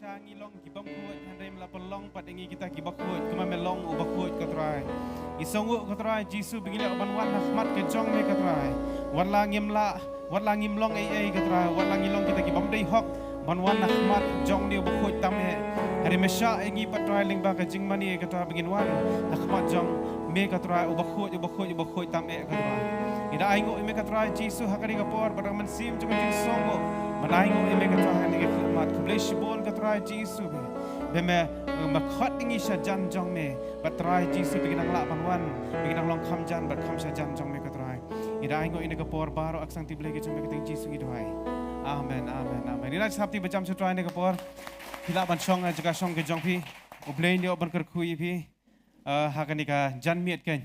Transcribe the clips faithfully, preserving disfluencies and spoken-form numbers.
Ngi long ki bym khuid, hynrei me la pynlong pat ïa ngi kita ki bakhuid, kumba me long u bakhuid, ko Trai. Ngi sngewnguh, ko Trai Jisu, ba ngi lah ban wan ha khmat ka jong me, ko Trai. Wat la ngim lah, wat la ngim long ei ei, ko Trai, wat la ngi long kita ki bym dei hok ban wan ha khmat jong une u bakhuid tam eh, hynrei me shah ïa ngi pat, Trai, lyngba ka jingmane, ko Trai, ba ngin wan ha khmat jong me, ko Trai, u bakhuid, u bakhuid, u bakhuid tam eh, ko Trai. Ngi da ainguh ïa me, ko Trai Jisu, ha kane ka por, bad ha ka mynsiem jong ka jingsngewnguh, bad ainguh ïa me, ko Trai, ha kane ka khmat. Khublei shibun, ko Trai Jisu, ba me, me khot ïa ngi sha jan jong me, bad Trai Jisu, ba ngi nang lah ban wan, ba ngi nang long kham jan bad kham sha jan jong me, ko Trai. Ngi da ainguh ïa kane ka por baroh ha ka kti Blei ka jong me, ha ka kyrteng Jisu ngi duwai. Amen, amen, amen. Ngi la sngap ti ba jam sha u Trai ha kane ka por. Phi lah ban shong ha jaka shong ka jong phi. U Blei un ïoh ban kyrkhu ïa phi. Ah, ha kane ka janmiet kan.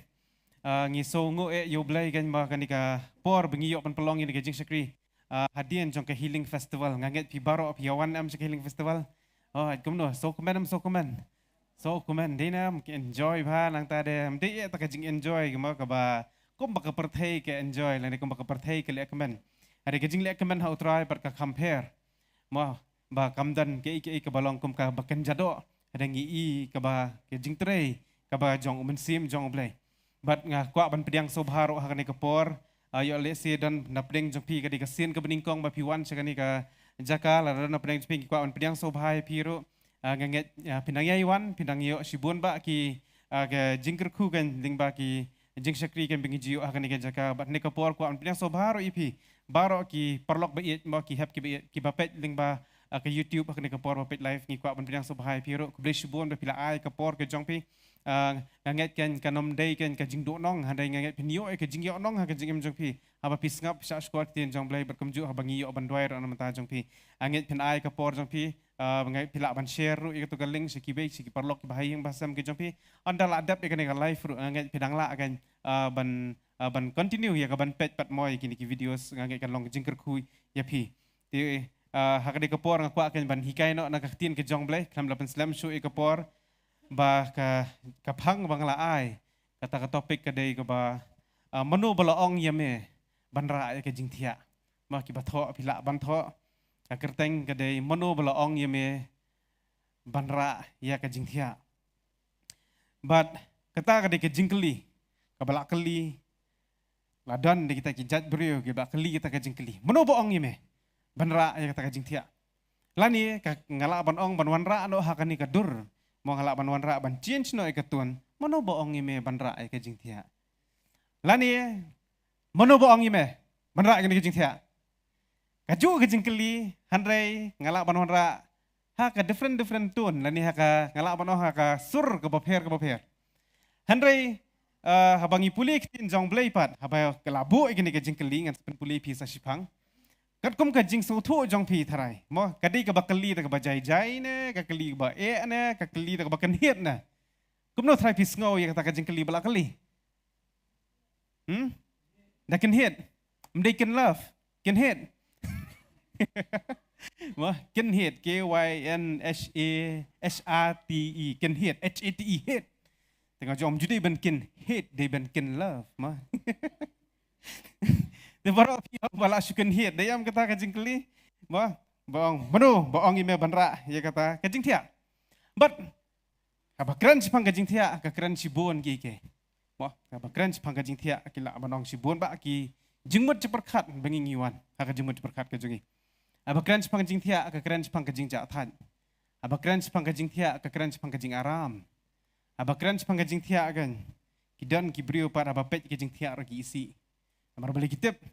Ah, ngi sngewnguh eh ïa u Blei kan, ba ha kane ka por ba ngi ïoh ban pynlong ïa kane ka jingshakri. Ah, hadien jong ka Healing Festival, nga ngeit phi baroh phi ïa wan em sha ka Healing Festival. Oh, kumno, sngewkmen em, sngewkmen. Sngewkmen, dei ne em, ki enjoy bha, nangta de em dei eh ta ka jing enjoy, kumba kaba, kumba ka pyrthei ka enjoy, lane kumba ka pyrthei ka leh kmen. Hynrei ka jingleh kmen ha u Trai bad ka compare. Mo, ba kam don kaei kaei kaba long kum kaba kynja doh. Hynrei ngi i kaba ka jingtrei kaba jong u Mynsiem jong u Blei. Bad nga kwah ban pdiang sngewbha ruh ha kane ka por. Ah, ïoh lehse don na pdeng jong phi ka dei ka sien kaba nyngkong ba phi wan sha kane ka jaka, lada don na pdeng jong phi, ngi kwah ban pdiang sngewbha ïa phi ruh. Ah, nga ngeit, ah, phi nang ïai wan, phi nang ïoh shibun bah ki, ah, ka jingkyrkhu kan lyngba ki jingshakri kan ba ngi ju ïoh ha kane ka jaka. Bad ha kane ka por kwah ban pdiang sngewbha ruh ïa phi baroh ki paralok ba ïeit, mo, ki hep ki ba ïeit, kiba peit lyngba, ah, ka YouTube ha kane ka por ba peit live, ngi kwah ban pdiang sngewbha ïa phi ruh. Khublei shibun ba phi la ai ka por ka jong phi. Ah, nga ngeit kan kan ym dei kan ka jingduhnong, hynrei nga ngeit phin ïoh ïa ka jingïohnong ha ka jingim jong phi haba phi sngap shah shkor ktien jong Blei, bad kumjuh haba ngi ïoh ban duwai ruh na ka bynta jong phi. Nga ngeit phin ai ka por jong phi, ah, nga ngeit phi lah ban share ruh ïa kato ka link sha kiwei, sha ki paralok kiba ha ïing ba ha sem ki jong phi. Ynda lah dep ïa kane ka live ruh, nga ngeit phi dang lah kan, ah, ban, ah, ban continue ïa ka ban peit pat mo ïa kine ki videos, nga ngeit kan long ka jingkyrkhu ïa phi. Te, ah, ha kane ka por nga kwah kan ban hikai noh na ka ktien ka jong Blei, khlem da pynslem shuh ïa ka por, ba ka, ka phang ba nga la ai, kata ka topic ka dei kaba, ah, mano ba la ong ïa me ban rah ïa ka jingthiah. Ma kiba thoh phi lah ban thoh. Ka kyrteng ka dei mano ba la ong ïa me ban rah ïa ka jingthiah. Bad kata ka dei ka jingkylli kaba la kylli, la don da kita ki jait briew kiba la kylli kita ka jingkylli. Mano ba ong ïa me ban rah ïa kata ka jingthiah? Lane ka nga lah ban ong ban wanrah noh ha kane ka dur. Mo nga lah ban wanrah ban change noh ïa ka tun. Mano ba ong ïa me ban rah ïa ka jingthiah? Lane mano ba ong ïa me ban rah ïa kane ka jingthiah? Kajuh ka jingkylli, hynrei nga lah ban wanrah ha ka different different tone, lane ha ka, nga lah ban ong ha ka sur kaba pher kaba pher. Hynrei, eh, haba ngi pule ktien jong Blei pat, haba ka la buh ïa kane ka jingkylli, ngan sa pynpule ïa phi sa shiphang. Katkum ka jingsngewthuh jong phi tharai, mo, ka dei kaba kylli da kaba jai jai ne, ka kylli kaba eh ne, ka kylli da kaba kynhied ne? Kumno tharai phi sngew ïa kata ka jingkylli ba la kylli? Hmm? Da kynhied. Ym dei kynlove. Kynhied. Mo, kynhied, K Y N H A, H A T E, kynhied, H A T E, hied. Te nga ong ym ju dei ban kynhied, dei ban kynlove, mo. Te baroh phi ong ba la shu kynhied, dei em kata ka jingkylli? Mo, ba ong, mano ba ong ïa me ban rah ïa kata ka jingthiah? Bad haba kren shaphang ka jingthiah, ka kren shibun kiei kiei. Mo, haba kren shaphang ka jingthiah, ki lah ban ong shibun bah ki jingmut jingpyrkhat ba ngi ngi wan ha ka jingmut jingpyrkhat ka jong ngi. Haba kren shaphang ka jingthiah, ka kren shaphang ka jingjahthait. Haba kren shaphang ka jingthiah, ka kren shaphang ka jingaram. Haba kren shaphang ka jingthiah kan, ki don ki briew pat haba peit ka jingthiah ruh ki isih. Namar balei ki tip,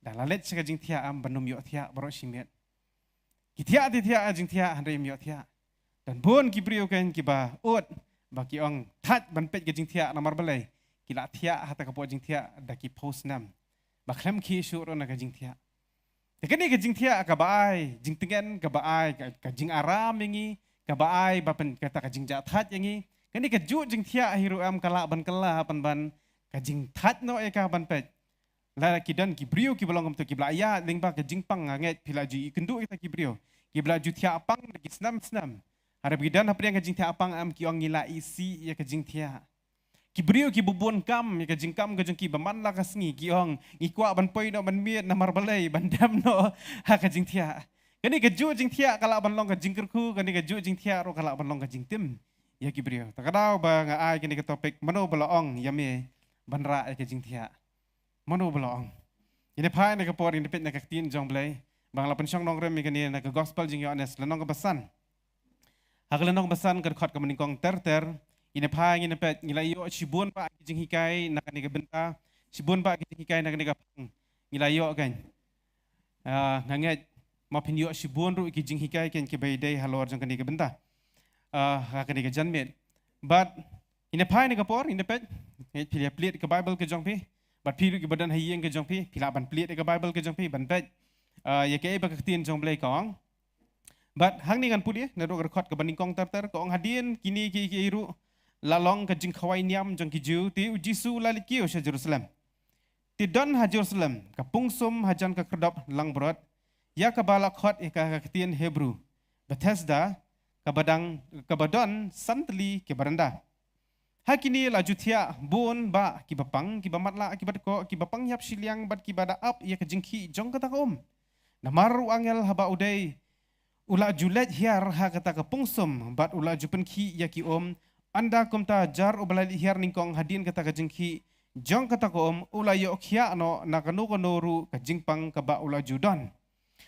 da la leit sha ka jingthiah em ban ym ïoh thiah baroh shimet. Ki thiah te thiah ka jingthiah, hynrei ym ïoh thiah. Don bun ki briew kan kiba ud ba ki ong thait ban peit ka jingthiah, namar balei? Ki la thiah ha kata ka pud jingthiah da ki phew snem ba khlem khie shuh ruh na ka jingthiah. Te kane ka jingthiah kaba ai jingtngen, kaba ai ka, ka jingaram ïa ngi, kaba ai ba pyn kata ka jingjahthait ïa ngi. Kane kajuh jingthiah hi ruh em ka lah ban kylla ha pynban ka jingthait noh ïa ka ban peit. Lada ki don ki briew kiba long kumto, kiba la ïaid lyngba ka jingpang, nga ngeit phi la ju ïakynduh ïa kita ki briew kiba la ju thiah pang da ki snem snem. Hynrei ba ki don hapdeng ka jingthiah pang em, ki ong ngi la isih ïa ka jingthiah. Ki briew kiba bun kam ïa ka jingkam ka jong ki ba man la ka sngi, ki ong ngi kwah ban poi noh ban miet, namar balei? Ban dem noh ha ka jingthiah. Kane ka juh jingthiah ka lah ban long ka jingkyrkhu, kane ka juh jingthiah ruh ka lah ban long ka jingtim ïa ki briew. Ta ka daw ba nga ai kane ka topic, mano ba la ong ïa me ban rah ïa ka jingthiah? Mano ba la ong? Ïa ne phai na ka por ïa ne peit na ka ktien jong Blei, ba nga la pynshong nongrim ïa kane na ka gospel jong Ïoannis, lynnong kaba san. Ha ka lynnong kaba san ka dkhot kaba nyngkong ter ter, ïa ne phai ïa ne peit, ngi la ïoh shibun bah ki jinghikai na kane ka bynta, shibun bah ki jinghikai na kane ka phang. Ngi la ïoh kan. Ah, nga ngeit ma phin ïoh shibun ruh ki jinghikai kan kiba ïadei halor jong kane ka bynta. Ah, ha kane ka janmiet. Bad ïa ne phai na ka por, ïa ne peit, ngeit phi la plied ka Bible ka jong phi. Bad phi ruh kiba don ha ïing ka jong phi, phi lah ban plied ka Bible ka jong phi, ban peit. Ah, ïa kaei ba ka ktien jong Blei ka ong. Bad hangne ngan pule, naduh ka dkhot kaba nyngkong ter ter, ka ong hadien kine ki, ki ruh la long ka jingkhawai niam jong ki Jiw, te u Jisu u la leit kiew sha Jerusalem. Te don ha Jerusalem ka pung sum hajan ka khyrdop langbrot, ïa kaba la khot ïa ka, ka ktien Hebru Bethesda, kaba dang, kaba don san tylli ki baranda. Ha kine la ju thiah bun bah kiba pang, kiba matlah, kiba dkoh, kiba pang ïap shiliang bad kiba da ap ïa ka jingkhih jong kata ka um. Namar u angel haba u dei u la ju leit hiar ha kata ka pung sum bad u la ju pynkhih ïa ki um, ynda kumta jar uba la leit hiar nyngkong hadien kata ka jingkhih jong kata ka um u la ïoh khiah noh na kano kano ruh ka jingpang kaba u la ju don.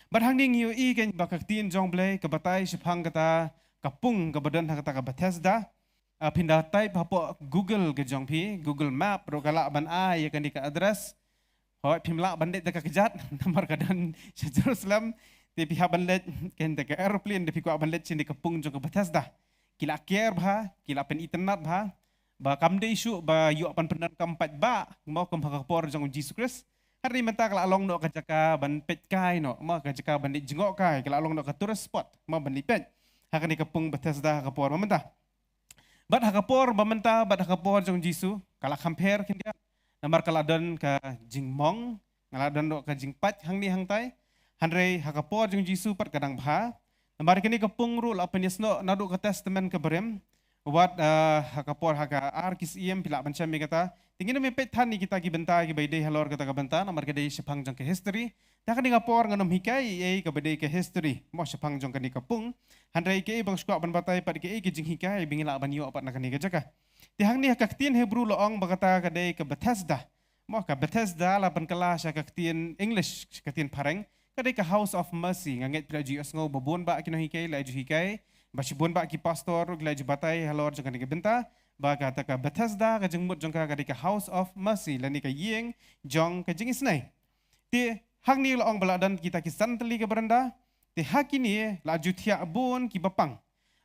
Bad hangne ngi ïohi kan ba ka ktien jong Blei ka batai shaphang kata ka pung kaba don ha kata ka Bethesda. Ah, phin da type hapoh Google ka jong phi, Google Map, ruh ka lah ban ai ïa kane ka address. Hooid, phim lah ban leit da ka kjat, namar ka don sha Jerusalem. Te phi hap ban leit, kan da ka aeroplane, da phi kwah ban leit shane ka pung jong ka Bethesda. Ki la ker bha, ki la pynitynnad bha. Ba kam dei shuh ba ïoh ban pyndonkam pat bah, mo, kum ha ka por jong u Jisu Khrist. Hynrei mynta ka la long noh ka jaka ban peit kai noh, mo, ka jaka ban leit jngoh kai, ka la long noh ka tourist spot, mo, ban leit peit. Ha kane ka pung Bethesda ha ka por ba mynta. Bad ha ka por ba mynta, bad ha ka por jong u Jisu, ka la kham pher khyndiat. Namar ka la don ka jingmong, ka la don ruh ka jingpait hangne hangtai. Hynrei ha ka por jong u Jisu pat ka dang bha. Namar kane ka pung ruh la pynïasnoh naduh ka Testament kaba rim. Wat, ah, ha ka por ha ka ar ki syiem phi lah ban shem ïa kata. Te ngin ym peit than ïa kita ki bynta kiba ïadei halor kata ka bynta, namar ka dei shaphang jong ka history. Te ha kane ka por ngan ym hikai ei ei kaba dei ka history, mo, shaphang jong kane ka pung. Hynrei kaei ba nga sngewkwah ban batai pat kaei ka jinghikai ba ngi lah ban ïoh pat na kane ka jaka. Te hangne ha ka ktien Hebru la ong ba kata ka dei ka Bethesda. Mo, ka Bethesda la pynkylla sha ka ktien English, sha ka ktien phareng, ka dei ka House of Mercy. Nga ngeit phi la ju ïohsngew ba bun bah ki nonghikai la ju hikai, ba shibun bah ki pastor ruh ki la ju batai halor jong kane ka bynta, ba kata ka Bethesda ka jingmut jong ka ka dei ka House of Mercy, lane ka ïing jong ka jingisynei. Te hangne la ong ba la don kita ki san tylli ki baranda. Te ha kine la ju thiah bun kiba pang.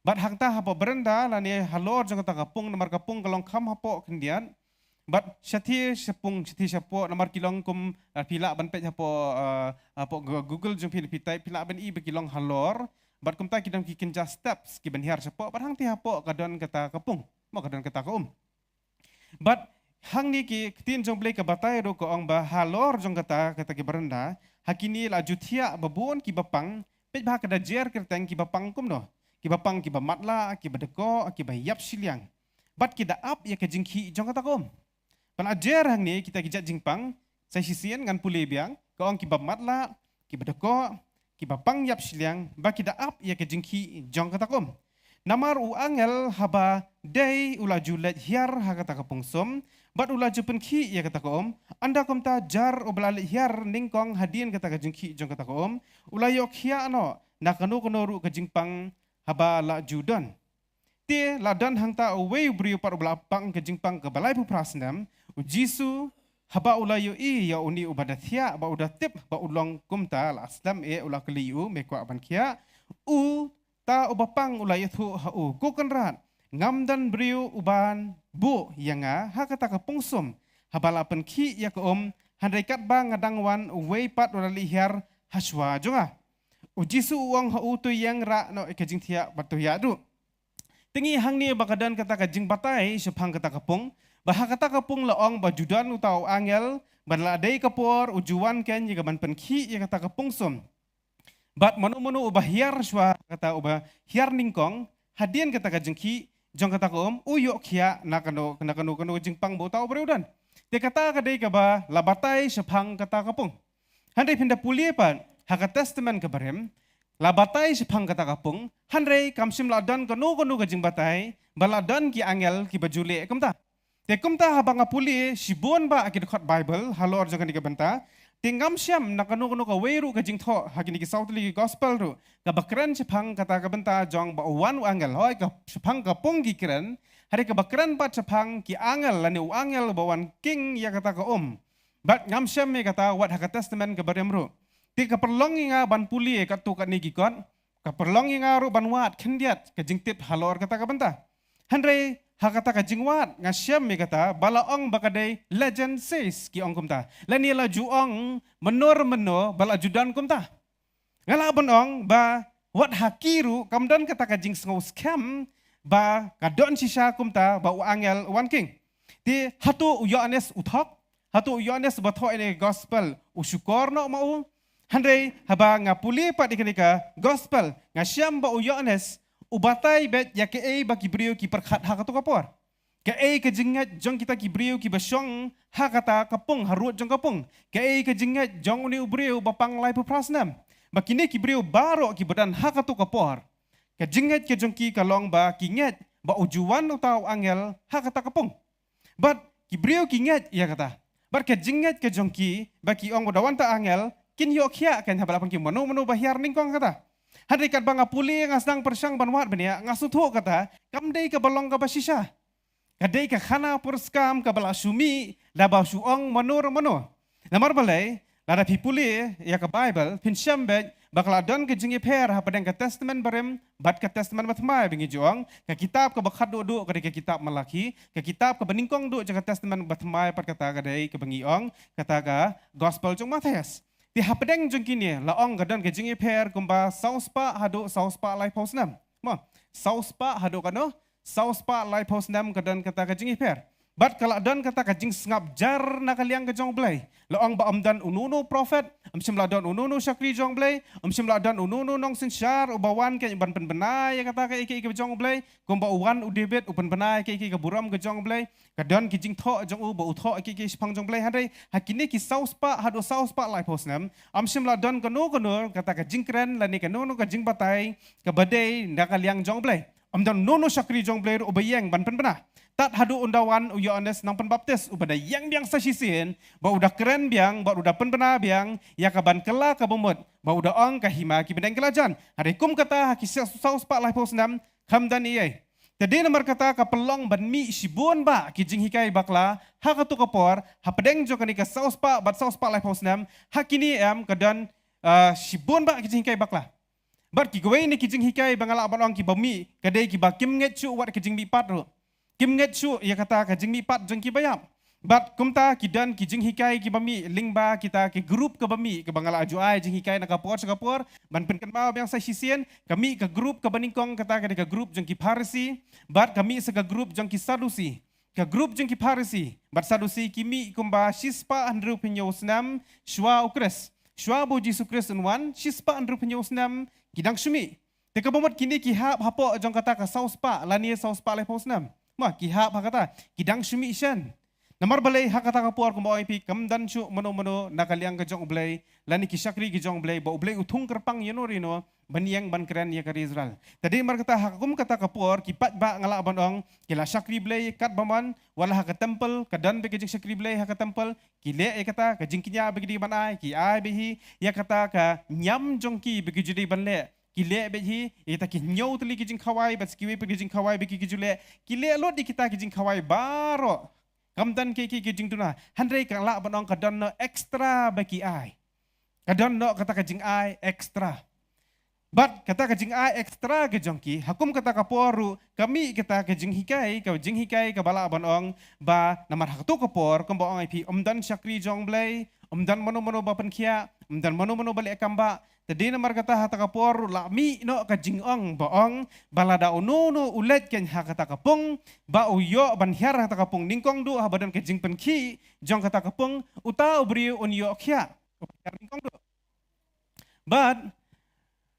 Bad hangta hapoh baranda lane halor jong kata ka pung, namar ka pung ka long kham hapoh khyndiat. Bad shathie shapung, shathie shapoh, namar ki long kum, ah, phi lah ban peit hapoh, ah, hapoh Gu-, Google jong phi, phi type, phi lah ban i ba ki long halor. Bad kumta ki don ki kynja steps kiban hiar shapoh, bad hangtei hapoh ka don kata ka pung, mo, ka don kata ka um. Bad hangne ki ktien jong Blei ka batai ruh ka ong ba halor jong kata, kata ki baranda, ha kine la ju thiah ba bun kiba pang, peit bha ka da jer kyrteng kiba pang kumno. Kiba pang kiba matlah, kiba dkoh, kiba ïap shiliang. Bad ki da ap ïa ka jingkhih jong kata ka um. Pynlait jer hangne kita ki jait jingpang, sa shisien ngan pule biang, ka ong kiba matlah, kiba dkoh, kiba pang ïap shiliang, ba ki da ap ïa ka jingkhih jong kata ka um. Namar u angel haba dei u la ju leit hiar ha kata ka pung sum, bad u la ju pynkhih ïa kata ka um, ynda kumta jar uba la leit hiar nyngkong hadien kata ka jingkhih jong kata ka um, u la ïoh khiah noh na kano kano ruh ka jingpang haba la ju don. Te la don hangta uwei u briew pat uba la pang ka jingpang kaba laiphew phra snem, u Jisu, haba u la ïohi ïa une uba da thiah, ba u da tip ba u long kumta, la slem eh, u la kylli ïa u, me kwah ban khiah? Uta uba pang u la ïathuh ha u, Ko Kynrad, ngam don briew uban buh ïa nga ha kata ka pung sum haba la pynkhih ïa ka um, hynrei katba nga dang wan uwei pat u la leit hiar hashwa jong nga. U Jisu u ong ha u, To ïeng, rah noh ïa ka jingthiah bad to ïaid ruh. Te ngi hangne ba ka don kata ka jingbatai shaphang kata ka pung, ba ha kata ka pung la ong ba ju don uta u angel, bad la dei ka por u ju wan kein ïa kaban pynkhih ïa kata ka pung sum. Bad mano mano uba hiar shuwa, kata uba hiar nyngkong hadien kata ka jingkhih jong kata ka um, u ïoh khiah na kano, na kano kano jingpang ba uta u briew u don. Te kata ka dei kaba la batai shaphang kata ka pung. Hynrei phin da pule pat ha ka Testament kaba rim, la batai shaphang kata ka pung, hynrei kam shym la don kano kano ka jingbatai ba la don ki angel kiba ju leh kumta. Te kumta haba nga pule shibun bah ki dkhot Baibl halor jong kane ka bynta, te ngam shem na kano kano kawei ruh ka jingthoh ha kine ki saw tylli ki gospel ruh kaba kren shaphang kata ka bynta jong ba u wan u angel. Hooid, ka shaphang ka pung ki kren, hynrei kaba kren pat shaphang ki angel lane u angel ba wan king ïa kata ka um, bad ngam shem ïa kata wat ha ka Testament kaba rim ruh. Te ka pynlong ïa nga ban pule katto katne ki kot, ka pynlong ïa nga ruh ban wad khyndiat ka jingtip halor kata ka bynta. Hynrei ha kata ka jingwad nga shem ïa kata ba la ong ba ka dei legend says, ki ong kumta, lane la ju ong mynno re mynno ba la ju don kumta. Nga lah ban ong ba wat ha ki ruh kam don kata ka jingsngew skhem ba ka don shisha kumta ba u angel u wan king. Te hato u Ïoannis u thok? Hato u Ïoannis ba thoh ïa kane ka gospel u shukor noh ma u? Hynrei haba nga pule pat ïa kane ka gospel, nga shem ba u Ïoannis u batai beit ïa kaei ba ki briew ki pyrkhat ha kato ka por. Kaei ka jingngeit jong kita ki briew kiba shong ha kata ka pung, harud jong ka pung. Kaei ka jingngeit jong une u briew ba pang laiphew phra snem. Ba kine ki briew baroh kiba don ha kato ka por, ka jingngeit ka jong ki ka long ba ki ngeit ba u ju wan uta u angel ha kata ka pung. Bad ki briew ki ngeit ïa kata. Bad ka jingngeit ka jong ki ba ki ong ba da wan uta u angel, kin ïoh khiah kan, haba la pang ki mano mano ba hiar nyngkong kata. Hynrei katba nga pule, nga sdang pyrshang ban wad bniah, nga sngewthuh kata kam dei kaba long kaba shisha. Ka dei ka khana pyrskam kaba la shu mih da ba shu ong mano re mano. Namar balei, lada phi pule ïa ka Baibl phin shem beit ba ka la don ka jingïapher hapdeng ka Testament Barim bad ka Testament Bathymmai, ba ngi ju ong ka kitab kaba khatduh duh ka dei ka kitab Malakhi, ka kitab kaba nyngkong duh jong ka Testament Bathymmai pat kata ka dei kaba ngi ong kata ka Gospel jong u Mathaios. Te hapdeng jong kine la ong ka don ka jingïapher kumba saw spah haduh saw spah laiphew snem. Mo, saw spah haduh kano? Saw spah laiphew snem ka don kata ka jingïapher. Bad ka la don kata ka jingsngap jar na ka liang ka jong u Blei. La ong ba ym don uno uno prophet, ym shym la don uno uno shakri jong u Blei, ym shym la don uno uno nongsynshar uba wan kein ban pynbna ïa kata ka ïa ka jong u Blei, kumba u wan u David u pynbna ïa ka ïa ka burom ka jong u Blei. Ka don ki jingthoh jong u ba u thoh ïa ka ïa ka shaphang jong u Blei, hynrei ha kine ki saw spah haduh saw spah laiphew snem, ym shym la don kano kano kata ka jingkren lane kano kano ka jingbatai kaba dei na ka liang jong u Blei. Ym don uno uno shakri jong u Blei ruh uba ïeng ban pynbna. Tad haduh ynda wan u Ïoannis Nongpynbaptis uba da ïeng biang sa shisien, ba u da kren biang, ba u da pynbna biang ïa ka ban kylla kaba mut, ba u da ong ka hima ki bneng ki la jan. Hynrei kum kata ha ki saw spah laiphew snem kam don ei ei. Te dei namar kata ka pynlong ban mih shibun bah ki jinghikai bakla ha kato ka por, hapdeng jong kane ka saw spah bad saw spah laiphew snem, ha kine em ka don, ah, shibun bah ki jinghikai bakla. Bad ki kawei na ki jinghikai ba nga lah ban ong kiba mih ka dei kiba kim ngeit shuh wat ka jingmihpat ruh. Kim ngeit shuh ïa kata ka jingmihpat jong kiba ïap. Bad kumta ki don ki jinghikai kiba mih lyngba kita ki group kaba mih, kaba nga la ju ai jinghikai na ka por sha ka por ban pynkynmaw biang sa shisien. Ka mih ka group kaba nyngkong, kata ka dei ka group jong ki Pharisi, bad ka mih sa ka group jong ki Sadusi. Ka group jong ki Pharisi bad Sadusi ki mih kumba shispah hynriewphew hynñiew snem shuwa u Khrist. Shuwa ba u Jisu Khrist un wan, shispah hynriewphew hynñiew snem ki dang shu mih. Te kaba mut kine ki hap hapoh jong kata ka saw spah lane saw spah laiphew snem. Mo, ki hap ha kata, ki dang shu mih shen. Namar balei, ha kata ka por kumba ong ïa phi kam don shuh mano mano na ka liang ka jong u Blei lane ki shakri ki jong u Blei, ba u Blei u thung kyrpang ïano re ïano ban ïeng ban kren ïa ka ri Israel. Te dei namar kata ha kum kata ka por ki paidbah, nga lah ban ong, ki la shakri Blei katba mon, wat la ha ka temple ka don beit ka jingshakri Blei ha ka temple, ki leh ïa kata ka jingkñia ba ki dei ban ai, ki ai beit hi ïa kata ka niam jong ki ba ki ju dei ban leh. Ki leh beit hi ïa kita ki hynñiew tylli ki jingkhawai bad sa kiwei pat ki jingkhawai ba ki, ki ju leh. Ki leh lut ïa kita ki jingkhawai baroh. Kam don kiei kiei ki jingduna. Hynrei ka lah ban ong ka don noh extra ba ki ai. Ka don noh kata ka jingai extra. Bad kata ka jingai extra ka jong ki, ha kum kata ka por ruh ka mih kata ka jinghikai, ka jinghikai kaba lah ban ong ba namar ha kato ka por kumba ong ïa phi, ym don shakri jong u Blei, ym don mano mano ba pynkhiah, ym don mano mano ba leh kam bah. Te dei namar kata ha kata ka por ruh la mih noh ka jingong ba ong ba lada uno uno u leit kein ha kata ka pung, ba u ïoh ban hiar ha kata ka pung nyngkong duh, haba don ka jingpynkhih jong kata ka pung, uta u briew un ïoh khiah. Bad,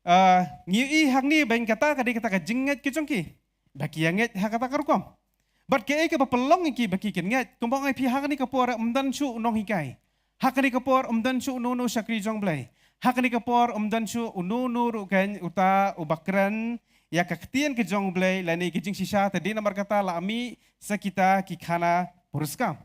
ah, ngi ïohi hangne ba kata ka dei kata ka jingngeit ka jong ki. Ba ki ïa ngeit ha kata ka rukom. Bad kaei kaba pynlong ïa ki ba ki kin ngeit? Kumba ong ïa phi, ha kane ka por ym don shuh u nonghikai. Ha kane ka por ym don shuh uno uno shakri jong u Blei. Ha kane ka por ym don shuh uno uno ruh kein uta uba kren ïa ka ktien ka jong U Blei lane ka jingshisha, te dei namar kata la mih sa kita ki khana puriskam.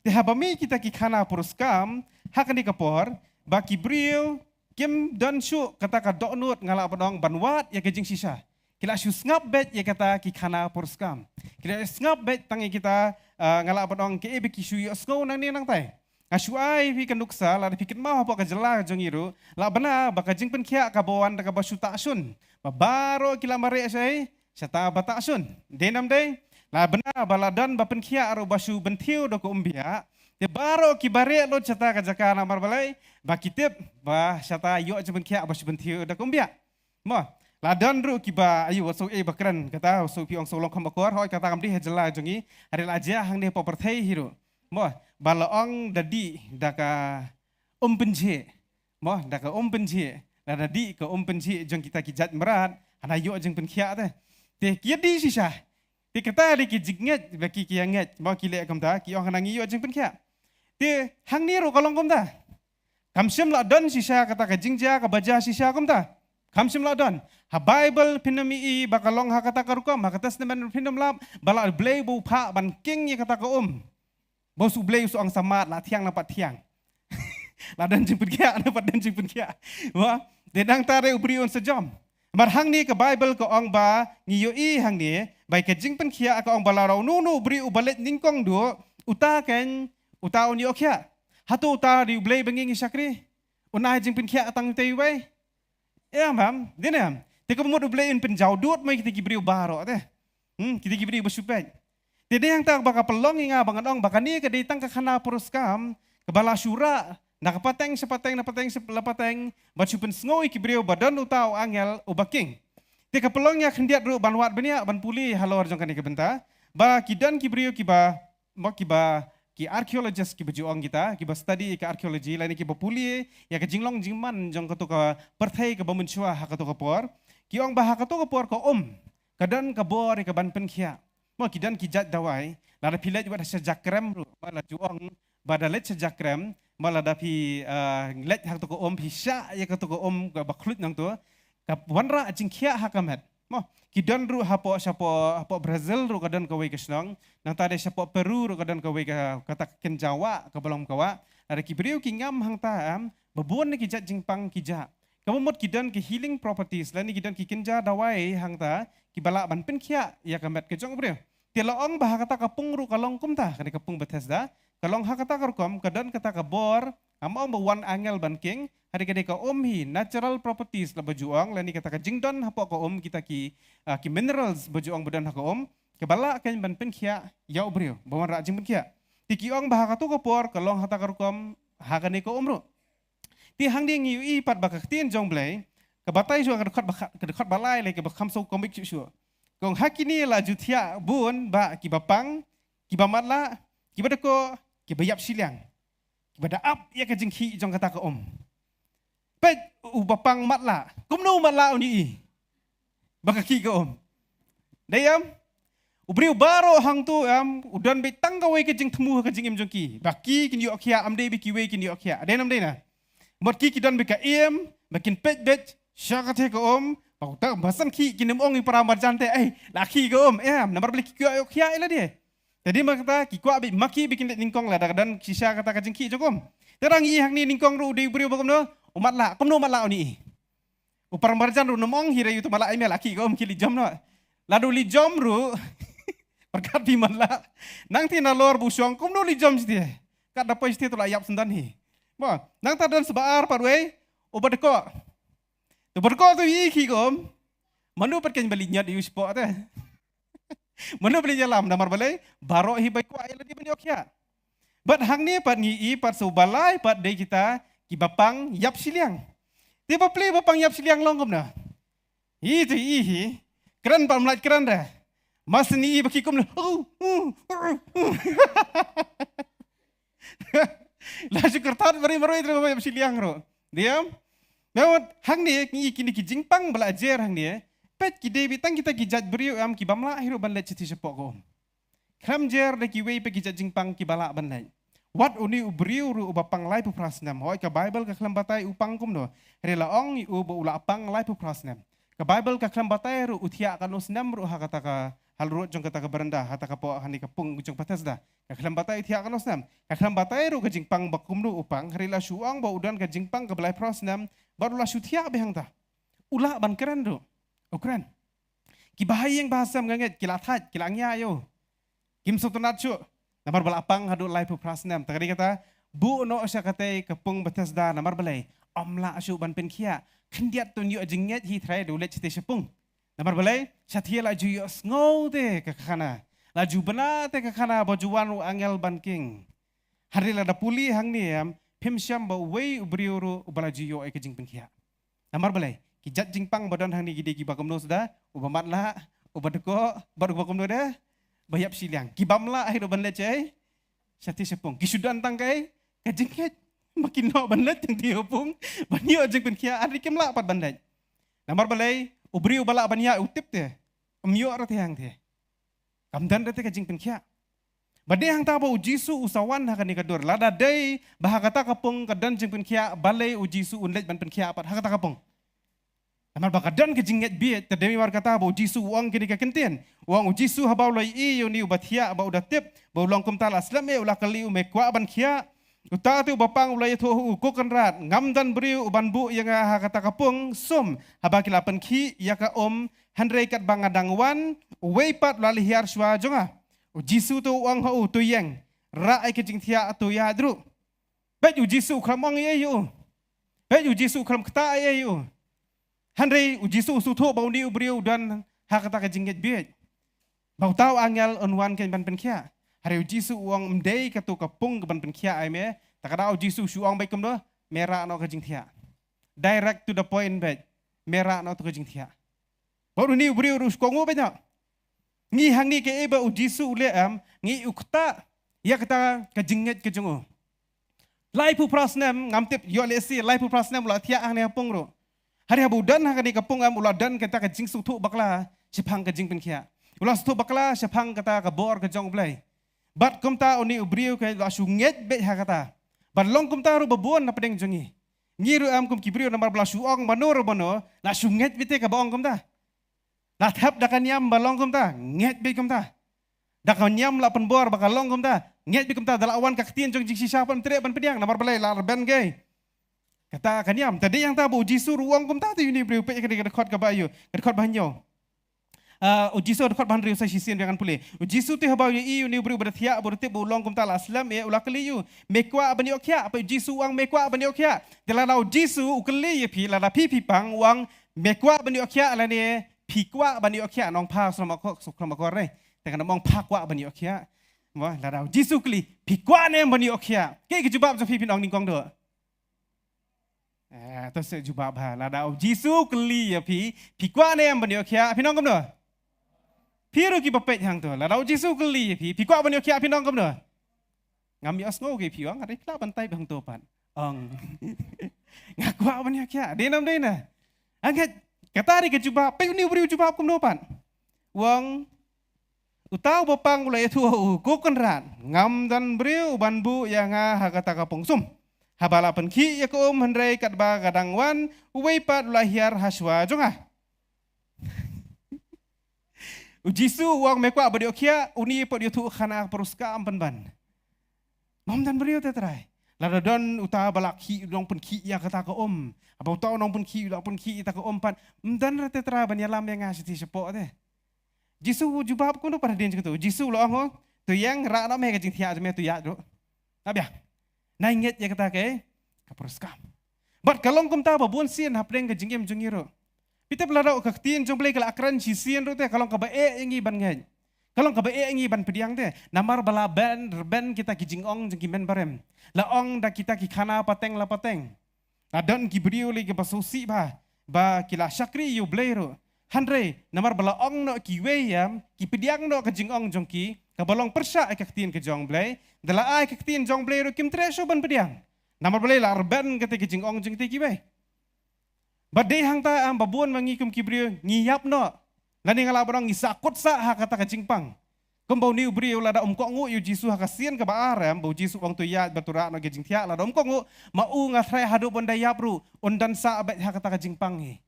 Te haba mih kita ki khana puriskam ha kane ka por, ba ki briew kim don shuh kata ka dohnud, nga lah ban ong, ban wad ïa ka jingshisha. Ki la shu sngap beit ïa kata ki khana puriskam. Ki la sngap beit tang ïa kita, ah, nga lah ban ong, kiei ba ki shu ïohsngew nangne nangtai. Nga shu ai phi ka nuksa, lada phi kynmaw hapoh ka jylla jong ngi ruh, lah bna ba ka jingpynkhiah kaba wan da kaba shu tahshun. Ba baroh ki la mareh shaei, shata ba tahshun. Dei nam dei? Lah bna ba la don ba pynkhiah ruh ba shu bynthiew da ka umbiah. Te baroh kiba rieh lut shata ka jaka, namar balei? Ba ki tip ba shata ïoh jingpynkhiah ba shu bynthiew da ka umbiah. Mo, la don ruh kiba, ayu, wa shu ei ba kren, kata, wa shu phi ong shu long kham akor, hooid kata kam dei ha jylla jong ngi, hynrei la jia hangne hapoh pyrthei hi ruh. Mo, ba la ong da dih da ka um pynjhieh. Mo, da ka um pynjhieh. Lada dih ka um pynjhieh jong kita ki jait mrad, hana ïoh jingpynkhiah te. Te ki dih shisha. Te kata dei ki jingngeit, ba ki, ki ïa ngeit, ba ki leh kumta, ki ong hana ngi ïoh jingpynkhiah. Te hangne ruh ka long kumta. Kam shym la don shisha kata ka jingjia kaba jia shisha kumta. Kam shym la don. Ha Baibl phin ym ïohi ba ka long ha kata ka rukom, ha ka Testament phin ym lap ba la Blei ba u phah ban king ïa kata ka um. Ba u shu Blei u shu ong sa mad, la thiang na pat thiang. La don jingpynkhiah, na pat don jingpynkhiah. Wa, dei nangta re u briew un sa jam. Namar hangne ka Baibl ka ong ba ngi ïohi hangne, ba ka jingpynkhiah ka ong ba lada uno uno u briew uba leit nyngkong duh, uta kein, uta un ïoh khiah. Hato uta dei u Blei ba ngi ngi shakri? Un ai jingpynkhiah tang uta uwei? Em, em, dei ne em? Te ka mut u Blei un pynjaw dud mo ïa kita ki briew baroh te. Hmm, kita ki briew ba shu peit. Te dei hangta ba ka pynlong ïa nga ba ngan ong ba kane ka dei tang ka khana puriskam kaba la shu rah na ka pateng sha pateng, na pateng sha la pateng, ba shu pynsngew ïa ki briew ba don uta u angel uba king. Te ka pynlong ïa nga khyndiat ruh ban wad bniah ban pule halor jong kane ka bynta, ba ki don ki briew kiba, mo, kiba, ki archaeologist kiba ju ong kita, kiba study ïa ka archaeology lane kiba pule ïa ka jinglong jingman jong kato ka pyrthei kaba mynshuwa ha kato ka por. Ki ong ba ha kato ka por ka um ka don ka bor ïa ka ban pynkhiah. Mo, ki don ki jait dawai, lada phi leit wat ha sha jakrem ruh, ba la ju ong, ba da leit sha jakrem, mo, lada phi, ah, leit ha kato ka um phi shah ïa kato ka um kaba khluit nangto, ka wanrah jingkhiah ha ka met. Mo, ki don ruh hapoh, shapoh, hapoh Brazil ruh ka don kawei ka shnong, nangta dei shapoh Peru ruh ka don kawei ka, kata ka kynja wah kaba long ka wah. Lada ki briew ki ngam hangta, em, ba bun na ki jait jingpang ki jah. Kaba mut ki don ki healing properties, lane ki don ki kynja dawai hangta, kiba lah ban pynkhiah ïa ka met ka jong u briew. Te la ong ba ha kata ka pung ruh ka long kumta, kane ka pung Bethesda, ka long ha kata ka rukom, ka don kata ka bor, ngam ong ba wan angel ban king, hynrei ka dei ka um hi, natural properties la ba ju ong, lane kata ka jingdon hapoh ka um, kita ki, ah, ki minerals ba ju ong ba don ha ka um, kaba lah kein ban pynkhiah ïa u briew, ba wanrah jingpynkhiah. Te ki ong ba ha kato ka por, ka long ha kata ka rukom, ha kane ka um ruh. Te hangne ngi ïohi pat ba ka ktien jong U Blei, ka batai shuh ka dkhot ba kha-, ka dkhot ba lai lei kaba kham sngewkhia shuh shuh. Ka ong ha kine la ju thiah bun ba kiba pang, kiba matlah, kiba dkoh, kiba ïap shiliang. Kiba da ap ïa ka jingkhih jong kata ka um. Peit uba pang matlah, kumno u matlah un ïohi ba ka khih ka um? Dei em? U briew baroh hangto em, u don beit tang kawei ka jingthmu ha ka jingim jong ki. Ba ki kin ïoh khiah, ym dei ba kiwei kin ïoh khiah. Dei ne ym dei na? Mut ki ki don beit ka im, ba kin peit beit sha kata ka um, ba uta ba san khih kin ym ong ïa para marjan te, "Ei, la khih ka um." Em, namar balei ki kwah ïoh khiah ïa lade. Te dei namar kata ki kwah beit ma ki ba kin leit nyngkong lada ka don shisha kata ka jingkhih jong ka um. Te dang ïohi hangne nyngkong ruh u dei u briew ba kumno? U matlah, kumno u matlah un ïohi? U para marjan ruh nym ong hi re, uta matlah, ei, me la khih ka um, khie leit jom noh. Lada u leit jom ruh, pyrkhat phi matlah. Nangta nalor ba u shong, kumno leit jom shatei? Kat da poi shatei to la ïap syndon hi. Mo, nangta don sa ba ar pat wei, uba dkoh. Te uba dkoh to ïohi khih ka um. Mano pat kein ba leit ñiot ïa u shapoh te? Mano ba leit ïalam, namar balei? Baroh hi ba kwah ïa lade ban ïoh khiah. Bad hangne pat ngi ïohi pat sa uba lai pat dei kita kiba pang ïap shiliang. Te ba plie ba pang ïap shiliang long kumno? Hi te ïohi hi. Kren pat ym lah kren re. Mas ngi ïohi ba ki kumno. La shu kyrthat marwei marwei te ba ïap shiliang ruh. Dei em? Namar hangne ngi ïohi kine ki jingpang ba la jer hangne. Peit ki dei beit tang kita ki jait briew em kiba ym lah hi ruh ban leit shatei shapoh ka um. Khlem jer da kiwei pat ki jait jingpang kiba lah ban leit. Wat une u briew ruh uba pang laiphew phra snem. Hooid, ka Baibl ka khlem batai u pang kumno. Hynrei la ong ïa u ba u la pang laiphew phra snem. Ka Baibl ka khlem batai ruh u thiah katno snem ruh ha kata ka, halor jong kata ka baranda, ha kata ka pung, ha kane ka pung jong Bethesda. Ka khlem batai u thiah katno snem. Ka khlem batai ruh ka jingpang ba kumno u pang. Hynrei la shu ong ba u don ka jingpang kaba laiphew phra snem. Bad u la shu thiah beit hangta. U lah ban kren ruh. U kren. Kiba ha ïing ba ha sem, nga ngeit ki la thait, ki la ngiah ïa u. Kim sngewtynnat shuh. Namar ba la pang haduh laiphew phra snem. Te ka dei kata, buh noh sha katei ka pung Bethesda, namar balei? Ym lah shuh ban pynkhiah. Khyndiat to un ïoh jingngeit hi, trai, da u leit shatei sha pung. Namar balei? Shatei la ju ïohsngew te ka khana. La ju bna te ka khana ba ju wan u angel ban king. Hynrei lada pule hangne, em, phim shem ba uwei u briew ruh uba la ju ïoh ïa ka jingpynkhiah. Namar balei? Ki jait jingpang ba don hangne ki dei kiba kumno, sdang, uba matlah, uba dkoh, bad uba kumno de, ba ïap shiliang. Ki bym lah hi ruh ban leit sha, shatei sha pung. Ki shu don tang ka, ka jingngeit. Ma ki noh ban leit tang shatei sha pung, ban ïoh jingpynkhiah, hynrei kim lah pat ban leit. Namar balei? U briew ba lah ban ïaid u tip te. Ym ïoh ruh te hangte. Kam don ruh te ka jingpynkhiah. Ba dei hangta ba u Jisu u sa wan ha kane ka dur. Lada dei ba ha kata ka pung ka don jingpynkhiah, balei u Jisu un leit ban pynkhiah pat ha kata ka pung? Namar ba ka don ka jingngeit bieit, te dei namar kata ba u Jisu u ong kine ki kyntien. U ong u Jisu haba u la ïohi ïa une uba thiah ba u da tip ba u long kumta, la slem eh, u la kylli u, me kwah ban khiah? Uta te uba pang u la ïathuh ha u, ko kynrad, ngam don briew u ban buh ïa nga ha kata ka pung sum haba ki la pynkhih ïa ka um, hynrei katba nga dang wan, uwei pat u la leit hiar shuwa jong nga. U Jisu te u ong ha u, to ïeng, rah ïa ka jingthiah, to ïaid ruh. Peit, u Jisu u khlem ong ei ei ïa u. Peit, u Jisu u khlem ktah ei ei ïa u. Hynrei u Jisu u sngewthuh ba une u briew u don ha kata ka jingngeit bieit. Ba uta u angel un wan kein ban pynkhiah. Hynrei u Jisu u ong, ym dei kato ka pung ka ban pynkhiah ïa me. Te ka daw u Jisu u shu ong beit kumno? Me rah noh ka jingthiah. Direct to the point beit. Me rah noh to ka jingthiah. Bad une u briew ruh u shu kohnguh beit noh. Ngi hangne kaei ba u Jisu u leh, em, ngi, u ktah ïa kata ka jingngeit ka jong u. Laiphew phra snem, ngam tip, ïoh lehse laiphew phra snem u la thiah hangne ha pung ruh. Hynrei haba u don ha kane ka pung, em, u la don kata ka jingsngewthuh bakla shaphang ka jingpynkhiah. U la sngewthuh bakla shaphang kata ka bor ka jong U Blei. Bad kumta une u briew ka la shu ngeit beit ha kata. Bad long kumta ruh ba bun na pdeng jong ngi. Ngi ruh, em, kum ki briew, namar ba la shu ong mano re mano, la shu ngeit beit te kaba ong kumta. La thep da ka niam ba long kumta, ngeit beit kumta. Da ka niam la pynbor ba ka long kumta, ngeit beit kumta. Da la wan ka ktien jong jingshisha, pyntreh ban pdiang, namar balei? La rben kei kata ka niam. Te dei hangta ba u Jisu ruh u ong kumta te ïa une u briew. Peit ïa kane ka dkhot kaba ïoh, ka dkhot ba hynñiew. Ah, u Jisu, dkhot ba hynriew sa shisien ba ngan pule. U Jisu te haba u ïohi ïa une u briew ba da thiah, ba da tip ba u long kumta, la slem eh, u la kylli ïa u, me kwah ban ïoh khiah? Peit, u Jisu u ong, me kwah ban ïoh khiah? Te lada u Jisu u kylli ïa phi, lada phi phi pang, u ong, me kwah ban ïoh khiah lane phi kwah ban ïoh khiah? Nongpha, sngewthuh ma ko, sngewthuh ma ko re. Te kan ym ong pha kwah ban ïoh khiah. Mo, lada u Jisu u kylli, phi kwah ne em ban ïoh khiah? Kaei ka jubab jong phi, phin ong nyngkong duh? Eh, to sa jubab ha. Lada u Jisu u kylli ïa phi, phi kwah ne em ban ïoh khiah, phin ong kumno? Phi ruh kiba peit hangto, lada u Jisu u kylli ïa phi, phi kwah ban ïoh khiah, phin ong kumno? Ngam ïohsngew kei, phi ong, hynrei phi lah ban type hangto pat. Ong. Nga kwah ban ïoh khiah. Dei ne ym dei ne? Nga ngeit kata dei ka jubab. Peit une u briew u jubab kumno pat. U ong, uta uba pang u la ïathuh ha u, ko kynrad, ngam don briew u ban buh ïa nga ha kata ka pung sum haba la pynkhih ïa ka um, hynrei katba nga dang wan, uwei pat u la hiar ha shuwa jong nga. U Jisu u ong, me kwah ban ïoh khiah, une pat u ïathuh khana ka pyrus kam pynban. Ym don briew te, Trai. Lada don uta ba la khih, u nongpynkhih ïa kata ka um, haba uta u nongpynkhih u la pynkhih ïa kata ka um pat, ym don re te, Trai, ban ïalam ïa nga shatei shapoh te. Jisu u jubab kumno pat hadien jong kato? Jisu u la ong, ho, to ïeng, rah noh me ka jingthiah jong me, to ïaid ruh. Nga biang. Nai ngeit ïa kata ka, ka pyrus kam. Bad ka long kumta ba bun sien hapdeng ka jingim jong ngi ruh. Phi tip, lada ka ktien jong U Blei ka la kren shisien ruh te, ka long kaba eh ïa ngi ban ngeit. Ka long kaba eh ïa ngi ban pdiang te. Namar ba la rben, rben kita ki jingong jong ki myn barim. La ong da kita ki khana pateng la pateng. La don ki briew lei kiba sngewsih bha ba ki la shakri ïa U Blei ruh. Hynrei namar ba la ong noh kiwei, em, ki pdiang noh ka jingong jong ki kaba long pyrshah ïa ka ktien ka jong U Blei, da la ai ka ktien jong U Blei ruh kim treh shuh ban pdiang. Namar balei? La rben kata ka jingong jong kita kiwei. Ba dei hangta, em, ba bun ma ngi kum ki briew ngi ïap noh. Lane nga lah ban ong ngi sahkut sah ha kata ka jingpang. Kumba une u briew lada um kohnguh ïa u Jisu ha ka sien kaba ar, em, ba u Jisu u ong to ïaid bad to rah noh ki jingthiah, lada um kohnguh, ma u nga tharai haduh ban da ïap ruh un don sah beit ha kata ka jingpang hi.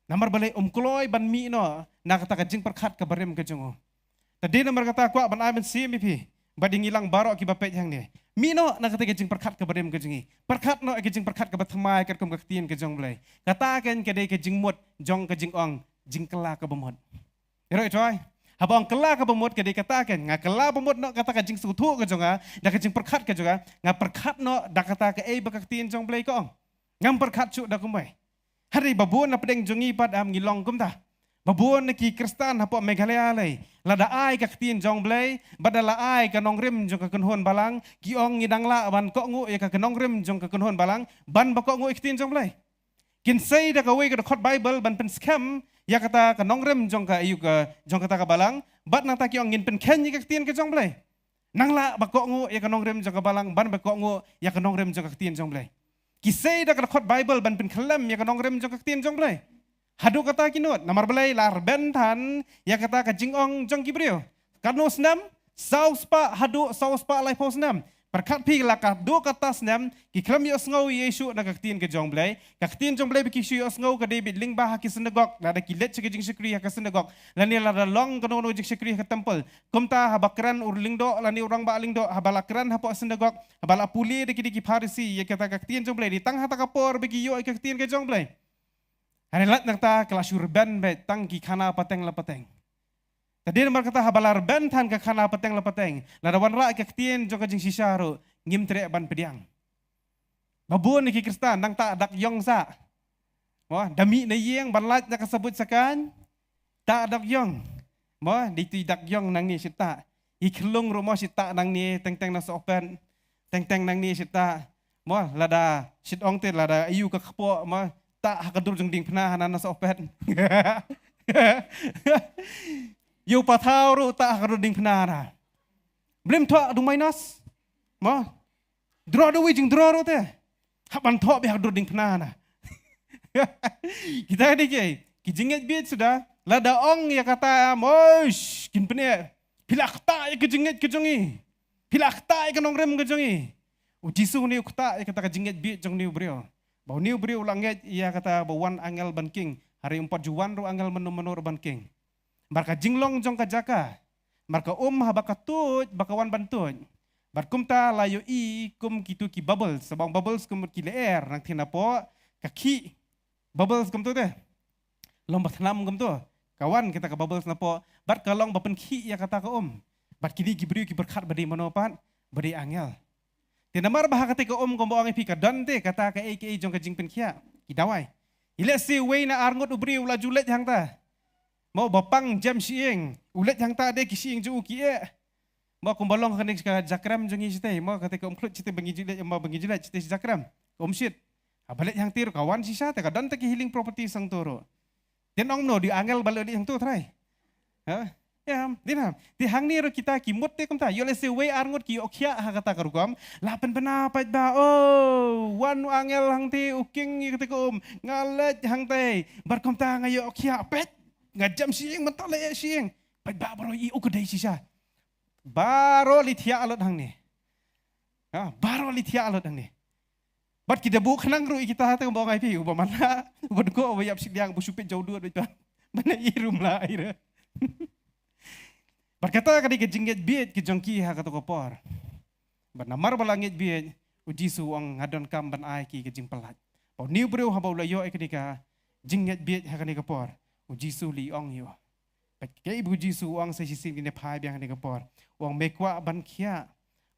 Namar balei? Um kloi ban mih noh na kata ka jingpyrkhat kaba rim ka jong u. Te dei namar kata kwah ban ai mynsiem ïa phi bad ïa ngi lang baroh kiba peit hangne. Mih noh na kata ka jingpyrkhat kaba rim ka jong ngi. Pyrkhat noh ïa ka jingpyrkhat kaba thymmai katkum ka ktien ka jong U Blei. Kata kan ka dei ka jingmut jong ka jingong jingkylla kaba mut. Ïaroh ïa u Trai. Haba ong kylla kaba mut ka dei kata kan, nga kylla ba mut noh kata ka jingsngewthuh ka jong nga da ka jingpyrkhat ka jong nga. Nga pyrkhat noh da kata kaei ba ka ktien jong U Blei ka ong. Ngam pyrkhat shuh da kumwei. Hynrei ba bun na pdeng jong ngi pat, em, ngi long kumta. Ba bun na ki Khristan hapoh Meghalaya lei, lada ai ka ktien jong U Blei bad da la ai ka nongrim jong ka kynhun balang, ki ong ngi dang lah ban kohnguh ïa ka nongrim jong ka kynhun balang ban ba kohnguh ïa ka ktien jong U Blei. Kin sei da kawei ka dkhot Baibl ban pynskhem ïa kata ka nongrim jong ka, ïa ka, jong kata ka balang, bad nangta ki ong ngin pynkheiñ ïa ka ktien ka jong U Blei. Nang lah ba kohnguh ïa ka nongrim jong ka balang ban ba kohnguh ïa ka nongrim jong ka ktien jong U Blei. Ki sei da ka dkhot Baibl ban pynkhlem ïa ka nongrim jong ka ktien jong U Blei. Haduh kata ki nud, namar balei? La rben than ïa kata ka jingong jong ki briew. Katno snem? Saw spah haduh saw spah laiphew snem. Pyrkhat phi, la ka duh kata snem ki khlem ïohsngew ïa Jisu na ka ktien ka jong U Blei. Ka ktien jong U Blei ba ki shu ïohsngew ka dei beit lyngba ha ki synagog, lada ki leit sha ka jingshakri ha ka synagog, lane lada long kano kano jingshakri ha ka temple. Kumta haba kren u lyngdoh lane u rangbah lyngdoh, haba la kren hapoh synagog, haba la pule da ki, da ki Pharisi ïa kata ka ktien jong U Blei, dei tang ha kata ka por ba ki ïoh ïa ka ktien ka jong U Blei. Hynrei lait nangta ka la shu rben beit tang ki khana pateng la pateng. Te dei namar kata haba la rben than ka khana pateng la pateng, lada wanrah ïa ka ktien jong ka jingshisha ruh ngim treh ban pdiang. Ba bun na ki Khristan dang tah dak ïong sah. Mo, da mih na ïing ban lait na ka sabuit sakaiñ, tah dak ïong. Mo, dei tu i dak ïong nangne shi tah. I khyllung ruh mo shi tah nangne, teng teng na sohpet. Teng teng nangne shi tah. Mo, lada shit ong te, lada aïu ka kpoh, mo, tah ha ka dur jong diengphna hana na sohpet. Ïu pathaw ruh tah ha ka dur diengphna hana. Blim thoh du minus. Mo, draw da wi jingdraw ruh te. Hap ban thoh beit ha ka dur diengphna hana. Kita dei ki, ki jingngeit bieit suda. Lada ong ïa kata, moish, kin pyneh. Phi la ktah ïa ka jingngeit ka jong ngi. Phi la ktah ïa ka nongrim ka jong ngi. U Jisu une u ktah ïa kata ka jingngeit bieit jong une u briew. Ba une u briew u la ngeit ïa kata ba wan angel ban king. Hynrei um pat ju wan ruh angel mano mano ruh ban king. Namar ka jinglong jong ka jaka, namar ka um haba ka tuid ba ka wan ban tuid. Bad kumta la ïohi kum kitu ki bubbles, haba ong bubbles kum ki lyer, nangta napoh ka khih bubbles kumtu te. Long ba thnam kumtu. Ka wan kita ka bubbles napoh bad ka long ba pynkhih ïa kata ka um. Bad kine ki briew ki pyrkhat ba dei mano pat? Ba dei angel. Te namar ba ha kata ka um kumba ong ïa phi ka don te kata kaei kaei jong ka jingpynkhiah, ki dawai. Ïa lehse wei na arngut u briew u la ju leit hangta. Mo, ba pang jem shyieng, u leit hangta de ki shyieng jong u ki eh. Mo, kumba long kane ka jakrem jong ngi shatei, mo, kata ka um khluit shatei ba ngi ju leit, mo, ba ngi ju leit shatei sha jakrem. Ka um shit. Haba leit hangta ruh ka wan shisha te, ka don te ki healing properties hangto ruh. Te ong mano, dei angel ba leit hangto, Trai? Ha? Ïa, dei na. Te hangne ruh kita ki mut te kumta. Ïoh lehse wei arngut ki ïoh khiah ha kata ka rukom. La pynbna paidbah, oh, wan u angel hangta u king ïa kata ka um. Nga leit hangta. Bad kumta nga ïoh khiah peit. Nga jem shyieng, mynta la eh shyieng. Paidbah baroh i u ka dei shisha. Baroh li thiah lut hangne. Ha, baroh li thiah lut hangne. Bad ki da buh khnang ruh ïa kita te, ba ngai phi, uba man la, uba dko, uba ïap shiliang, uba shu peit jaw dud, ba ïa, ba na i rum la i re. Bad kata ka dei ka jingngeit bieit ka jong ki ha kato ka por. Bad namar ba la ngeit bieit, u Jisu u ong nga donkam ban ai ki ka jingpyllait. Ba une u briew haba u la ïoh ïa kane ka jingngeit bieit ha kane ka por, u Jisu li ong ïa u. Bad kaei ba u Jisu u ong sa shisien, ngin ïa phai biang ha kane ka por. U ong me kwah ban khiah.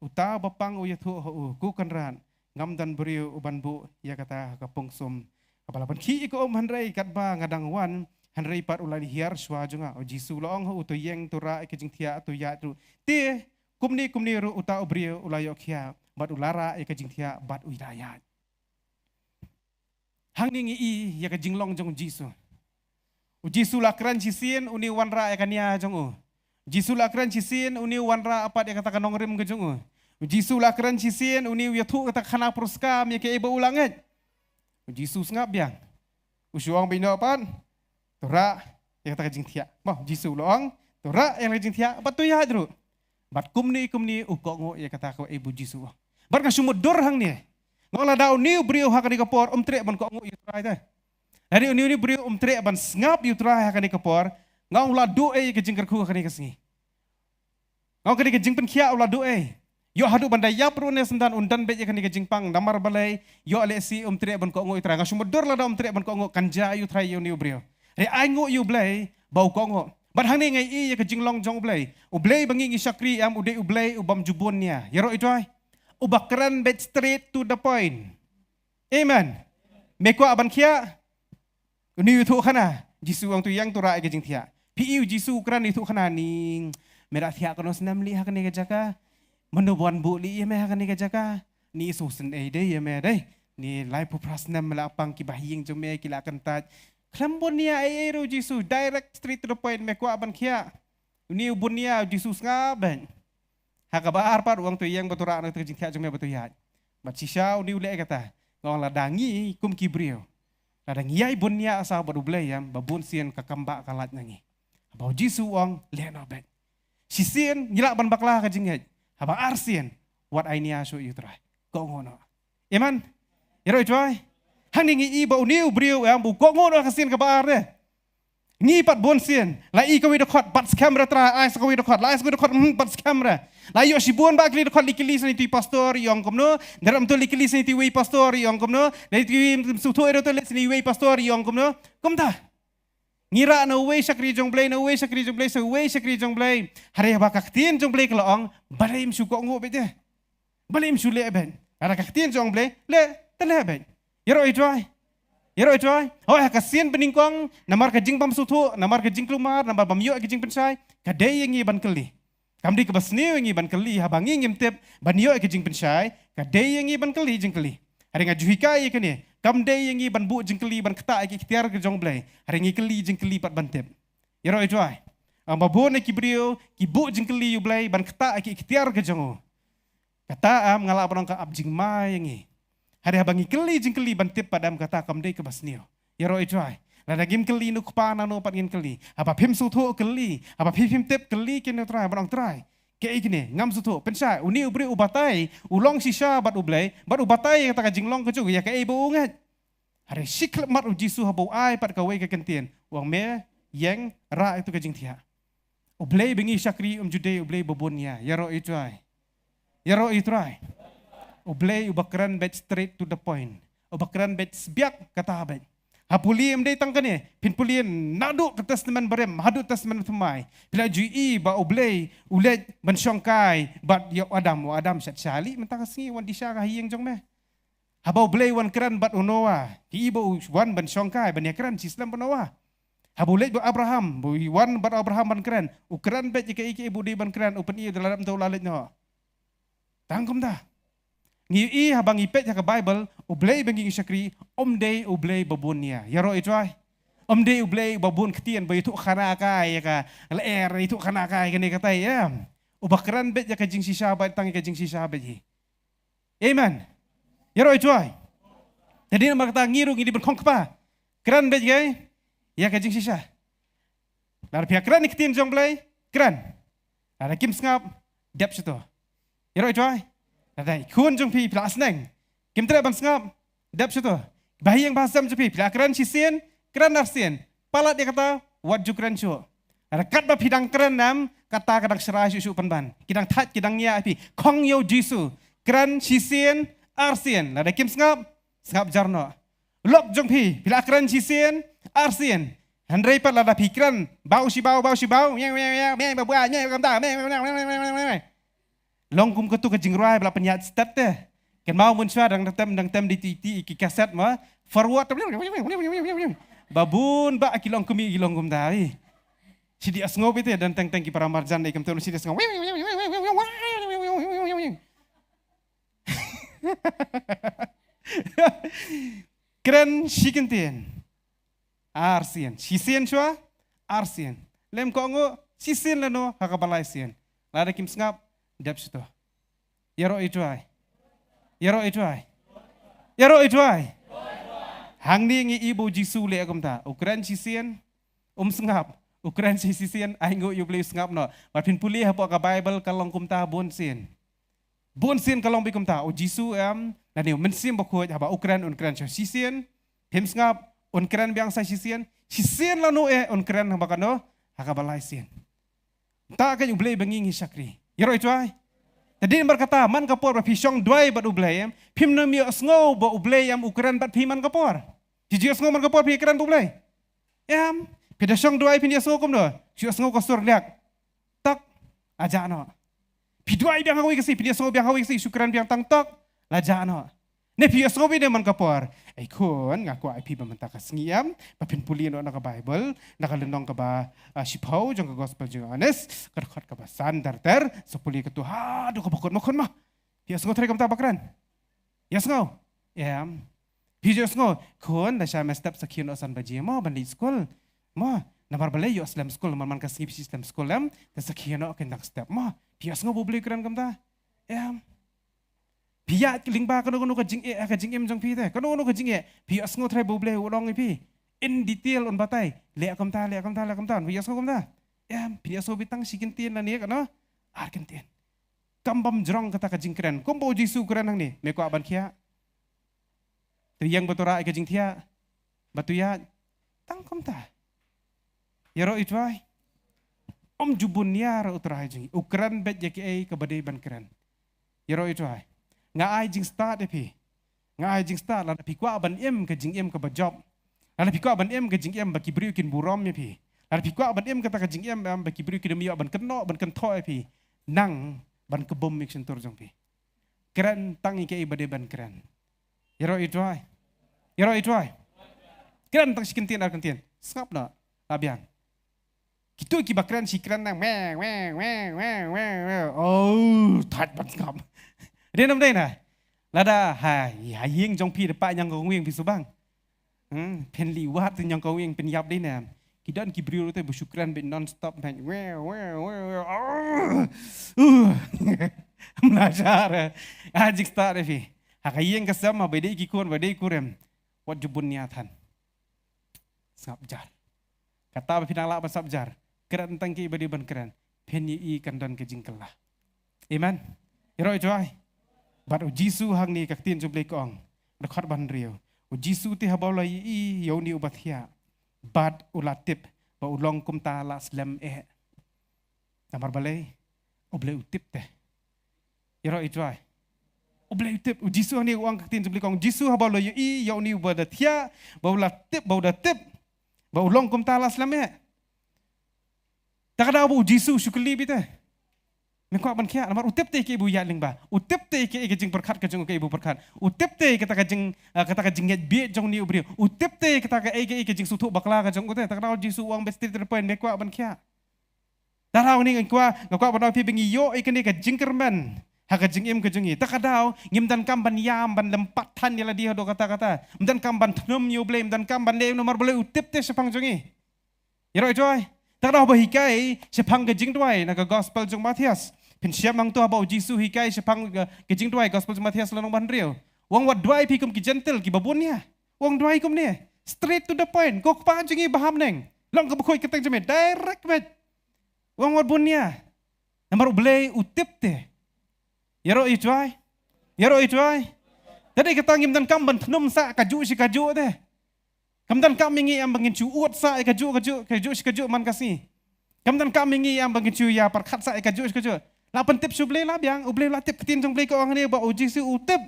Uta uba pang u ïathuh ha u, ko Kynrad, ngam don briew u ban buh ïa kata ha ka pungsum. Kaba la pynkhih ïa ka um hynrei katba nga dang wan, hynrei pat u la hiar shuwa jong nga. U Jisu u la ong ha u, to ïeng, to rah ïa ka jingthiah, to ïaid ruh. Te kumne kumne ruh uta u briew u la ïoh khiah bad u la rah ïa ka jingthiah bad u la ïaid. Hangne ngi i ïa ka jinglong jong u Jisu. U Jisu la kren shisien une u wanrah ïa ka nia jong u. U Jisu la kren shisien une u wanrah pat ïa kata ka nongrim ka jong u. U Jisu la kren shisien une u ïathuh kata ka khana pyrshah ïa kaei ba u la ngeit. U Jisu sngap biang. U shu ong beit noh pat, to rah ïa kata ka jingthiah. Mo, u Jisu u la ong, To rah ïa ka jingthiah bad to ïaid ruh. Bad kumne kumne u kohnguh ïa kata kaba U Jisu u ong. Bad nga shu mutdur hangne. Nga ong lada une u briew ha kane ka por um treh ban kohnguh ïa U Trai te. Lada une une u briew um treh ban sngap ïa U Trai ha kane ka por, nga ong u la duh ei ïa ka jingkyrkhu ha kane ka sngi. Nga ong kane ka jingpynkhiah u la duh ei. Ïoh haduh ban da ïap ruh ne syndan un don beit ïa kane ka jingpang namar balei ïoh lehse um treh ban kohnguh ïa U Trai. Nga shu mutdur lada um treh ban kohnguh kan jia ïa U Trai ïa une u briew. Hynrei ainguh ïa U Blei ba u kohnguh. Bad hangne nga ïohi ïa ka jinglong jong U Blei. U Blei ba ngi ngi shakri em u dei U Blei u bym ju bun nia. Ïaroh U Trai. Uba kren beit straight to the point. Amen. Me kwah ban khiah? Une u ïathuhkhana. Jisu u ong to ïeng to rah ïa ka jingthiah. Phi i U Jisu u kren ïathuhkhana ni. Me da thiah katno snem lei ha kane ka jaka? Mano ba wan buh lei ïa me ha kane ka jaka? Ni shu sngewsih dei ïa me dei. Ni laiphew phra snem me la pang, kiba ha ïing jong me ki la kyntait. Khlem bun nia ei ei ruh U Jisu, direct straight to the point, me kwah ban khiah? Une u bun nia, U Jisu u sngap beit. Ha kaba ar pat u ong to ïeng bad to rah na kata ka jingthiah jong me bad to ïaid. Bad shisha une u leh kata. Nga ong lada ngi kum ki briew, lada ngi ïai bun nia sa bad U Blei em, ba bun sien ka kam ba ka lait na ngi. Haba U Jisu u ong leh noh beit. Shisien ngi lah ban bakla ka jingngeit. Haba arsien wat ai nia shuh ïa U Trai. Kohnguh noh. Amen. Ïaroh U Trai. Hangne ngi i ba une u briew em u kohnguh noh ha ka sien kaba ar de. Ngi pat bun sien la i kawei dkhot, bat skhem re Trai, ai sa kawei dkhot, la ai sa kawei dkhot, hmm, bat skhem re. La ïoh shibun ba kylli dkhot, la kylli sha ine i pastor i ong kumno, nda ram to la kylli sha ine i wei pastor i ong kumno, la i kylli suthu ero to la sha ine i wei pastor i ong kumno. Kumta. Ngi rah na uwei shakri jong Blei, na uwei shakri jong Blei, sa uwei shakri jong Blei. Hynrei haba ka ktien jong Blei ka la ong, balei ym shu kohnguh beit de? Balei ym shu leh beit? Lada ka ktien jong Blei, leh, te leh beit. Ïaroh U Trai. Ïaroh U Trai. Hooid ha ka sien banyngkong, namar ka jingbym suthu, namar ka jingkulmar, namar bym ïoh ka jingpynshai, ka dei ïa ngi ban kylli. Kam dei kaba sniew ïa ngi ban kylli, haba ngi ngim tip ban ïoh ka jingpynshai, ka dei ïa ngi ban kylli jingkylli. Hynrei nga ju hikai ïa kane, kam dei ïa ngi ban buh jingkylli ban ktah ïa ki iktiar ka jong Blei. Hynrei ngi kylli jingkylli pat ban tip. Ïaroh U Trai. Ym ba bun na ki briew ki buh jingkylli ïa U Blei ban ktah ïa ki iktiar ka jong u. Kata em nga lah ban ong ka ap jingma ïa ngi. Hynrei haba ngi kylli jingkylli ban tip pat em, kata kam dei kaba sniew. Ïaroh U Trai. Lada ngim kylli na u kpa, nano pat ngin kylli? Haba phim suthu kylli, haba phim, phim tip kylli ki na U Trai, ban ong Trai, kaei kane, ngam suthu, pynshai, une u briew u batai u long shisha bad U Blei, bad u batai ïa kata ka jinglong ka jong u, ïa kaei ba u ngeit. Hynrei shi khyllipmat U Jisu haba u ai pat kawei ka kyntien, u ong me ïeng, rah ïa katu ka jingthiah. U Blei ba ngi shakri um ju dei U Blei ba bun nia. Ïaroh U Trai. Ïaroh U Trai. U Blei uba kren beit straight to the point. Uba kren beit sbiak kata beit. Ha pule ym dei tang kane, phin pule naduh ka Testament Barim haduh Testament Thymmai, phi la ju i ba U Blei u leit ban shongkai bad ïa u Adam. U Adam, shat sha lei mynta ka sngi, wan dih sha ka ha ïing jong me. Haba U Blei u wan kren bad u Noah, phi i ba u wan ban shongkai, ban ïakren shi slem bad u Noah. Haba u leit bad u Abraham, ba u wan bad u Abraham ban kren, u kren beit ïa kaei kaei ba u dei ban kren, u pyni da la dep, mynta u la leit noh. Tang kumta. Ngi i haba ngi peit ha ka Baibl, U Blei ba ngi shakri um dei U Blei ba bun nia. Ïaroh U Trai. Um dei U Blei ba bun ktien, ba ïathuhkhana kai ïa ka lyer, ïathuhkhana kai kane katai, em. Uba kren beit ïa ka jingshisha beit, tang ïa ka jingshisha beit hi. Amen. Ïaroh U Trai. Te dei namar kata ngi ruh ngi dei ban khong kpa. Kren beit ïa ka, ïa ka jingshisha. Lada phi ïakren ïa ka ktien jong U Blei, kren. Lada kim sngap, dep shato. Ïaroh U Trai. Lada i khun jong phi, phi la sneng, kim treh ban sngap, dep shato. Ba ha ïing ba ha sem jong phi, phi la kren shisien, kren arsien. Palat ïa kata, wat ju kren shuh. Lada katba phi dang kren em, kata ka dang shrai shuh shuh pynban. Ki dang thait, ki dang ngiah ïa phi. Khong ïa U Jisu. Kren shisien, arsien. Lada kim sngap, sngap jar noh. Lok jong phi, phi la kren shisien, arsien. Hynrei pat lada phi kren baw shi baw, baw shi baw, long kum katu ka jingrwai ba la pynïaid stet te. Kynmaw mynshuwa dang tem, dang tem da iti iti ki kaset ma forward. Ba bun ba ki long kum i, ki long kumta i. Shi dei sngew beit te, don teng teng ki para marjan dei kumta, shi dei sngew. Kren shi kyntien. Arsien. Shisien shuwa, arsien. Lym kohnguh, shisien lano, ha kaba lai sien. Lada kim sngap, dep shato. Ïaroh U Trai. Ïaroh U Trai. Ïaroh U Trai. Hangne ngi i ba U Jisu u leh kumta. U kren shisien, um sngap, U kren shisien, ai nguh ïa U Blei, u sngap noh. Bad phin pule hapoh ka Baibl ka long kumta bun sien. Bun sien ka long beit kumta. U Jisu em, lane U Mynsiem Bakhuid, haba u kren, un kren shisien. Phim sngap, un kren biang sa shisien. Shisien lano eh, un kren haba kano, ha kaba lai sien. Te ka U Blei ba ngi ngi shakri. Ïaroh ïa u trai. Te dei namar kata, man ka por ba phi shong duwai bad U Blei em, phim nym ïohsngew ba U Blei em u kren bad phi man ka por. Phi ju ïohsngew man ka por phi kren bad U Blei? Em, phi da shong duwai phin ïohsngew kumno? Phi ïohsngew ka sur liak. Tok, la jah noh. Phi duwai biang ha kawei ka sngi, phin ïohsngew biang ha kawei ka sngi, shu kren biang tang tok, la jah noh. Ne phi ïohsngew beit ne man ka por? Ei khun, nga kwah ïa phi ba mynta ka sngi em, ba phin pule noh na ka Baibl, na ka lynnong kaba, ah, shiphew jong ka Gospel jong u Ïoannis, ka dkhot kaba san, ter ter, sa pule katto haduh kaba kut, mo khun mo. Phi ïohsngew trai kumta ba kren? Ïohsngew? Em. Phi ïohsngew, khun, da shah mih step sa khie noh san baje mo, ban leit skul. Mo, namar balei ïoh slem skul, namar man ka sngi phi slem skul em, te sa khie noh khyndai step mo. Phi ïohsngew ba U Blei u kren kumta? Em. Phi ïaid lyngba kano kano ka jingeh, ka jingim jong phi te. Kano kano ka jingeh. Phi ïohsngew trai ba U Blei u ong ïa phi in detail, un batai. Leh kumta, leh kumta, leh kumta. Phi ïohsngew kumta? Em, phi ïohsngew beit tang shi kyntien lane kano? Ar kyntien. Kam bym jrong kata ka jingkren. Kumba U Jisu u kren hangne. Me kwah ban khiah? To ïeng bad to rah ïa ka jingthiah bad to ïaid. Tang kumta. Ïaroh ïa u trai. Ym ju bun ïa u Trai jong ngi. U kren beit ïa kaei kaba dei ban kren. Ïaroh ïa u trai. Nga ai jingstad ïa phi. Nga ai jingstad, lada phi kwah ban im ka jingim kaba jop. Lada phi kwah ban im ka jingim ba ki briew kin burom ïa phi. Lada phi kwah ban im kata ka jingim em ba ki briew kin ym ïoh ban kynnoh, ban kynthoh ïa phi. Nang ban kbum ïa ka shyntur jong phi. Kren tang ïa kaei ba dei ban kren. Ïaroh ïa u trai. Ïaroh ïa u trai. Kren tang shi kyntien ar kyntien. Sngap noh. La biang. Kito kiba kren shi kren nang. Weh, weh, weh, weh, weh, weh. Oh, thait ban sngap. Dei nam dei na. Lada ha, ha ïing jong phi da pah ñiangkongwieng phi subang. Hmm, phin leit wad te ñiangkongwieng phin ïap dei na. Ki don ki briew te ba shu kren beit non stop beit. Weh, weh, weh, weh. Oh. Uh. Mla jar. Ah, jingstad ïa phi. Ha ka ïing ka sem, ba dei ki khun, ba dei ki kurim. Wat ju bun ïa than. Sngap jar. Kata ba phi nang lah ban sngap jar. Kren tang kiei ba dei ban kren. Phin ïohi kan don ka jingkylla. Amen. Ïaroh ïa u trai. Bad U Jisu hangne ka ktien jong U Blei ka ong. Dkhot ba hynriew. U Jisu te haba u la ïohi ïa une uba thiah. Bad u la tip ba u long kumta la slem eh. Namar balei? U Blei u tip te. Ïaroh ïa u trai. U Blei u tip, U Jisu hangne u ong ka ktien jong U Blei ka ong, Jisu haba u la ïohi ïa une uba da thiah, ba u la tip, ba u da tip ba u long kumta la slem eh. Te ka daw ba U Jisu u shu kylli beit te. Me kwah ban khiah, namar u tip te kaei ba u ïaid lyngba. U tip te kaei ka jingpyrkhat ka jong u, kaei ba u pyrkhat. U tip te kata ka jing, ah, kata ka jingngeit bieit jong une u briew. U tip te kata kaei kaei ka jingsngewthuh bakla ka jong u te. Te ka daw U Jisu u ong beit straight to the point, me kwah ban khiah. Te ha kane nga kwah, nga kwah ban ong ïa phi ba ngi ïoh ïa kane ka jingkyrmen ha ka jingim ka jong ngi. Te ka daw ngim donkam ban ïam, ban lympat than ïa lade haduh katta katta. Ym donkam ban thnum ïa U Blei, ym donkam ban leh namar balei, u tip te shaphang jong ngi. Ïaroh ïa u trai. Te ka daw ba hikai shaphang ka jingduwai na ka Gospel jong u Mathaios. Phin shem hangto haba U Jisu u hikai shaphang ka, ka jingduwai, Gospel jong u Mathaios lynnong ba hynriew. U ong wat duwai phi kum ki Jentil kiba bun ïa. U ong duwai kumne. Straight to the point. Ko Kpa jong ngi ba ha bneng. Long kaba khuid kyrteng jong me. Direct beit. U ong wat bun ïa. Namar U Blei u tip te. Ïaroh ïa u trai. Ïaroh ïa u trai. Te dei kata ngim donkam ban thnum sah kajuh shi kajuh te. Kam donkam ïa ngi em ba ngin shu ud sah ïa kajuh kajuh, kajuh shi kajuh man ka sngi. Kam donkam ïa ngi em ba ngin shu ïa pyrkhat sah ïa kajuh shi kajuh. La pyntip sha U Blei la biang, U Blei la tip, ka ktien jong U Blei ka ong hangne ba U Jisu u tip.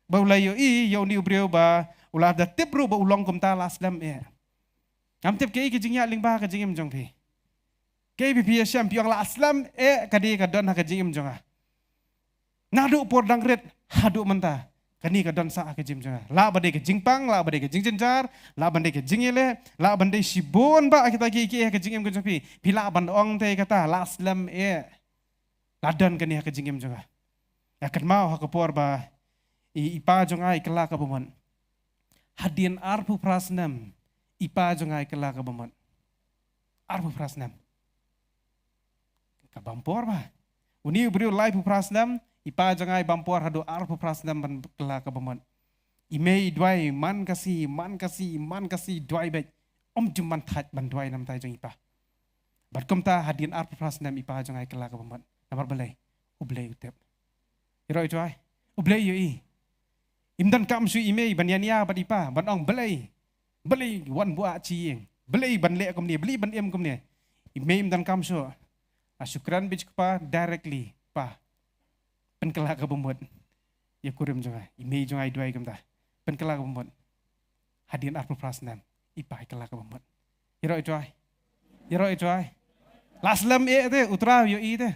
Ba u la ïohi ïa une u briew ba u la da tip ruh ba u long kumta la slem eh. Ngam tip kaei ka jingïaid lyngba ka jingim jong phi. Kaei ba phi ïa shem, phi ong la slem eh, ka dei ka don ha ka jingim jong nga. Naduh por dang rit haduh mynta kane ka don sah ha ka jingim jong nga. Lah ba dei ka jingpang, lah ba dei ka jingjynjar, lah ban dei ka jingïaleh, lah ban dei shibun bah kita kiei kiei ha ka jingim ka jong phi. Phi lah ban ong te kata la slem eh. La don kane ha ka jingim jong nga. Nga kynmaw ha ka por ba i, i pa jong nga i kylla ka bamut. Hadien arphew phra snem i pa jong nga i kylla ka bamut. Arphew phra snem. Ka bam por bah. Une u briew laiphew phra snem, i pa jong nga i bam por haduh arphew phra snem ban kylla ka bamut. I mei i duwai man ka sngi, man ka sngi, man ka sngi, duwai beit. Ym ju man thait ban duwai na bynta jong i pa. Bad kumta hadien arphew phra snem i pa jong nga i kylla kaba mut. Namar balei? U Blei u tip. Ïaroh ïa u. U Blei u ïohi. Im donkam shuh i mei ban ïania bad i pa ban ong balei, balei wan buh ïa ka ïing, balei ban leh kumne, balei ban im kumne. I mei im donkam shuh. La shu kren beit sha u kpa directly, pa, pynkylla kaba mut ïa u kurim jong nga. I mei jong nga i duwai kumta, pynkylla kaba mut. Hadien arphew phra snem i pa i kylla kaba mut. Ïaroh ïa u. Ïaroh ïa u. La slem eh te, u Trai u ïohi te.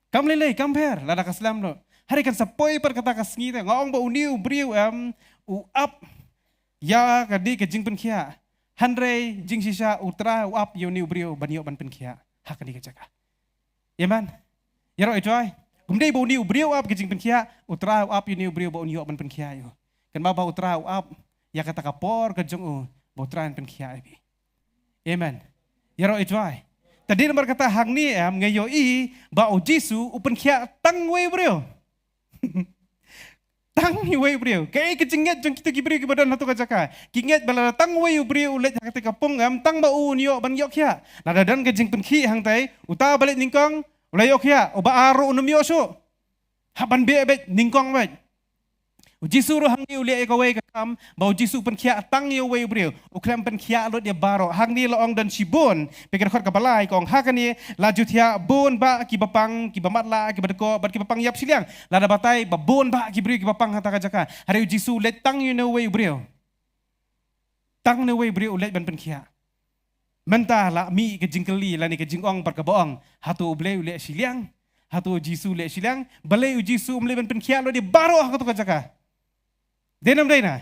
Kam lei lei, kam pher, lada ka slem noh. Hynrei kan sa poi pat kata ka sngi te, nga ong ba une u briew em, u ap ïa kane ka jingpynkhiah. Hynrei jingshisha u Trai u ap ïa une u briew ban ïoh ban pynkhiah ha kane ka jaka. Amen. Ïaroh ïa u. Ym dei ba une u briew u ap ka jingpynkhiah, u Trai u ap ïa une u briew ba un ïoh ban pynkhiah ïa u. Kynmaw ba u Trai u ap ïa kata ka por ka jong u ba u Trai un pynkhiah ïa phi. Amen. Ïaroh ïa u. Te dei namar kata hangne em nga ïohi ba u Jisu u pynkhiah tang uwei u briew. Tang uwei u briew. Kaei ka jingngeit jong kito ki briew kiba don hato ka jaka? Ki ngeit ba lada tang uwei u briew u leit ha kata ka pung em, tang ba u un ïoh ban ïoh khiah. Lada don ka jingpynkhih hangtai, uta ba leit nyngkong u la ïoh khiah, uba ar ruh un ym ïoh shuh. Hap ban beh beit, nyngkong beit. U Jisu ruh hangne u leh ïa kawei ka kam ba u Jisu u pynkhiah tang ïa uwei u briew. U khlem pynkhiah lut ïa baroh. Hangne la ong don shibun. Peit ka dkhot kaba lai ka ong ha kane la ju thiah bun bah kiba pang, kiba matlah, kiba dkoh bad kiba pang ïap shiliang. Lada batai ba bun bah ki briew kiba pang ha kata ka jaka. Hynrei u Jisu u leit tang ïa une uwei u briew. Tang une uwei u briew u leit ban pynkhiah. Mynta la mih ka jingkylli lane ka jingong bad kaba ong, hato u Blei u leh shiliang? Hato u Jisu u leh shiliang? Balei u Jisu um leit ban pynkhiah lut ïa baroh ha kato ka jaka? Dei ne ym dei na?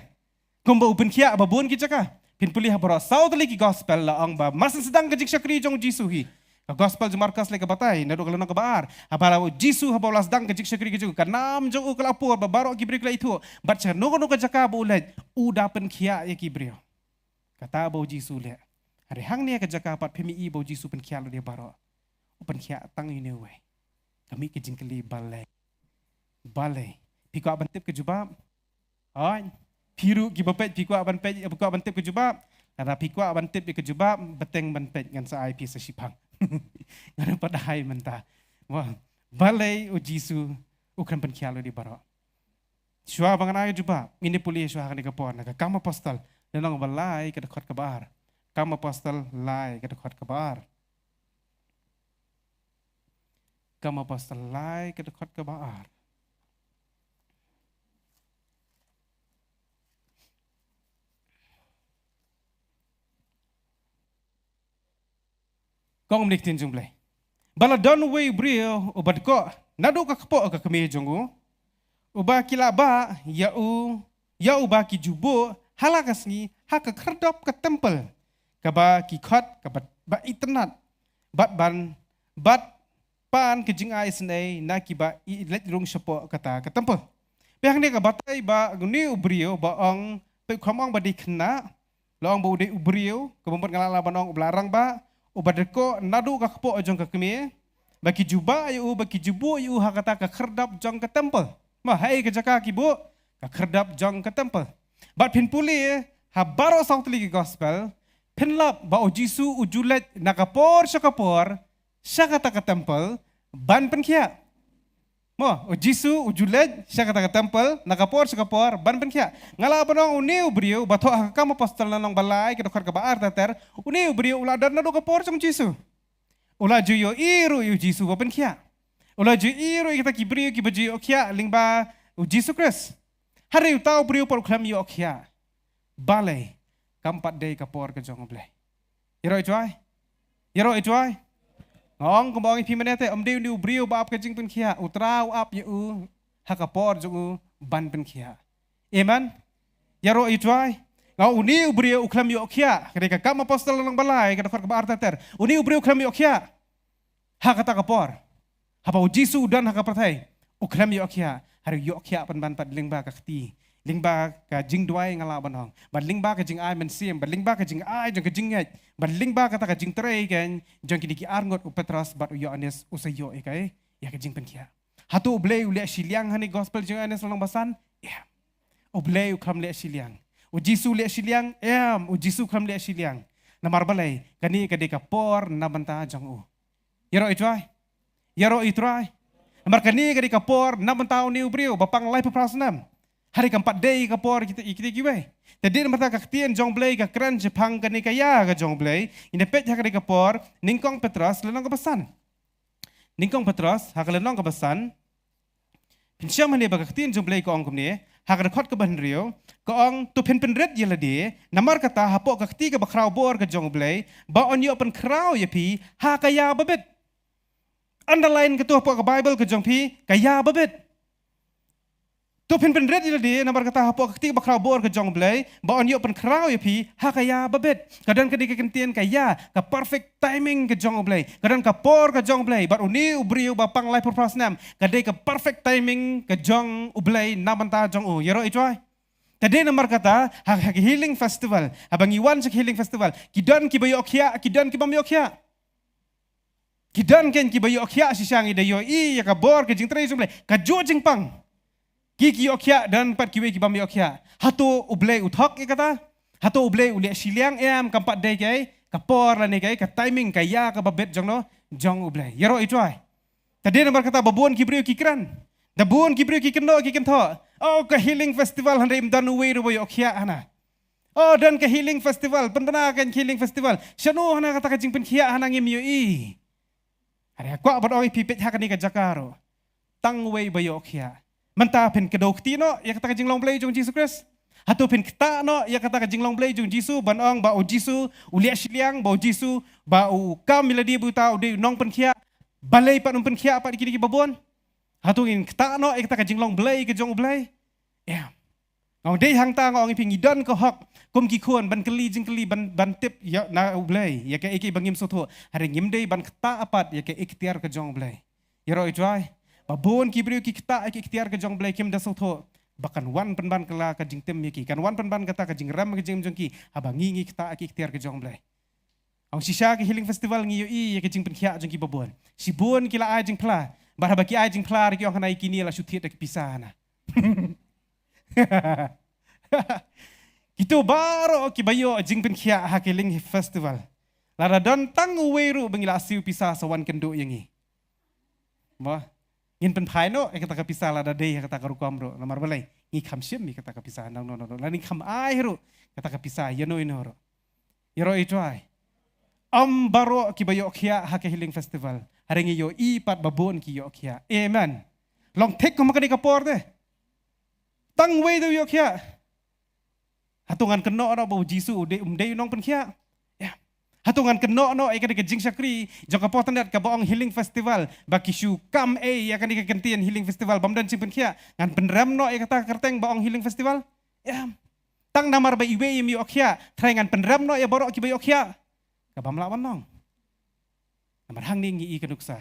Kumba u pynkhiah ha bun ki jaka. Phin pule ha baroh saw tylli ki gospel la ong ba mar syn sdang ka jingshakri jong u Jisu hi. Ka gospel jong u Markos leh ka batai naduh ka lynnong kaba ar. Haba la u Jisu haba u la sdang ka jingshakri ka jong u, ka nam jong u ka la pur ba baroh ki briew ki la ithuh. Bad sha kano kano ka jaka ba u leit, u da pynkhiah ïa ki briew. Kata ba u Jisu u leh. Hynrei hangne ha ka jaka pat phim ïohi ba u Jisu u pynkhiah lut ïa baroh. U pynkhiah tang ïa une uwei. Ka mih ka jingkylli balei. Balei. Phi kwah ban tip ka jubab? Oi. Phi ruh kiba peit phi kwah ban peit, phi kwah ban tip ka jubab? Lada phi kwah ban tip ïa ka jubab, bteng ban peit ngan sa ai phi sa shiphang. Ngan ai pat mynta. Wah. Balei u Jisu u khlem pynkhiah lut ïa baroh. Shuwa ba ngan ai ka jubab, ngin ïa pule shuwa ha kane ka por na ka Kam Apostol, lynnong ba lai ka dkhot kaba ar. Kam Apostol lai ka dkhot kaba ar. Kam Apostol lai ka dkhot kaba ar. Ka ong kumne ka ktien jong u Blei. Ba la don uwei u briew uba dkoh naduh ka kpoh ka kmie jong u, uba ki la bah ïa u, ïa uba ki ju buh ha la ka sngi ha ka khyrdop ka templ, kaba ki khot kaba, ba itynnad, bad ban, bad pan ka jingai isynei na kiba i leit rung shapoh kata ka templ. Peit hangne ka batai ba une u briew ba ong, peit kham ong ba dei khynnah, la ong ba u dei u briew, kaba mut nga lah ban ong uba la rangbah, uba dkoh naduh ka kpoh jong ka kmie, ba ki ju bah ïa u, ba ki ju buh ïa u ha kata ka khyrdop jong ka templ. Ma haei ka jaka ki buh? Ka khyrdop jong ka templ. Bad phin pule ha baroh saw tylli ki gospel, phin lap ba u Jisu u ju leit na ka por sha ka por sha kata ka templ ban pynkhiah. Mo, u Jisu u ju leit sha kata ka templ na ka por sha ka por ban pynkhiah. Nga lah ban ong une u briew ba thoh ha ka Kam Apostol lynnong ba lai ka dkhot kaba ar ter ter, une u briew u la don naduh ka por jong u Jisu. U la ju ïohi ruh ïa u Jisu ba pynkhiah. U la ju ïohi ruh ïa kita ki briew kiba ju ïoh khiah lyngba u Jisu Khrist. Hynrei uta u briew pat u khlem ïoh khiah. Balei? Kam pat dei ka por ka jong u Blei. Ïaroh ïa u. Ïaroh ïa u. Nga ong kumba ong ïa phi mynne te, ym dei une u briew ba ap ka jingpynkhiah, u Trai u ap ïa u ha ka por jong u ban pynkhiah. Amen. Ïaroh ïa u. Nga ong une u briew u khlem ïoh khiah, ka dei ka Kam Apostol lynnong ba lai ka dkhot kaba ar ter ter. Une u briew u khlem ïoh khiah ha kata ka por. Haba u Jisu u don ha ka pyrthei, u khlem ïoh khiah, hynrei u ïoh khiah pynban pat lyngba ka kti, lyngba ka jingduwai nga lah ban ong, bad lyngba ka jingai mynsiem, bad lyngba ka jingai jong ka jingngeit, bad lyngba kata ka jingtrei kein jong kine ki arngut u Petros bad u Ïoannis u sa ïoh ïa ka, ïa ka jingpynkhiah. Hato u Blei u leh shiliang hangne gospel jong u Ïoannis lynnong ba san? Em. U Blei u khlem leh shiliang. U Jisu u leh shiliang? Em, u Jisu u khlem leh shiliang. Namar balei, kane ka dei ka por na bynta jong u. Ïaroh i Trai. Ïaroh i Trai. Namar kane ka dei ka por na bynta une u briew ba pang laiphew phra snem. Hynrei kam pat dei ka por kita, kita kiwei. Te dei namar kata ka ktien jong Blei ka kren shaphang kane ka ïa ka jong Blei. Ynda peit ha kane ka por, Nyngkong Petros, lynnong kaba san. Nyngkong Petros, ha ka lynnong kaba san. Phin shem hangne ba ka ktien jong Blei ka ong kumne, ha ka dkhot kaba hynriew, ka ong, to phin pynrit ïa lade, namar kata hapoh ka kti kaba khraw bor ka jong u Blei, ba un ïoh pynkhraw ïa phi, ha ka ïa babit. Underline kato hapoh ka Bible ka jong phi, ka ïa babit. To phin pynrit ïa lade, namar kata hapoh ka kti kaba khraw bor ka jong u Blei, ba un ïoh pynkhraw ïa phi, ha ka ïa babit. Ka don ka dei ka kyntien ka ïa, ka perfect timing ka jong u Blei. Ka don ka por ka jong u Blei, bad une u briew ba pang laiphew phra snem, ka dei ka perfect timing ka jong u Blei na bynta jong u. Ïaroh i Trai. Te dei namar kata, ha, ha ka healing festival, haba ngi wan sha ka healing festival, ki don kiba ïoh khiah, ki don kibym ïoh khiah. Ki don kein kiba ïoh khiah shisha, ngi da ïohi ïa ka bor ka jingtrei jong u Blei. Ka juh jingpang. Ki ki ïoh khiah, don pat kiwei kibym ïoh khiah. Hato u Blei u thok ïa kata? Hato u Blei u leh shiliang? Em, kam pat dei kaei ka por lane kaei ka timing, ka ïa kaba bit jong no, jong u Blei. Ïaroh i Trai. Te dei namar kata ba bun ki briew ki kren. Da bun ki briew ki kynnoh ki kynthoh. Oh, ka healing festival, hynrei ym don uwei ruh ba ïoh khiah hana. Oh, don ka healing festival, pynbna ka healing festival. Shano hana kata ka jingpynkhiah hana, ngim ïohi. Hynrei kwah ban ong ïa phi, peit ha kane ka jaka ruh, tang uwei ba ïoh khiah. Mynta phin kdew kti noh ïa kata ka jinglong Blei jong u Jisu Khrist? Hato phin ktah noh ïa kata ka jinglong Blei jong u Jisu, ban ong ba u Jisu u leh shiliang, ba u Jisu ba u kam ïa lade ba uta u dei u nongpynkhiah, balei pat um pynkhiah pat ïa kine kiba bun? Hato ngin ktah noh ïa kata ka jinglong Blei ka jong u Blei? Em. Nga ong dei hangta, nga ong ïa phi, ngi don ka hok kum ki khun ban kylli jingkylli, ban, ban tip ïa na u Blei ïa kaei kaei ba ngim sngewthuh. Hynrei ngim dei ban ktah pat ïa ka iktiar ka jong u Blei. Ïaroh i Trai. Ba bun ki briew ki ktah ïa ka iktiar ka jong u Blei, kim da sngewthuh ba kan wan pynban kylla ka jingtim ïa ki, kan wan pynban kata ka jingrem ka jingim jong ki, haba ngi, ngi ktah ïa ka iktiar ka jong u Blei. Ong shisha ka healing festival ngi ïohi ïa ka jingpynkhiah jong kiba bun. Shibun ki la ai jingphla. Bad haba ki ai jingphla ruh ki ong hana, ïa kine la shu thied da ki pisa hana. Kito baroh kiba ïoh jingpynkhiah ha ka healing festival, lada don tang uwei ruh ba ngi la siew pisa, sa wan kynduh ïa ngi. Mo, ngin pynphai noh ïa kata ka pisa lada dei ha kata ka rukom ruh. Namar balei? Ngi kham shim ïa kata ka pisa. Nang, no, no, no. Lada ngi kham ai ruh kata ka pisa ïano ïano ruh. Ïaroh i Trai. Ym baroh kiba ïoh khiah ha ka healing festival. Hynrei ngi ïohi pat ba bun ki ïoh khiah. Amen. Long thik kum ha kane ka por te. Tang uwei te u ïoh khiah. Hato ngan kynnoh noh ba u Jisu u dei, um dei u nongpynkhiah? Em. Hato ngan kynnoh noh ïa kane ka jingshakri jong ka Potternet kaba ong healing festival, ba ki shu kam ei ïa kane ka kyntien healing festival, bym don jingpynkhiah? Ngan pynrem noh ïa kata ka kyrteng ba ong healing festival? Em. Tang namar ba iwei im ïoh khiah, trai ngan pynrem noh ïa baroh kiba ïoh khiah? Ka bym lah ban long. Namar hangne ngi i ka nuksa.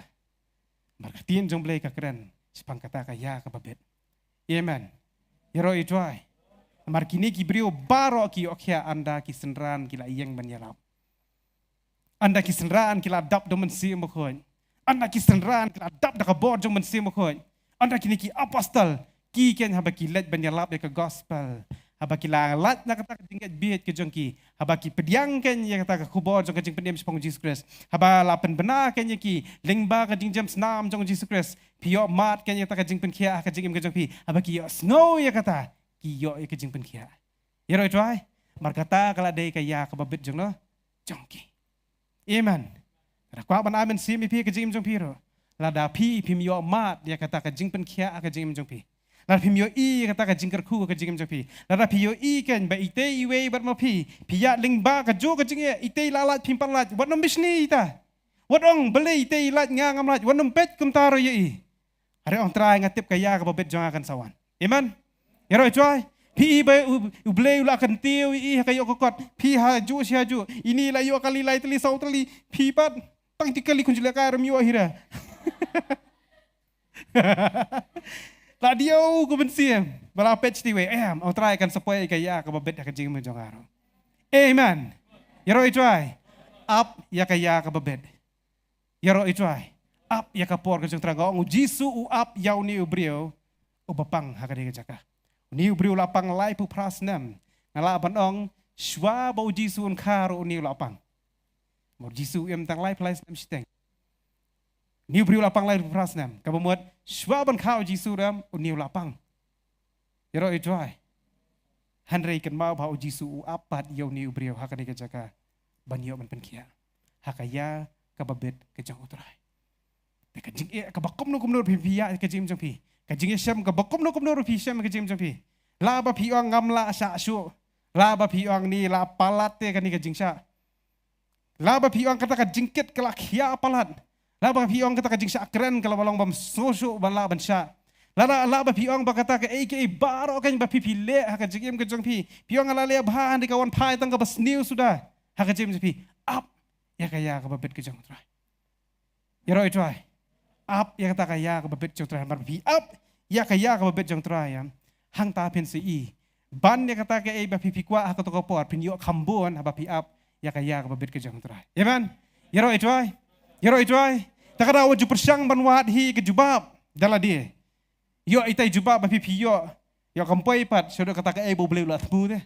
Namar ka ktien jong Blei ka kren shaphang kata ka ïa kaba bit. Amen. Ïaroh i Trai. Namar kine ki briew baroh ki ïoh khiah ynda ki synran ki la ïeng ban ïalap. Ynda ki synran ki la dap da u Mynsiem Bakhuid. Ynda ki synran ki la dap da ka bor jong u Mynsiem Bakhuid. Ynda kine ki apostol, ki kein haba ki leit ban ïalap ïa ka gospel, haba ki la lait na kata ka jingngeit bieit ka jong ki, haba ki pdiang kein ïa kata ka khubor jong ka jingpynim shaphang u Jisu Khrist, haba la pynbna kein ïa ki lyngba ka jingjem snam jong u Jisu Khrist, phi ïoh mad kein ïa kata ka jingpynkhiah ha ka jingim ka jong phi. Haba ki ïohsngew ïa kata, ki ïoh ïa ka jingpynkhiah. Ïaroh i Trai. Namar kata ka la dei ka ïa kaba bit jong no, jong ki. Amen. Nga kwah ban ai mynsiem ïa phi ha ka jingim jong phi ruh. Lada phi phim ïoh mad ïa kata ka jingpynkhiah ha ka jingim jong phi, lada phim ïohi ïa kata ka jingkyrkhu ha ka jingim jong phi, lada phi ïohi kein ba itei iwei bad ma phi, phi ïaid lyngba kajuh ka jingeh, itei la lait phim pat lait, wat nym bishni ita. Wat ong balei itei i lait nga ngam lait, wat nym peit kumta ruh ïa i. Hynrei ong Trai, nga tip ka ïa kaba bit jong nga kan sa wan. Amen. Ïaroh i Trai. Phi i ba u, u Blei u la kyntiew ïa i ha ka ïoh ka kot. Phi ha juh shi ha juh. Ini la ïoh kali lai tylli saw tylli. Phi pat tang ki kali khun jylliew ka rem ïoh hi re. La diaw ka mynsiem ba la peit shi wei. Em, ong Trai kan sa poi ka ïa kaba bit ha ka jingim jong nga ruh. Amen. Ïaroh i Trai. Ap ïa ka ïa kaba bit. Ïaroh i Trai. Ap ïa ka por ka jong Trai. Nga ong u Jisu u ap ïa une u briew uba pang ha kane ka jaka. Une u briew u la pang laiphew phra snem. Nga lah ban ong shuwa ba u Jisu un kha ruh une u la pang. Namar u Jisu u im tang laiphew lai snem shiteng. Une u briew u la pang laiphew phra snem. Kaba mut, shuwa ban kha u Jisu ruh, une u la pang. Ïaroh ïa u Trai. Hynrei kynmaw ba u Jisu u ap pat ïa une u briew ha kane ka jaka ban ïoh ban pynkhiah ha ka ïa kaba bit ka jong u Trai. Te ka jingeh kaba kumno kumno ruh phi, phi ïa ka jingim jong phi. Ka jingïashem kaba kumno kumno ruh phi shem ka jingim jong phi. La ba phi ong ngam lah shah shuh. La ba phi ong ni la palat te kane ka jingshah. La ba phi ong kata ka jingkit ka la khia palat. La ba phi ong kata ka jingshah kren ka la ba long bym sngewsuk ban lah ban shah. La, la, la ba phi ong ba kata kaei kaei baroh kan ba phi phi leh ha ka jingim ka jong phi. Phi ong la leh bha, hynrei ka wan phai tang kaba sniew suda ha ka jingim jong phi. Ap ïa ka ïa kaba bit ka jong u Trai. Ïaroh ïa u Trai. Ap ïa kata ka ïa kaba bit jong u Trai, namar phi ap ïa ka ïa kaba bit jong u Trai, ïa. Hangta phin sa ïohi ban ïa kata kaei ba phi phi kwah ha kato ka por, phin ïoh kham bun haba phi ap ïa ka ïa kaba bit ka jong u Trai. Amen. Ïaroh ïa u Trai. Ïaroh ïa u Trai. Te ka daw wat ju pyrshang ban wad hi ka jubab da lade. Ïoh itai jubab ba phi phi ïoh. Ïoh kam poi pat shaduh kata kaei ba U Blei u la thmu te.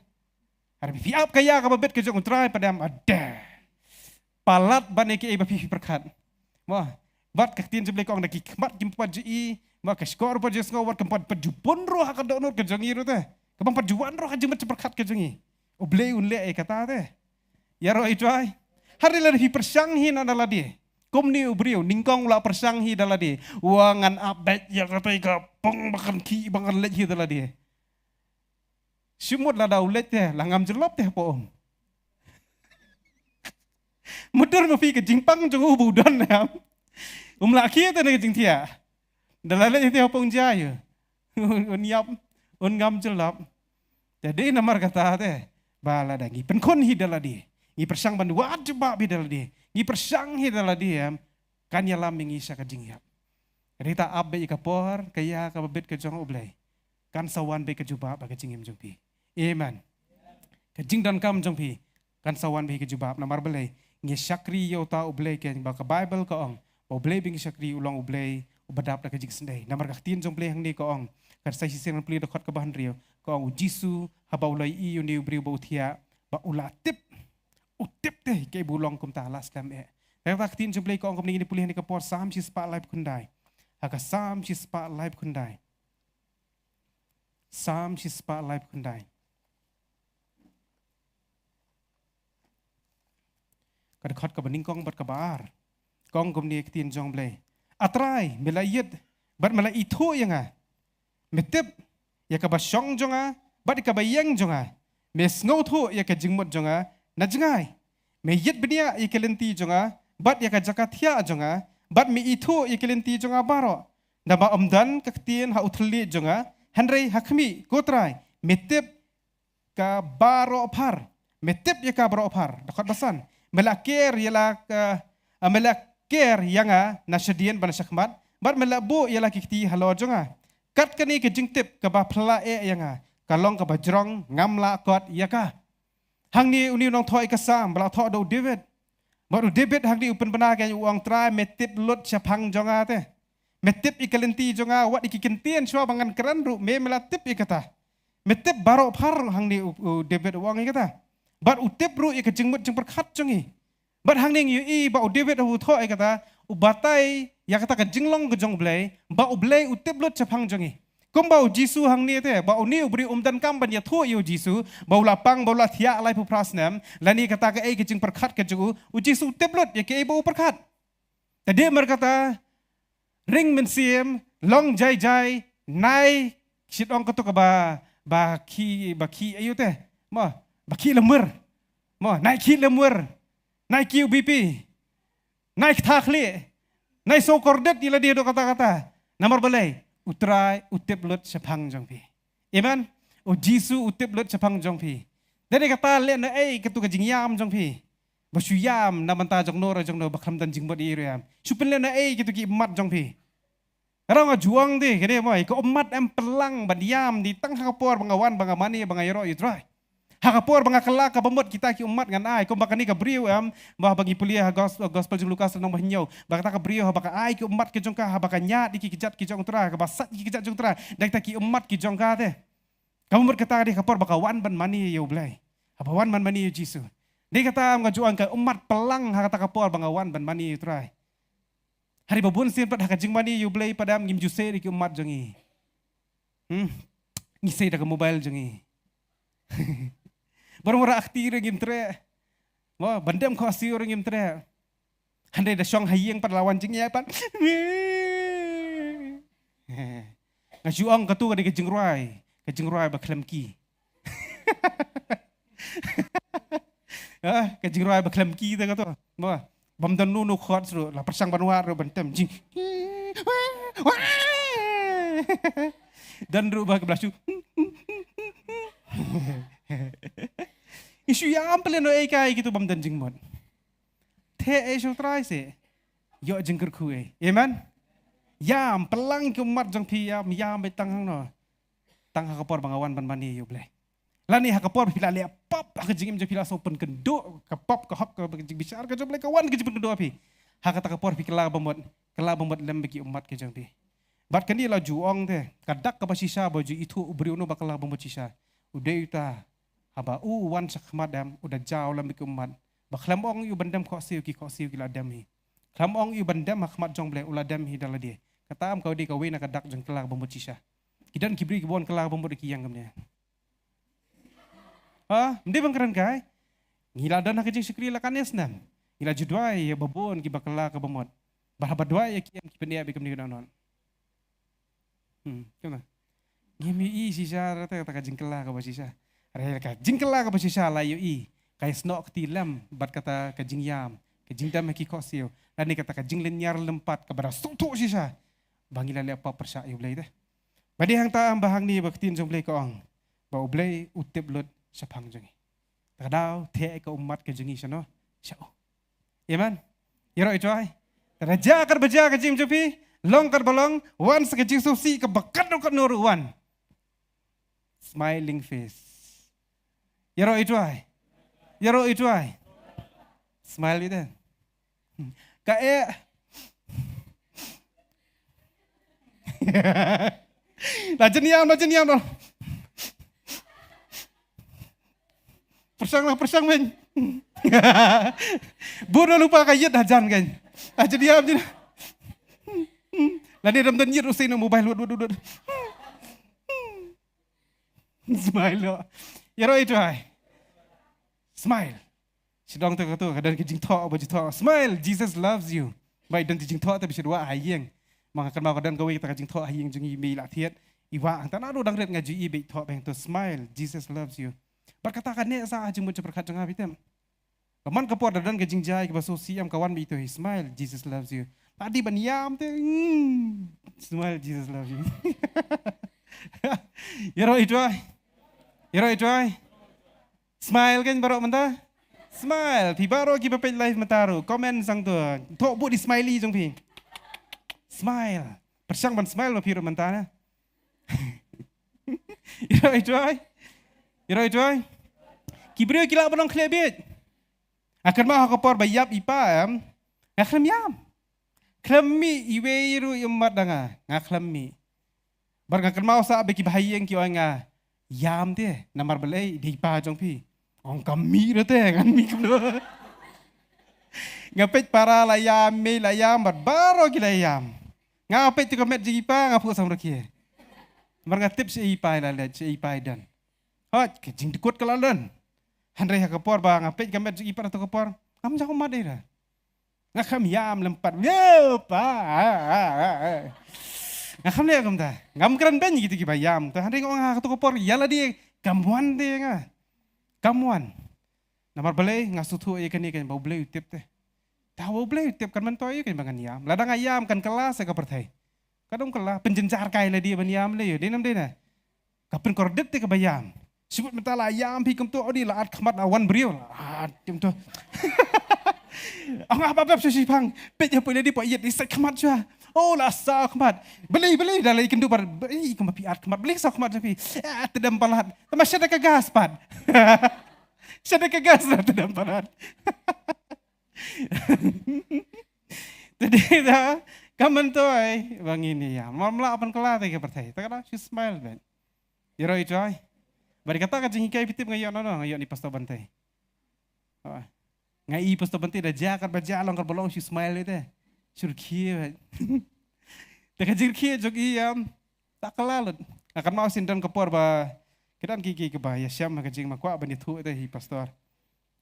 Hynrei phi ap ka ïa kaba bit ka jong u Trai, pat em, ade. Palat ban ïa kaei ba phi phi pyrkhat. Mo, bad ka ktien jong U Blei ka ong da ki khmat kim pat ju i, mo, ka shkor pat ju sngew, wat kam pat pat ju bun ruh ha ka dohnud ka jong ngi ruh te. Ka bym pat ju wan ruh ha jingmut jingpyrkhat ka jong ngi. U Blei un leh ïa kata te. Ïaroh ïa u Trai. Hynrei lada phi pyrshang hi na da lade. Kumne u briew nyngkong u la pyrshang hi da lade. Wa ngan ap beit ïa katai ka pung ba kan khih ba kan leit hi da lade. Shu mut lada u leit te, la ngam jyllop te hapoh um. Mutdur ma phi ka jingpang jong u ba u don ne em. Um lah khie te ne ka jingthiah. Da la leit te hapoh um jia ïa. Un ïap, un ngam jyllop. Te dei namar kata te. Ba lada ngi pynkhun hi da lade. Ngi pyrshang ban wad jubab hi da lade. Ngi pyrshang hi da lade em. Kan ïalam ïa ngi sha ka jingïap. Hynrei ta ap beit ïa ka por, ka ïa kaba bit ka jong U Blei. Kan sa wan beit ka jubab ha ka jingim jong phi. Amen. Ka jingdonkam jong phi kan sa wan beit ka jubab. Namar balei? Ngi shakri ïa uta U Blei, keiñ ba ka Baibl ka ong ba U Blei ba ngi shakri u long U Blei uba dap da ka jingsngewdei. Namar ka ktien jong U Blei hangne ka ong, ka Ksai Shisien hynriew dkhot kaba hynriew, ka ong u Jisu haba u la ïohi ïa une u briew ba u thiah, ba u la tip. U tip te kaei ba u long kumta, la skhem eh. Kata ka ktien jong U Blei ka ong kumne, ngin ïa pule hangne ka por, Salm shispah laiphew khyndai. Ha ka Salm shispah laiphew khyndai. Salm shispah laiphew khyndai. Ka dkhot kaba nyngkong bad kaba ar. Ka ong kumne ka ktien jong U Blei. A Trai, me la ïit bad me la ithuh ïa nga. Me tip ïa kaba shong jong nga bad ïa kaba ïeng jong nga. Me sngewthuh ïa ka jingmut jong nga na jngai. Me ïit bniah ïa ka lynti jong nga bad ïa ka jaka thiah jong nga, bad me ithuh ïa ka lynti jong nga baroh. Naba ym don ka ktien ha u thylliej jong nga, hynrei ha khmih, ko Trai, me tip ka baroh phar. Me tip ïa ka baroh phar. Dkhot ba san. Me la ker ïa la ka, ah, me la ker ïa nga na shadien bad na shakhmat, bad me la buh ïa la ki kti halor jong nga. Kat kane ka jingtip kaba phylla eh ïa nga, ka long kaba jrong, ngam lah kot ïa ka. Hangne une u nongthoh ïa ka Salm ba la thoh da u David. Bad u David hangne u pynbna, keiñ, u ong, Trai, me tip lut shaphang jong nga te. Me tip ïa ka lynti jong nga, wat ïa ki kyntien shuwa ba ngan kren ruh, me, me la tip ïa kata. Me tip baroh phar, hangne u, u David u ong ïa kata. Bad u tip ruh ïa ka jingmut jingpyrkhat jong ngi. Bad hangne ngi ïohi ba u David u thoh ïa kata, u batai ïa kata ka jinglong ka jong U Blei, ba U Blei u tip lut shaphang jong ngi. Kumba u Jisu hangne te, ba une u briew um donkam ban ïathuh ïa u Jisu ba u la pang, ba u la thiah laiphew phra snem, lane kata kaei ka jingpyrkhat ka jong u, u Jisu u tip lut ïa kaei ba u pyrkhat. Te dei namar kata, ring mynsiem, long jai jai, nai, shit ong kato kaba, ba khih, ba khih aïu te. Mo, ba khih lymwer. Mo, nai khih lymwer. Nai kiew B P. Nai ktha khlieh. Nai sngewkordit ïa lade haduh katta katta. Namar balei? U Trai u tip lut shaphang jong phi. Amen. U Jisu u tip lut shaphang jong phi. Te dei kata lehnohei kato ka jingïam jong phi. Ba shu ïam na bynta jong no re jong no ba khlem don jingmut ïa i ruh em. Shu pynlehnohei kato ki ummat jong phi. Nga ruh nga ju ong de, kane mo, ïa ka ummat em pynlang ban ïam de tang ha ka por ba nga wan, ba nga mane, ba nga ïaroh ïa u Trai. Ha ka por ba nga kylla kaba mut kita ki ummat ngan ai, kumba kane ka briew em, ba, ba ngi pule ha gos-, gospel jong u Lukas lynnong ba hynñiew. Ba kata ka briew haba ka ai ki ummat ki jong ka, haba ka ñiad ïa ki kjat ki jong u Trai, kaba sait ïa ki kjat jong u Trai da kita ki ummat ki jong ka te. Kaba mut kata ka dei ka por ba ka wan ban mane ïa u Blei. Haba wan ban mane ïa u Jisu. Dei kata nga ju ong ka ummat plang ha kata ka por ba nga wan ban mane ïa u Trai. Hynrei ba bun sien pat ha ka jingmane ïa u Blei pat em ngim ju seh ïa ki ummat jong ngi. Hmm. Ngi seh da ka mobile jong ngi. Baroh mora akti ruh ngim treh. Mo, ban dem khohsiew ruh ngim treh. Hynrei da shong ha ïing pat la wan jingïaid pat. Nga ju ong katu ka dei ka jingrwai, ka jingrwai ba khlem ki. Ah, ka jingrwai ba khlem ki te katu. Mo, bam don nu nu khot ruh, la pyrshang ban wad ruh ban tem jing. Don ruh ba ka blashu. Isu ïam pele no ei kai kitu bam don jingmut. Te ei shu Trai se. Ïoh jingkyrkhu ei. Amen. Ïam plang ki ummat jong phi ïam, ïam beit tang hangno. Tang ha ka por ba nga wan ban mane ïa u Blei. Lane ha ka por phi la leh pop ha ka jingim jong phi la sngewpyn kynduh ka pop ka hok ka jingbishar ka jong u Blei ka wan ka jingpyn kynduh phi. Ha kata ka por phi kylla ba mut, kylla ba mut lem bad ki ummat ka jong phi. Bad kane la ju ong te, ka dak kaba shisha ba ju ithuh u briew no ba kylla ba mut shisha. U dei uta haba u wan sha khmat em, u da jaw lem bad ki ummat. Ba khlem ong ïa u ban dem khohsiew ki khohsiew ki la dem hi. Khlem ong ïa u ban dem ha khmat jong u Blei u la dem hi da lade. Kata em ka dei kawei na ka dak jong kylla ba mut shisha. Ki don ki briew kiba wan kylla ba mut ki ïeng kumne. Ha, ym dei ban kren kai. Ngi la don ha ka jingshakri la kane snem. Ngi la ju duwai ïa ba bun kiba kylla kaba mut. Bad haba duwai ïa ki em ki pynïap ïa kumne ki dohnud. Hmm, kumno? Ngim ïohi shisha ruh te kata ka jingkylla kaba shisha. Hynrei ka jingkylla kaba shisha la ïohi. Ka ïasnoh kti lem bad kata ka jingïam, ka jingdem ha ki khohsiew. Lane kata ka jinglynñiar lympat kaba da sngewthuh shisha ba ngi la leh pop pyrshah ïa u Blei te. Ba dei hangta em ba hangne ba ka ktien jong u Blei ka ong ba u Blei u tip lut shaphang jong ngi. Te ka daw theh ka ummat ka jong ngi shano sha u. Amen. Ïaroh ïa u Trai. Te da jia katba jia ka jingim jong phi, long katba long, wan sa ka jingsngewsih kaba katno katno ruh wan. Smiling face. Ïaroh ïa u Trai. Ïaroh ïa u Trai. Smile ïa u. Ka eh. La jin ïam, la jin ïam, la. Pyrshang la, pyrshang myn. Bun la lypa ka ïit hajan kan. La jin ïam, jin. Lane dang don ïit u sien mobile wad, wad, wad, wad. Smile noh. Ïaroh ïa u Trai. Smile. Shu dang te katu, ka don ka jingthoh ba ju thoh. Smile, Jesus loves you. Ba i don ka jingthoh te ba shu wad ha ïing. Ma nga kynmaw ka don kawei kata ka jingthoh ha ïing jong ngi, mei la thied. I wad hangta, naduh dang rit nga ju i ba i thoh ba hangto, smile, Jesus loves you. Bad kata ka neh sa ha jingmut jingpyrkhat jong nga, phi tip. Ka man ka por da don ka jingjia kaba sngewsih em, ka wan ba i thoh hi, smile, Jesus loves you. Lada dei ban ïam te, hmm, smile, Jesus loves you. Ïaroh ïa u Trai. Ïaroh ïa u Trai. Smile kan baroh mynta? Smile. Phi baroh kiba peit live mynta ruh, comment sangto. Thoh bud i smiley jong phi. Smile. Pyrshang ban smile ma phi ruh mynta na. Ïaroh ïa u Trai. Ïaroh ïa u Trai. Ki briew ki lah ban long khlieh bieit. Nga kynmaw ha ka por ba ïap i pa em, nga khlem ïam. Khlem mih iwei ruh i ummat da nga, nga khlem mih. Bad nga kynmaw sa ba kiba ha ïing ki ong ïa nga, ïam te, namar balei, dei i pa jong phi. Ong ka mih ruh te, ngan mih kumno. Nga peit para la ïam, mei la ïam, bad baroh ki la ïam. Nga peit tu ka met jong i pa, nga phuh samrkhie. Namar nga tip shi i pa i la leit, shi i pa i don. Hooid, ka jingdkut ka la don. Hynrei ha ka por ba nga peit ka met jong i pa ha tu ka por, ngam jaw mad ei ruh. Nga khlem ïam lympat. Yow, pa. Nga khlem leh kumta. Ngam kren beiñ ïa kito kiba ïam. Te hynrei nga ong ha kato ka por ïa lade kam wan te ïa nga. Kam wan. Namar balei, nga sngewthuh ïa kane kan ba U Blei u tip te. Te haba U Blei u tip, kan myntoi ïa kan ba ngan ïam. Lada nga ïam kan kylla sa ka pyrthei. Ka dang kylla, pynjynjar kai lade ban ïam lei, dei nam dei na. Ka pynkordit te kaba ïam. Shu mut mynta la ïam phi kumto, o dei la at khmat, la wan briew, la at kumto. Ong ah, bap bap shu shipang, peit ïa phi lade, phi ïeit, i sait khmat shuwa. Oh, la saw khmat. Balei, balei, da la ïakynduh bad, balei kumba phi at khmat, balei saw khmat shuwa phi. Ah, tdem palat. Tama shada ka gas pat. Shada ka gas la tdem palat. Te dei da ka myntoi ba ngin ïam. Mam lah pynkylla te ka pyrthei. Te ka dang shu smile beit. Ïaroh ïa u Trai. Bad kata ka jinghikai, phi tip nga ïoh na no, nga ïoh na i Pastor Bantai. Nga i Pastor Bante da jia katba jia long katba long shu smile te. Shu rkhie. Te ka jingkhie jong i ïa. Ta ka la lut. Nga kynmaw shisien don ka por ba ki don ki ki kiba ïashem ha ka jingmahkwah ban ïathuh te hi Pastor.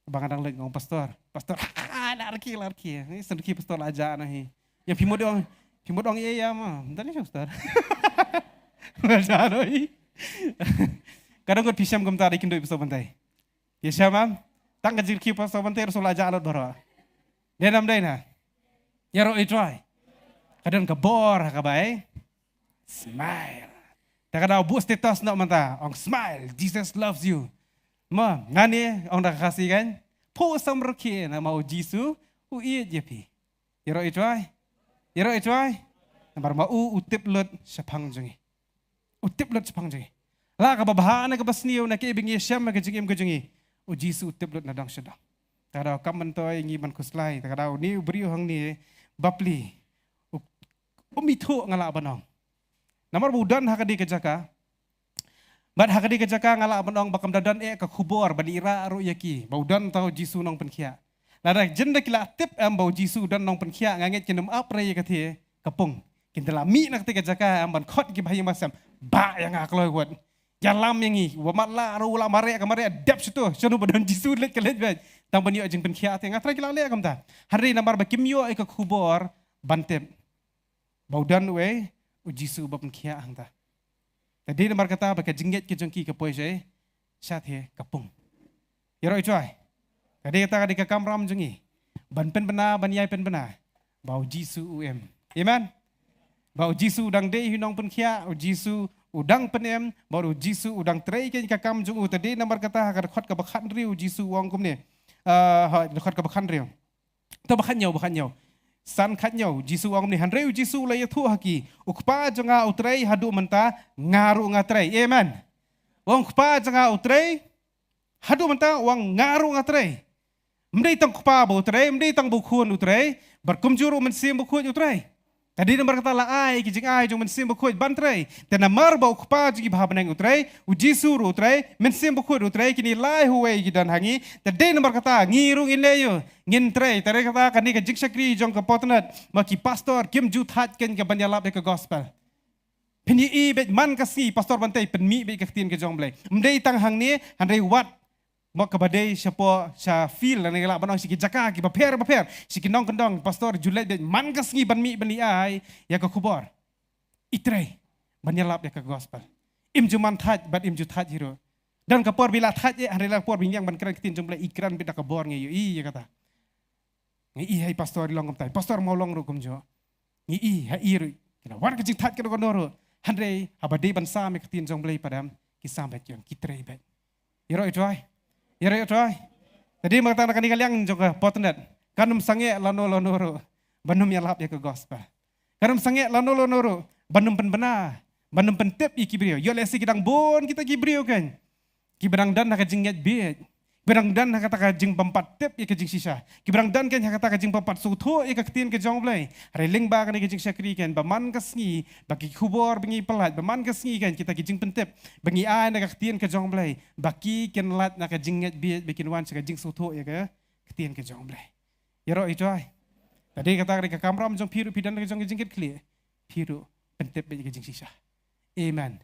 Ba nga dang leit nga ong Pastor. Pastor. La rkhie la rkhie. Ni san rkhie Pastor la jah noh hi. Ïa phi mut ong. Phi mut ong ïa ïa ma. Mynta ni Pastor. La jah noh hi. Ka dang ngut phi shem kumta da i kynduid Pastor Bante. Ïashem em? Tang ka jingkhie Pastor Bante ruh sa la jah lut baroh. Dei nam dei na. Ïaroh i Trai. Ka don ka bor ha kaba i smile. Te ka dei u buh status noh mynta ong smile, Jesus loves you. Ma nga ne ong da ka Khasi kan. Phu sam rkhie namar u Jisu u ïeit ïa phi. Ïaroh i Trai. Ïaroh i Trai. Namar ma u u tip lut shaphang jong ngi. U tip lut shaphang jong ngi. La kaba bha ne kaba sniew ne kaei ba ngi ïashem ha ka jingim ka jong ngi. U Jisu u tip lut na dong sha dong. Te ka dei kam myntoi ngi ban khuslai. Te ka dei une u briew hangne bapli. U, um ithuh nga lah ban ong. Namar ba u don ha kane ka jaka. Bad ha kane ka jaka nga lah ban ong ba kam da don eh ka khubor ban ïarap ruh ïa ki. Ba u don uta u Jisu nongpynkhiah. Lada jin da ki la tip em ba u Jisu u don nongpynkhiah nga ngeit kin ym ap re ïa kata ka pung. Kin da la mih na kata ka jaka em ban khot ki bahaïing bahasem. Bah ïa nga kloi wat. Ïalam ïa ngi. Wa mat la ruh la mareh ka mareh dep shuh tu. Shano ba don Jisu leit ka leit beit. Tang ban ïoh jingpynkhiah te nga trai ki la leh kumta. Hynrei namar ba kim ïoh ïa ka khubor ban tip. Ba u don uei u Jisu uba pynkhiah hangta. Te dei namar kata ba ka jingngeit ka jong ki ka poi sha, sha te ka pung. Ïaroh i Trai. Ka dei kata ka dei ka kamram jong ngi. Ban pynbna ban ïai pynbna. Ba u Jisu u im. Amen. Ba u Jisu u dang dei hi u nongpynkhiah, u Jisu u dang pynim, ba u Jisu u dang trei kane ka kam jong u te dei namar kata ha ka dkhot kaba khathynriew u Jisu u ong kumne. Ah, ha, dkhot kaba khathynriew. Te ba khathynñiew, ba khathynñiew. San khathynñiew, Jisu u ong kumne, hynrei u Jisu u la ïathuh ha ki, u Kpa jong nga u trei haduh mynta, nga ruh nga trei. Amen. U ong Kpa jong nga u trei, haduh mynta u ong nga ruh nga trei. Ym dei tang u Kpa ba u trei, ym dei tang ba u Khun u trei, bad kumjuh ruh u Mynsiem Bakhuid u trei. Te dei namar kata la ai ki jingai jong u Mynsiem Bakhuid ban trei. Te namar ba u Kpa jong ngi ba ha bneng u trei, u Jisu ruh u trei, Mynsiem Bakhuid u trei, kine lai uwei ki don ha ngi. Te dei namar kata ngi ruh ngin leh ïa u, ngin trei. Te dei kata kane ka jingshakri jong ka Potnat, ma ki pastor kim ju thait kane ka ban ïalap ïa ka gospel. Phin ïohi beit man ka sngi Pastor Bante pynmih beit ka ktien ka jong u Blei. Ym dei tang hangne, hynrei wat mo kaba dei shapoh sha field lane lah ban ong sha ki jaka kiba pher ba pher, sha ki nongkyndong, Pastor ju leit beit man ka sngi ban mih ban ïai ïa ka khubor. I trei ban ïalap ïa ka gospel. Im ju man thait bad im ju thait hi ruh. Don ka por ba i la thait eh, hynrei la ka por ba i ñiang ban kren ktien jong u Blei, i kren beit da ka bor, ngi ïohi ïa kata. Ngi i ha i Pastor i long kumta, i Pastor Mawlong ruh kumjuh. Ngi i ha i ruh ki la wan ka jingthait kano kano ruh. Hynrei haba dei ban sam ïa ka ktien jong u Blei pat em, ki sam beit, ki trei beit. Ïaroh i Trai. Ïaroh i Trai. Te dei namar kata na kane ka liang jong ka Potnat, kan ym sangeh lano lano ruh ban ym ïalap ïa ka gospel. Kan ym sangeh lano lano ruh ban ym pynbna, ban ym pyntip ïa ki briew. Ïoh lehse ki dang bun kita ki briew kan, kiba dang don ha ka jingngeit bieit, kiba dang don ha kata ka jingbympat tip ïa ka jingshisha, kiba dang don kan ha kata ka jingbympat sngewthuh ïa ka ktien ka jong u Blei. Hynrei lyngba kane ka jingshakri kan, ba man ka sngi ba ki khubor ba ngi pyllait, ba man ka sngi kan kita ki jingpyntip ba ngi ai na ka ktien ka jong u Blei, ba ki kin lait na ka jingngeit bieit, ba kin wan sha ka jingsngewthuh ïa ka ktien ka jong u Blei. Ïaroh i Trai. Te dei kata ka dei ka kamram jong phi ruh, phi don ka jong ka jingkitkhlieh, phi ruh pyntip beit ïa ka jingshisha. Amen.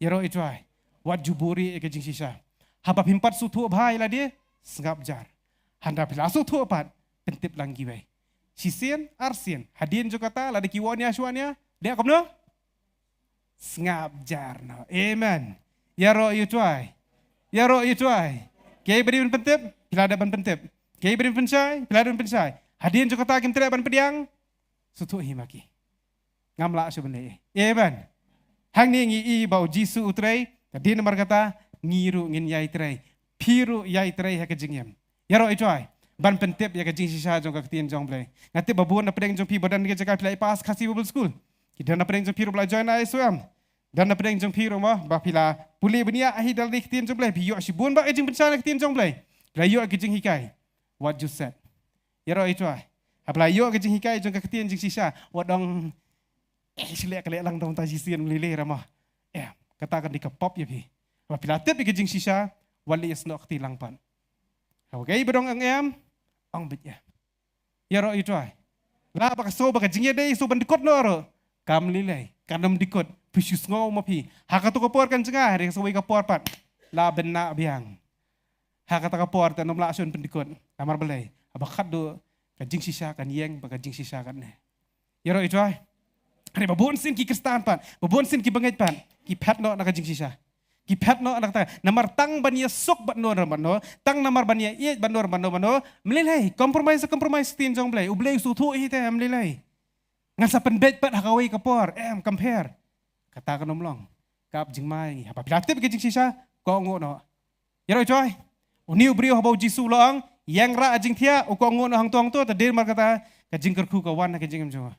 Ïaroh i Trai. Wat ju buhrieh ïa ka jingshisha. Haba phim pat sngewthuh bha ïa lade, sngap jar. Hynda phi la sngewthuh pat, pyntip lang kiwei. Shisien, arsien, hadien jong kata, lada ki wan ïa shuwa nia, dei kumno? Sngap jar noh. Amen. Ïaroh i Trai. Ïaroh i Trai. Kiei ba dei ban pyntip, phi la dep ban pyntip. Kiei ba dei ban pynshai, phi la dep ban pynshai. Hadien jong kata kim treh ban pdiang, sngewthuh hi ma ki. Ngam lah shuh ban leh. Amen. Hangne ngi i ba u Jisu u trei, te dei namar kata ngi ruh ngin ïai trei. Phi ruh ïai trei ha ka jingim. Ïaroh i Trai. Ban pyntip ïa ka jingshisha jong ka ktien jong u Blei. Nga tip ba bun na pdeng jong phi ba don ha ki jaka phi la i pass Khasi Bible School. Ki don na pdeng jong phi ruh ba la join I S O M. Don na pdeng jong phi ruh mo ba phi la pule bniah hi da lade ka ktien jong u Blei. Phi ïoh shibun bah ka jingpynshai na ka ktien jong u Blei. Phi la ïoh ka jinghikai. Wat ju set. Ïaroh i Trai. Haba la ïoh ka jinghikai jong ka ktien jingshisha, wat ong, eh, shu leh ka leh lang, dang ta shisien lei lei ra mo. Eh, kata kan dei ka pop ïa phi. Haba phi la tip ïa ka jingshisha, wat leh ïasnoh kti lang pat. Haba kaei ba dang ong em, ong beit em. Ïaroh ïa u trai. Lah ba ka sngew ba ka jingïadei sngew ban dikot noh ruh, kam lei lei, kan ym dikot. Phi shu sngew ma phi, ha kato ka por kan jngai, hynrei ka sngew ka por pat la bynna biang. Ha kata ka por te ym lah shuh ban pyndikot. Namar balei? Haba khatduh ka jingshisha kan ïeng bad ka jingshisha kan neh. Ïaroh ïa u trai. Hynrei ba bun sien ki Khristan pat, ba bun sien ki bangeit pat, ki phet noh na ka jingshisha. Ki phet noh na kata. Namar tang ban ïasuk bad no bad no, tang namar ban ïaieit bad no bad no bad no, ym lei lei, compromise, compromise ktien jong Blei. U Blei u sngewthuh hi te, ym lei lei. Ngan sa pynbeit pat ha kawei ka por, em, compare. Kata kan ym long. Ka ap jingma ïa ngi. Haba phi la tip ka jingshisha, kohnguh noh. Ïaroh ïa u trai. Une u briew haba u Jisu u la ong, ïeng rah jingthiah, u kohnguh noh hangto hangto, te dei namar kata ka jingkyrkhu ka wan ha ka jingim jong u.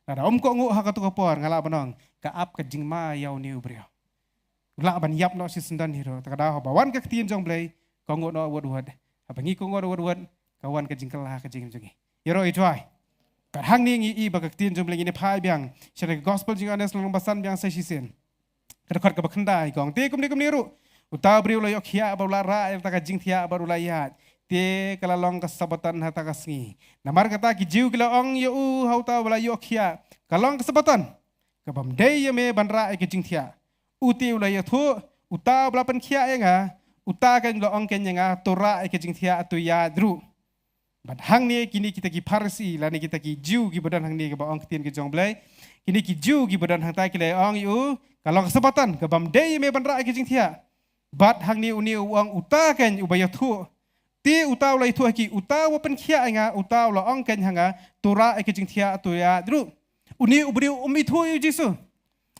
Lada um kohnguh ha kato ka por, nga lah ban ong, ka ap ka jingma ïa une u briew. U lah ban ïap noh shisyndon hi ruh. Te ka daw haba wan ka ktien jong Blei, kohnguh noh wut wut. Haba ngi kohnguh noh wut wut, ka wan ka jingkylla ha ka jingim jong ngi. Ïaroh ïa u trai. Bad hangne ngi ïohi ba ka ktien jong Blei, ngin ïa phai biang sha ka gospel jong u Ïoannes lynnong ba san biang sa shisien. Ka dkhot kaba khyndai ka ong, te kumne kumne ruh, uta u briew u la ïoh khiah bad u la rah ïa kata ka jingthiah bad u la ïaid. Te ka la long ka Sabbaton ha kata ka sngi. Namar kata ki Jiw ki la ong ïa u, ha uta uba la ïoh khiah, ka long ka Sabbaton, ka bym dei ïa me ban rah ïa ka jingthiah. U te u la ïathuh, uta uba la pynkhiah ïa nga, uta keiñ u la ong keiñ ïa nga, to rah ïa ka jingthiah, to ïaid ruh. Bad hangne kine kita ki Pharisi lane kita ki Jiw kiba don hangne, kaba ong ktien ka jong Blei, kine ki Jiw kiba don hangta ki la ong ïa u, ka long ka Sabbaton, ka bym dei ïa me ban rah ïa ka jingthiah. Bad hangne une u ong, uta keiñ uba ïathuh. Te uta u la ïathuh ha ki, uta uba pynkhiah ïa nga, uta u la ong keiñ ha nga, to rah ïa ka jingthiah, to ïaid ruh. Une u briew um ithuh ïa u Jisu.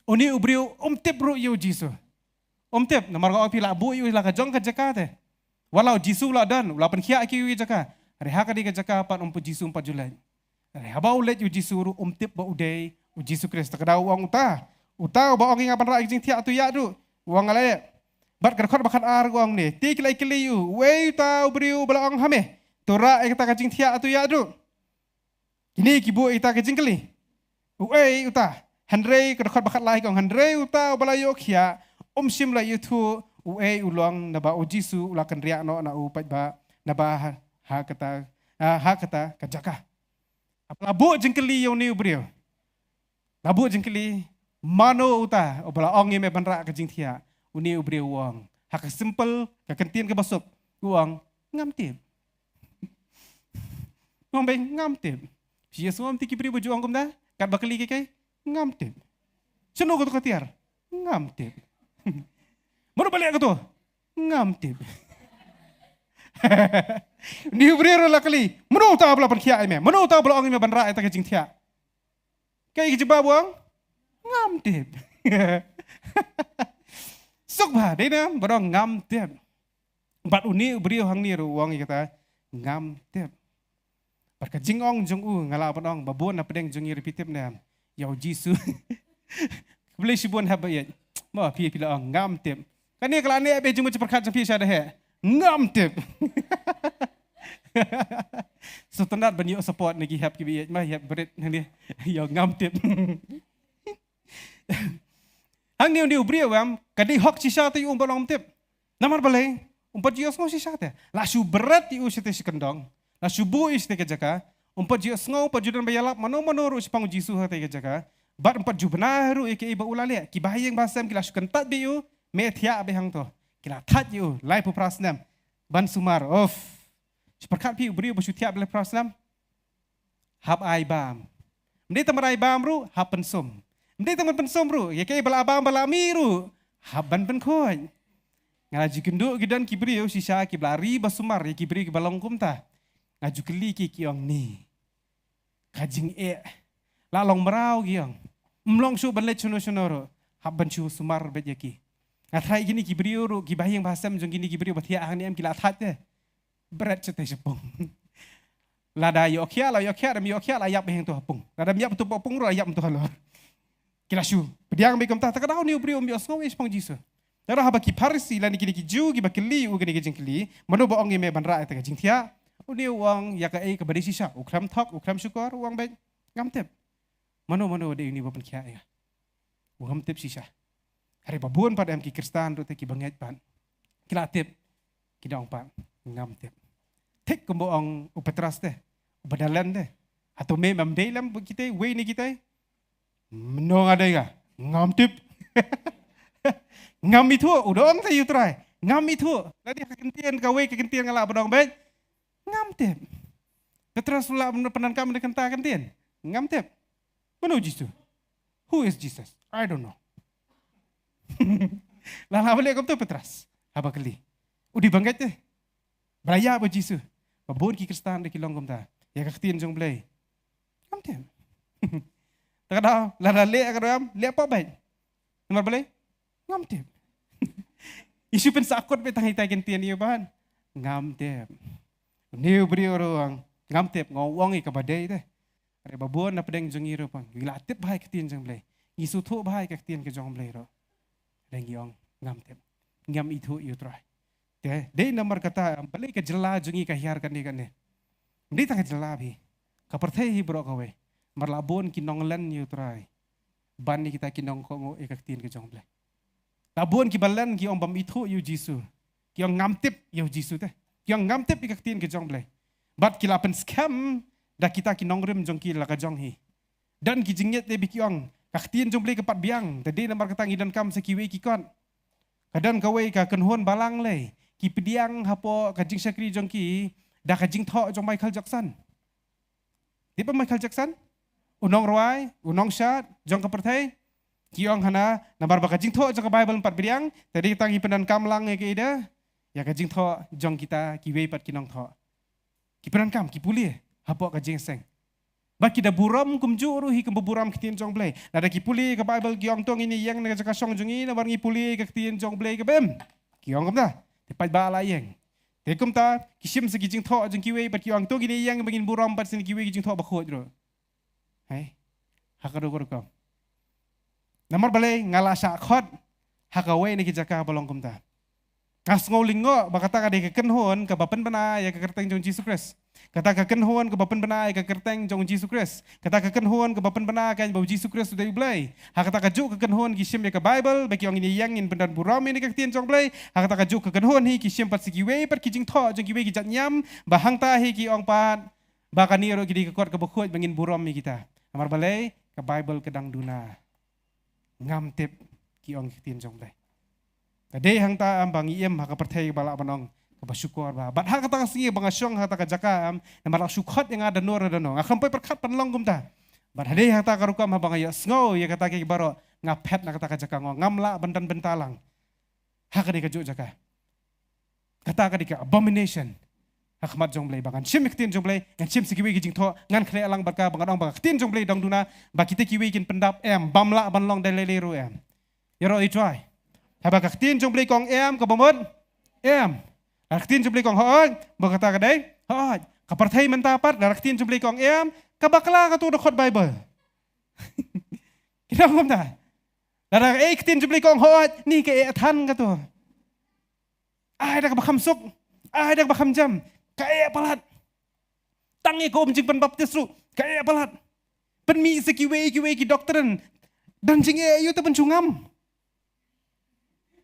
Une u briew um tip ruh ïa u Jisu. Um tip, namar nga ong ïa phi, la buh ïa u la ka jong ka jaka te. Wat la u Jisu u la don, u la pynkhiah ïa ki ïa ka jaka. Hynrei ha kadei ka jaka pat um pat, u Jisu um pat ju leit. Hynrei haba u leit u Jisu ruh um tip ba u dei u Jisu Khrist. Te ka daw u ong, uta, uta uba ong ïa nga ban rah ïa ka jingthiah, to ïaid ruh. U ong, nga la leh. Bad ka dkhot ba khatar ka ong ne, te ki la ïakylli ïa u, uei uta u briew uba la ong ha me, to rah ïa kata ka jingthiah, to ïaid ruh? Kine ki buh ïa kita ki jingkylli. Uei uta? Hynrei ka dkhot ba khatlai ka ong, hynrei uta uba la ïoh khiah um shym la ïathuh uei u long, naba u Jisu u la kynriah noh na u paidbah, naba ha, ha kata, ha, ha kata ka jaka. Haba la buh jingkylli ïa une u briew, la buh jingkylli, mano uta uba la ong ïa me ban rah ka jingthiah? Une u briew u ong, ha ka simple, ka kyntien kaba suk, u ong, ngam tip. Ngam, bad ngam tip. Shi ïa sngewthuh ki briew ba ju ong kumta, katba kylli kiei kiei, ngam tip. Shano kato ka tiar? Ngam tip. Mano ba leh kato? Ngam tip. Une u briew ruh la kylli, mano uta uba la pynkhiah ïa me? Mano uta uba la ong ïa me ban rah ïa kata ka jingthiah? Kaei ka jubab? U ong, ngam tip. Suk bha, dei ne em, ba dang ngam tip. Bad une u briew hangne ruh u ong ïa kata, ngam tip. Bad ka jingong jong u, nga lah ban ong, ba bun na pdeng jong ngi ruh phi tip ne em, ïa u Jisu. Khublei shibun hep ba ïeit. Mo, phi, phi la ong ngam tip. Kane ka la neh beit jingmut jingpyrkhat jong phi sha da heh. Ngam tip. Sngewtynnat ban ïoh support na ki hep kiba ïeit, ma hep bret hangne. Ïa, ngam tip. Hangne une u briew em, ka dei hok shisha te ïa u ba long ngam tip. Namar balei? Um pat ju ïohsngew shisha te. La shu bret ïa u shatei shi kyndong, la shu buh ïa u shatei ka jaka. Um pat ju ïohsngew, um pat ju don ba ïalap mano mano ruh shaphang u Jisu ha katei ka jaka. Bad um pat ju bna ruh ïa kaei ba u la leh. Ki bahaïing bahasem ki la shu kyntait beit ïa u, me thiah beit hangto. Ki la thait ïa u laiphew phra snem ban sumar. Uff. Shu pyrkhat phi, u briew ba shu thiah laiphew phra snem. Hap ai bam. Ym dei tang ban ai bam ruh, hap pynsum. Ym dei tang ban pynsum ruh, ïa kaei ba la bam ba la mih ruh, hap ban pynkhuid. Nga la ju kynduh ki don ki briew shisha kiba la ri ba sumar ïa ki briew kiba long kumta. Nga ju kylli ki, ki ong ne, ka jingeh. La long mraw, ki ong. Ym long shuh ban leit shano shano ruh, hap ban shu sumar beit ïa ki. Nga tharai kine ki briew ruh, ki bahaïing bahasem jong kine ki briew ba thiah hangne em, ki la thait te. Bret shatei shapung. Lada ïoh khiah la ïoh khiah, lada ym ïoh khiah la ïap beit hangto ha pung. Lada ym ïap hangto ha pung ruh la ïap hangto halor. Ki la shu pdiang beit kumta, te ka daw une u briew um ïohsngew ei shaphang u Jisu. Te haba ki Pharisi lane kine ki Jiw kiba kylli ïa u kane ka jingkylli, mano ba ong ïa me ban rah ïa kata ka jingthiah? Une u ong ïa kaei kaba dei shisha, u khlem thok, u khlem shukor, u ong beit, ngam tip. Mano mano dei une ba pynkhiah ïa nga? U ngam tip shisha. Hynrei ba bun pat em ki Khristan ruh te kiba ngeit pat, ki la tip, ki da ong pat, ngam tip. Thik kumba ong u Petros te, uba da len te. Hato me em dei lem ba kita, wei na kita? Mano nga dei nga? Ngam tip. Ngam ithuh, u da ong te ïa u Trai. Ngam ithuh. Lada ka ktien kawei ka ktien nga lah ban ong beit. Ngam tip. Petros lah ban pyndonkam da kata ka ktien. Ngam tip. Mano Jisu? Who is Jesus? I don't know. Lah lah balei kumta Petros? Haba kylli. U dei ba ngeit te. Ba la ïap u Jisu. Ba bun ki Khristan da ki long kumta. Ïa ka ktien jong Blei. Ngam tip. Te ka dei, lada leh ka dei, leh pop beit. Namar balei? Ngam tip. Jisu pynsakut beit tang ïa kita ki ktien ïa u ban. Ngam tip. Une u briew ruh u ong, ngam tip, nga ong ïa kaba dei te. Hynrei ba bun na pdeng jong ngi ruh pang, ngi la tip bha ïa ka ktien jong Blei. Ngi sngewthuh bha ïa ka ktien ka jong Blei ruh. Hynrei ngi ong, ngam tip. Ngam ithuh ïa u Trai. Te, dei namar kata, balei ka jylla jong ngi ka hiar kane kane? Dei tang ka jylla bha. Ka pyrthei hi baroh kawei. Namar la bun ki nonglen ïa u Trai. Ban ïa kita ki nongkohnguh ïa ka ktien ka jong Blei. La bun kiba len ki ong bym ithuh ïa u Jisu. Ki ong ngam tip ïa u Jisu te. Ki ong ngam tip ïa ka ktien ka jong Blei. Bad ki la pynskhem da kita ki nongrim jong ki la ka jong hi. Don ki jingngeit lei ba ki ong ka ktien jong Blei ka pat biang, te dei namar kata ngi donkam sa kiwei ki kot. Ka don kawei ka kynhun balang lei, ki pdiang hapoh ka jingshakri jong ki da ka jingthoh jong Michael Jackson. Tip ba Michael Jackson? U nongrwai, u nongshad jong ka pyrthei. Ki ong hana, namar ba ka jingthoh jong ka Bible pat biang, te dei tang ngi pyndonkam lang ïa ka ida, ïa ka jingthoh jong kita kiwei pat ki nongthoh. Ki pyndonkam, ki pule hapoh ka jingïaseng. Bad ki da burom kumjuh ruh hi kumba burom ka ktien jong Blei. Lada ki pule ka Bible ki ong to ngin ïeng na ka jaka shong jong ngi namar ngi pule ka ktien jong Blei kaba im. Ki ong kumta. Te paidbah la ïeng. Te kumta ki shim sa ki jingthoh jong kiwei bad ki ong to ngin ïeng ba ngin burom bad sa kiwei ki jingthoh bakhuid ruh. Hei. Ha ka rukom. Namar balei nga la shah khot ha kawei na ki jaka ba long kumta. Nga sngew lyngngoh ba kata ka dei ka kynhun kaba pynbna ïa ka kyrteng jong Jisu Khrist. Kata ka kynhun kaba pynbna ïa ka kyrteng jong Jisu Khrist. Kata ka kynhun kaba pynbna ka ba u Jisu Khrist u dei u Blei. Ha kata kajuh ka kynhun ki shim ïa ka Bible ba ki ong ngin ïeng ngin pyndon burom ïa ka ktien jong Blei. Ha kata kajuh ka kynhun hi ki shim pat sa kiwei pat ki jingthoh jong kiwei ki jait niam ba hangta hi ki ong pat ba kane ruh ki dei ka kot kaba khuid ba ngin burom ïa kita. Namar balei ka Bible ka dang duna. Ngam tip ki ong ki ktien jong Blei. Ka dei hangta em ba ngi im ha ka pyrthei ba lah ban ong kaba shukor bha. Bad ha kata ka sngi ba nga shong ha kata ka jaka em namar la shu khot ïa nga da no re da no. Nga khlem poi pyrkhat ban long kumta. Bad ha dei ha kata ka rukom haba nga ïohsngew ïa kata ki baroh nga phet na kata ka jaka nga ong ngam lah ban don bynta lang. Ha kane kajuh jaka. Kata ka dei ka abomination. Ha khmat jong Blei ba ngan shim ïa ka ktien jong Blei, ngan shim sa kiwei ki jingthoh, ngan khleh lang bad ka ba ngan ong ba ka ktien jong Blei dang duna, ba kita kiwei kin pyndap em, bym lah ban long da lei lei ruh em. Ïaroh i trai. Haba ka ktien jong Blei ka ong em, kaba mut em. Ka ktien jong Blei ka ong hooid, ba kata ka dei hooid. Ka pyrthei mynta pat, da ka ktien jong Blei ka ong em, ka bakla kato da khot Bible. Ki dang kumta. Da ka ktien jong Blei ka ong hooid, ni ka eh than kato. Ai da kaba kham suk, ai da kaba kham jam, ka eh palat. Tang ïa ka um jingpynbaptis ruh, ka eh palat. Pynmih sa kiwei kiwei ki doctrine. Don jingeh aïu te ban shu ngam.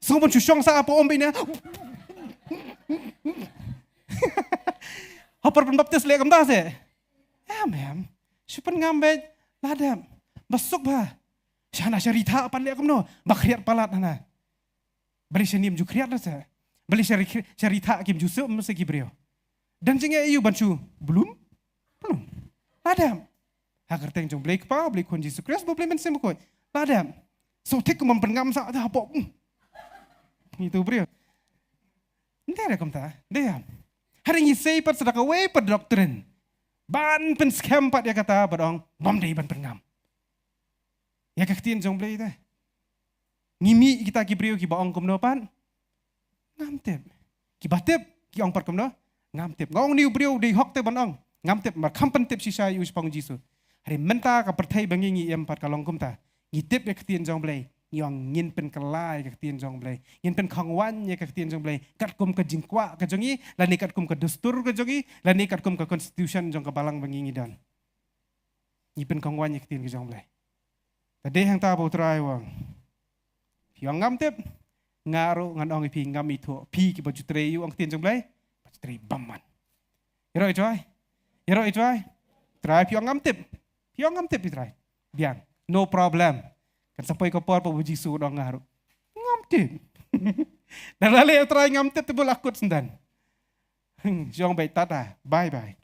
Sngewbha ban shu shong sa hapoh um beit ne. Ha por pynbaptis leh kumta se. Em em. Shu pynngam beit. La dep. Ba suk bha. Shana sha ri thah pat leh kumno. Ba khriat palat hana. Balei sha ni ym ju khriat la sa. Balei sha ri, sha ri thah kim ju suk ym sa ki briew. Don jingeh aïu ban shu blum. Blum. La dep. Ha ka kyrteng jong Blei Kpa, Blei Khun Jisu Khrist, bad Blei Mynsiem Bakhuid. La dep. So thik kum pynngam sa ta hapoh. Hmm. Ngi tu briew. Nte da kumta. Dei em. Hynrei ngi sei pat sa da kawei pat doctrine. Ban pynskhem pat ïa kata bad ong bym dei ban pynngam. Ïa ka ktien jong Blei te. Ngi mih kita ki briew kiba ong kumno pat. Ngam tip. Kiba tip ki ong pat kumno. Ngam tip. Nga ong une u briew dei hok te ban ong. Ngam tip, namar kham pyntip shisha ïa u shaphang Jisu. Hynrei mynta ka pyrthei ba ngi ngi im pat ka long kumta. Ngi tip ïa ka ktien jong Blei. Ngi ong ngin pynkylla ïa ka ktien jong Blei. Ngin pynkhongwaiñ ïa ka ktien jong Blei. Katkum ka jingkwah ka jong ngi, lane katkum ka dustur ka jong ngi, lane katkum ka constitution jong ka balang ba ngi ngi don. Ngi pynkhongwaiñ ïa ka ktien ka jong Blei. Te dei hangta ba u Trai u ong. Phi ong ngam tip. Nga ruh ngan ong ïa phi ngam ithuh. Phi kiba ju trei ïa u ong ka ktien jong Blei. Ba ju trei bymman. Ïaroh ïa u Trai. Ïaroh ïa u Trai. Trai, phi ong ngam tip. Phi ong ngam tip ïa u Trai. Biang. No problem. Kan sa poi ka por ba u Jisu u ong nga ruh, ngam tip. Lada leh u Trai ngam tip te bun la kut syndon. Hmm, jong beit tata. Bye bye.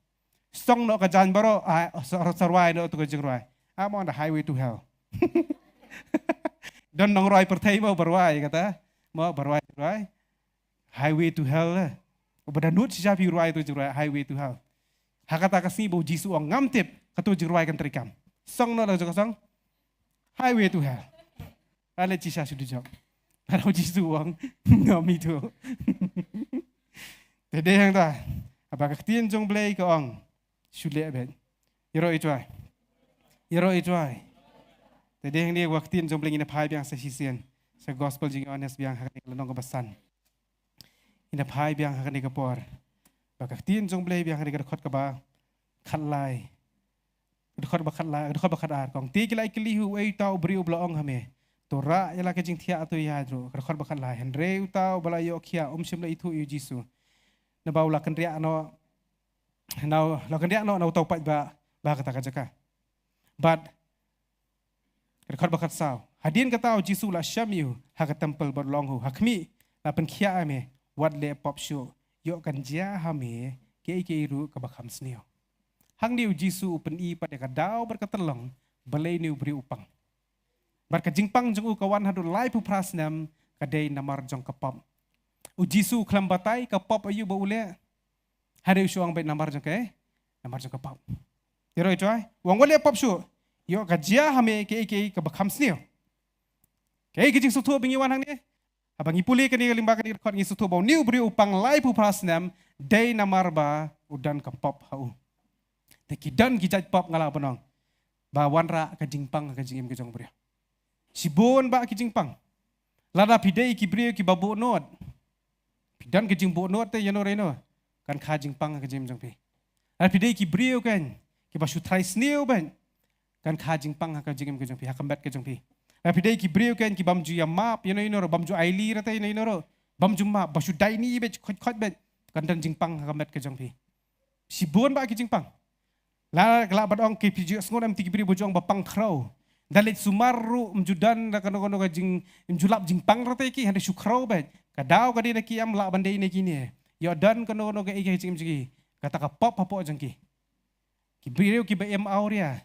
Song noh ka jaiñ baroh, ah, sa, sa rwai noh tu ka jingrwai. I'm on the highway to hell. Don nongrwai pyrthei mo ba rwai kata. Mo ba rwai, rwai. Highway to hell eh. Uba dohnud shisha phi rwai tu jingrwai, highway to hell. Ha kata ka sngi ba u Jisu u ong ngam tip, kato jingrwai kan treikam. Song noh la jong ka song. Highway to hell. Ale shisha shu dujok. Haba u Jisu u ong ngam ïohi tu. Te dei hangta. Haba ka ktien jong Blei ka ong, shu leh beit. Ïaroh ïa u Trai. Ïaroh ïa u Trai. Te dei hangne ba ka ktien jong Blei, ngin ïa phai biang sa shisien. Sa gospel jong u Ïoannis biang ha kane ka lynnong kaba san. Ngin ïa phai biang ha kane ka por. Ba ka ktien jong Blei biang ha kane ka dkhot kaba khatlai. Dkhot ba khatlai, dkhot ba khatar. Ka ong, te ki la ïakylli hi, uei uta u briew uba la ong ha me, to rah ïa la ka jingthiah, to ïaid ruh. Dkhot ba khatlai. Hynrei uta uba la ïoh khiah um shym la ithuh ïa u Jisu. Naba u la kynriah noh, na u la kynriah noh na uta u paidbah ba ha kata ka jaka. Bad ka dkhot ba khatsaw. Hadien kata u Jisu u la shem ïa u ha ka templ bad u la ong ha u, ha khmih, la pynkhiah ïa me, wat leh pop shuh, ïoh kan jia ha me kiei kiei ruh kaba kham sniew. Hangne u Jisu u pyni pat ïa ka daw bad ka tyllong balei une u briew u pang. Bad ka jingpang jong u ka wan haduh laiphew phra snem, ka dei namar jong ka pop. U Jisu u khlem batai ka pop aïu ba u leh. Hynrei u shu ong beit namar jong ka, namar jong ka pop. Ïaroh ïa u Trai, u ong wat leh pop shuh, ïoh ka jia ha me kiei kiei kaba kham sniew. Kaei ka jingsngewthuh ba ngi wan hangne? Haba ngi pule kane lyngba kane ka dkhot ngi sngewthuh ba une u briew u pang laiphew phra snem, dei namar ba u don ka pop ha u. Te ki don ki jait pop, nga lah ban ong, ba wanrah ka jingpang ha ka jingim ka jong u briew. Shibun bah ki jingpang. Lada phi dei ki briew kiba buh nud, phi don ka jingbuh nud te ïano re ïano, kan kha jingpang ha ka jingim jong phi. Lada phi dei ki briew kan, kiba shu trai sniew beit, kan kha jingpang ha ka jingim ka jong phi, ha ka met ka jong phi. Lada phi dei ki briew kan, ki bym ju ïa map ïano ïano ruh, bym ju ailad te ïano ïano ruh, bym ju map, ba shu daini beit, khot khot beit, kan don jingpang ha ka met ka jong phi. Shibun bah ki jingpang. La, la ban ong ki phi ju sngew em, te ki briew ba ju ong ba pang khrew. Da leit sumar ruh ym ju don da kano kano ka jing, ym ju lap jingpang rta ki, hynrei shu khrew beit. Ka daw ka dei na ki em, lah ban dei na kine. Ïoh don kano kano ka ei ka jingim jong ki. Kata ka pop hapoh jong ki. Ki briew kiba im awria,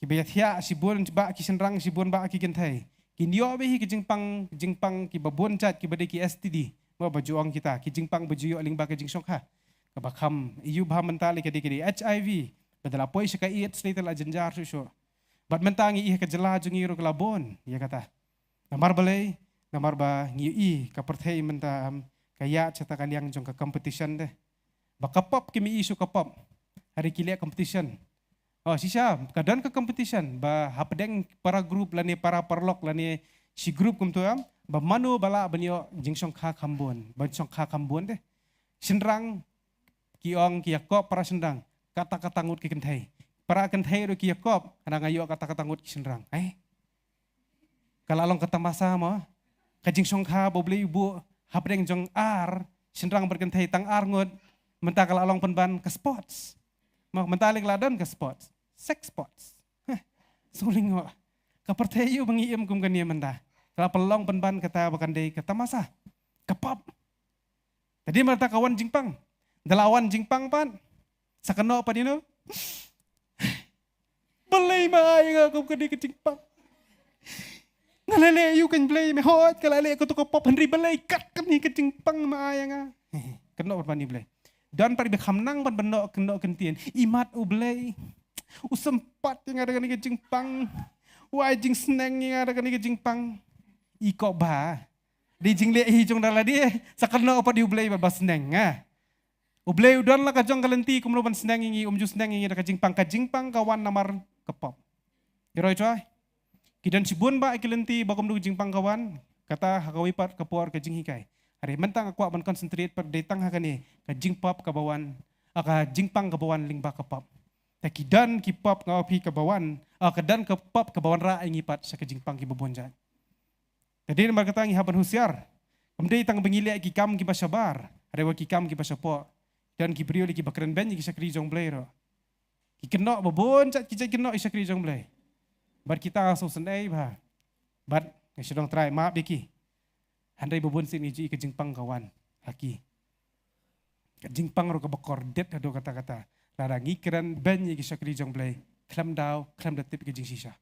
kiba ïathiah shibun bah ki shynrang, shibun bah ki kynthei, kin ïoh beit hi ki jingpang, jingpang kiba bun jait kiba dei ki S T D. Mo ba ju ong kita, ki jingpang ba ju ïoh lyngba ka jingshongkha. Kaba kham ïohi bha mynta lei ka dei, ka dei H I V. Ba da la poi sha ka AIDS lei te la jynjar shuh shuh. Bad mynta ngi ïohi ka jylla jong ngi ruh ka la bun ïa kata. Namar balei? Namar ba ngi ïohi ka pyrthei mynta, em, ka ïaid shata ka liang jong ka competition te. Ba ka pop kim ïohi shuh ka pop. Hynrei ki leh competition. Oh, shisha, ka don ka competition ba hapdeng para group lane para paralok lane shi group kumta, em, ba mano ba lah ban ïoh jingshongkha kham bun, ban shongkha kham bun te. Shynrang ki ong ki ïakop para shynrang, kata kata ngut ki kynthei. Para kynthei ruh ki ïakop, hana nga ïoh kata kata ngut ki shynrang. Eh? Ka la long ka tamasa mo. Ka jingshongkha ba U Blei u buh hapdeng jong ar shynrang bad kynthei tang ar ngut, mynta ka la long pynban ka sports. Mo, mynta lei ka la don ka sports. Sex sports. Heh. Sngewlyngngoh. Ka pyrthei aïu ba ngi im kum kane mynta. Ka la pynlong pynban kata ba kan dei ka tamasa. Ka pop. Te dei mynta ka wan jingpang. Da la wan jingpang pat, sa kynnoh pat ïano? Balei me ai ïa nga kum kane ka jingpang? Nga la leh aïu kein Blei, me hooid ka la leh kato ka pop, hynrei balei kat kane ka jingpang me ai ïa nga? Kynnoh pat ban ïa U Blei. Don pat iba kham nang ban ban noh, kynnoh kyntien. Imat U Blei, u sympat ïa nga da kane ka jingpang. U ai jingsneng ïa nga da kane ka jingpang. I ko ba dei jingleh hi jong da lade, sa kynnoh pat ïa U Blei ba, ba sneng, ah. U Blei u don la ka jong ka lynti kumno ban sneng ïa ngi, um ju sneng ïa ngi da ka jingpang, ka jingpang ka wan namar ka pop. Ïaroh ïa U Trai. Ki don shibun bah ki lynti ba kumno ka jingpang ka wan, kata ha kawei pat ka por ka jinghikai. Hynrei mynta nga kwah ban concentrate pat dei tang ha kane, ka jingpop kaba wan, ah, ka jingpang kaba wan lyngba ka pop. Te ki don ki pop nga ong ïa phi kaba wan, ah, ka don ka pop kaba wanrah ïa ngi pat sha ka jingpang kiba bun jait. Te dei namar kata ngi hap ban husiar. Kam dei tang ba ngi leh ki kam kiba shabar, hynrei wat ki kam kiba shapoh. Don ki briew lei kiba kren beiñ ïa ki shakri jong U Blei ruh. Ki kynnoh ba bun jait ki jait kynnoh ïa ki shakri jong U Blei. Bad kita sngewsynei bha. Bad nga shu dang trai map ïa ki. Hynrei ba bun sien ngi ju i ka jingpang ka wan ha ki. Ka jingpang ruh kaba kordit haduh katta katta. Lada ngi kren beiñ ïa ki shakri jong U Blei, khlem daw, khlem da tip ka jingshisha.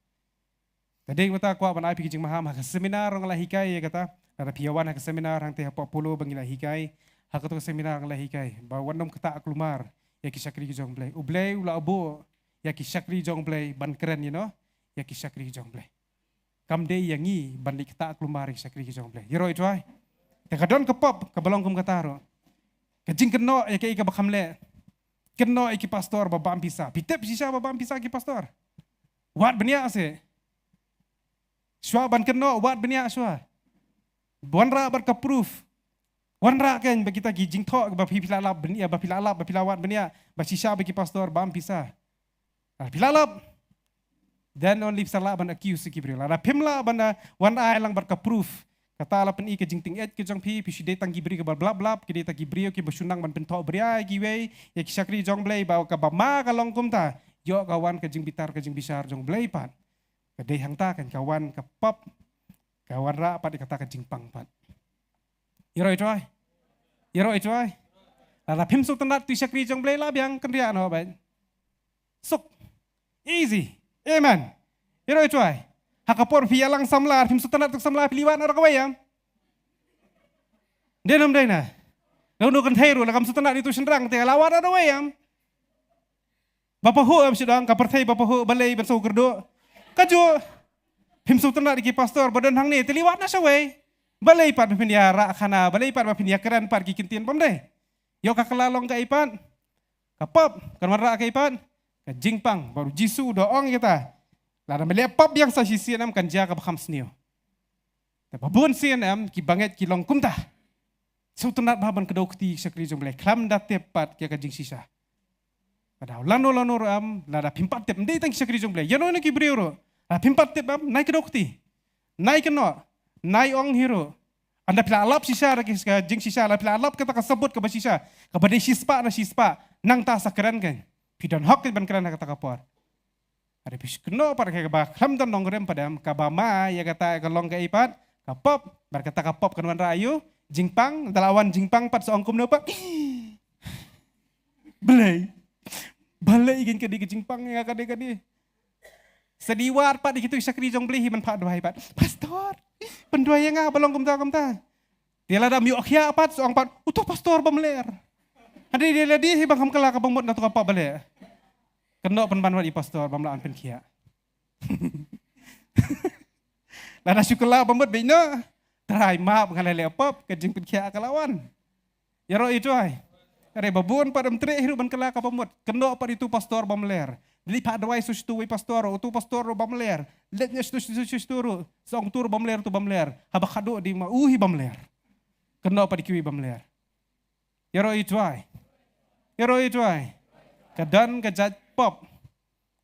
Te dei kata kwah ban ai phi ka jingmaham, ha ka seminar nga la hikai ïa kata. Lada phi ïa wan ha ka seminar hangtei hapoh Polo ba ngi la hikai. Ha kato ka seminar nga la hikai ba wat nym ktah kulmar ïa ki shakri jong U Blei. U Blei u la buh ïa ki shakri jong U Blei ban kren, you know, ïa ki shakri jong U Blei. Kam dei ïa ngi ban leit ktah kulmar ïa ki shakri jong U Blei. Ïaroh ïa U Trai. Te ka don ka pop kaba long kum kata ruh. Ka jingkynnoh ïa kaei kaba kham leh. Kynnoh ïa ki pastor ba bam pisa. Phi tip shisha ba bam pisa ki pastor? Wad bniah seh. Shuwa ban kynnoh, wad bniah shuwa. Wanrah bad ka proof. Wanrah keiñ ba kita ki jingthoh ba phi, phi la lap bniah, ba phi la lap, ba phi la wad bniah, ba shisha ba ki pastor bam pisa. Lada phi la lap, then only phi sa lah ban accuse ïa ki briew. Lada phim lah ban, uh, wanrah lang bad ka proof. Kata la pyni ka jingtyngeh ka jong phi, phi shu dei tang ki briew kiba blap blap, ki dei tang ki briew kiba shu nang ban pynthoh bria ïa kiwei, ïa ki shakri jong U Blei, ba kaba ma ka long kumta. Ïoh ka wan ka jingbitar ka jingbishar jong U Blei pat. Ka dei hangta kan ka wan ka pop, ka wanrah pat ïa kata ka jingpang pat. Ïaroh ïa U Trai. Ïaroh ïa U Trai. Lada phim sngewtynnat ïa ki shakri jong U Blei la biang kynriah noh bad. Suk. Easy. Amen. Ïaroh ïa U Trai. Ha ka por phi ïalang samla, phim sngewtynnat ïa u samla, phi leit wad noh da kawei em. Dei ne ym dei na. Lano kynthei ruh, lada kam sngewtynnat ïa uto u shynrang te la wad noh da kawei em. Ba pahuh em, shu dang ka pyrthei ba pahuh, balei ban sngewkyrduh? Kajuh. Phim sngewtynnat ïa ki pastor ba don hangne, te leit wad noh shawei. Balei pat ba phin ïa rah khana, balei pat ba phin ïa kren pat ki ktien bym dei? Ïoh ka kylla long kaei pat? Ka pop. Kan wanrah kaei pat? Ka jingpang. Bad U Jisu u da ong ïa kata, lada me leh pop biang sa shisien em, kan jia kaba kham sniew. Te ba bun sien em, kiba ngeit ki long kumta. Sngewtynnat bha ban kdew kti ïa ki shakri jong U Blei, khlem da tip pat ïa ka jingshisha. Lada lano lano ruh em, lada phim pat tip, ym dei tang ki shakri jong U Blei, ïano ïano ki briew ruh, lada phim pat tip em, nai kdew kti, nai kynnoh, nai ong hi ruh. Ynda phi la lap shisha da ki, ka jingshisha, lada phi la lap kata ka sabut kaba shisha, kaba dei shispah na shispah, nangta sa kren keiñ. Phi don hok keiñ ban kren ha kata ka por. Hynrei phi shu kynnoh pat kaba khlem don nongrim pat em, kaba ma ïa kata ka long kaei pat? Ka pop. Bad kata ka pop kan wanrah aïu? Jingpang. Lada la wan jingpang pat, sa ong kumno pat? Blei. Balei keiñ ka dei ka jingpang ïa nga, ka dei, ka dei. Sa dei wad pat ïa kito ki shakri jong U Blei hi ban phah duwai pat. Pastor, pynduwai ïa nga ba long kumta kumta. Te lada ym ïoh khiah pat, sa ong pat, uto u pastor bymler. Hynrei dei lade hi ba ngam kylla kaba mut na uto ka pop balei. Kynnoh pynban wat ïa u pastor bym lah ban pynkhiah. Lada shu kylla ba mut beit noh. Trai map, nga la leh pop, ka jingpynkhiah ka la wan. Ïaroh ïa U Trai. Hynrei ba bun pat ym treh hi ruh ban kylla kaba mut. Kynnoh pat ïa uto u pastor bymler. Dei leit phah duwai sha uto uwei u pastor, uto u pastor ruh bymler. Leit noh sha uto, sha uto, sha uto ruh. Sa ong uto ruh bymler, uto bymler. Haba khatduh dei ma u hi bymler. Kynnoh pat ïa kiwei bymler. Ïaroh ïa U Trai. Ïaroh ïa U Trai. Ka don ka jait pop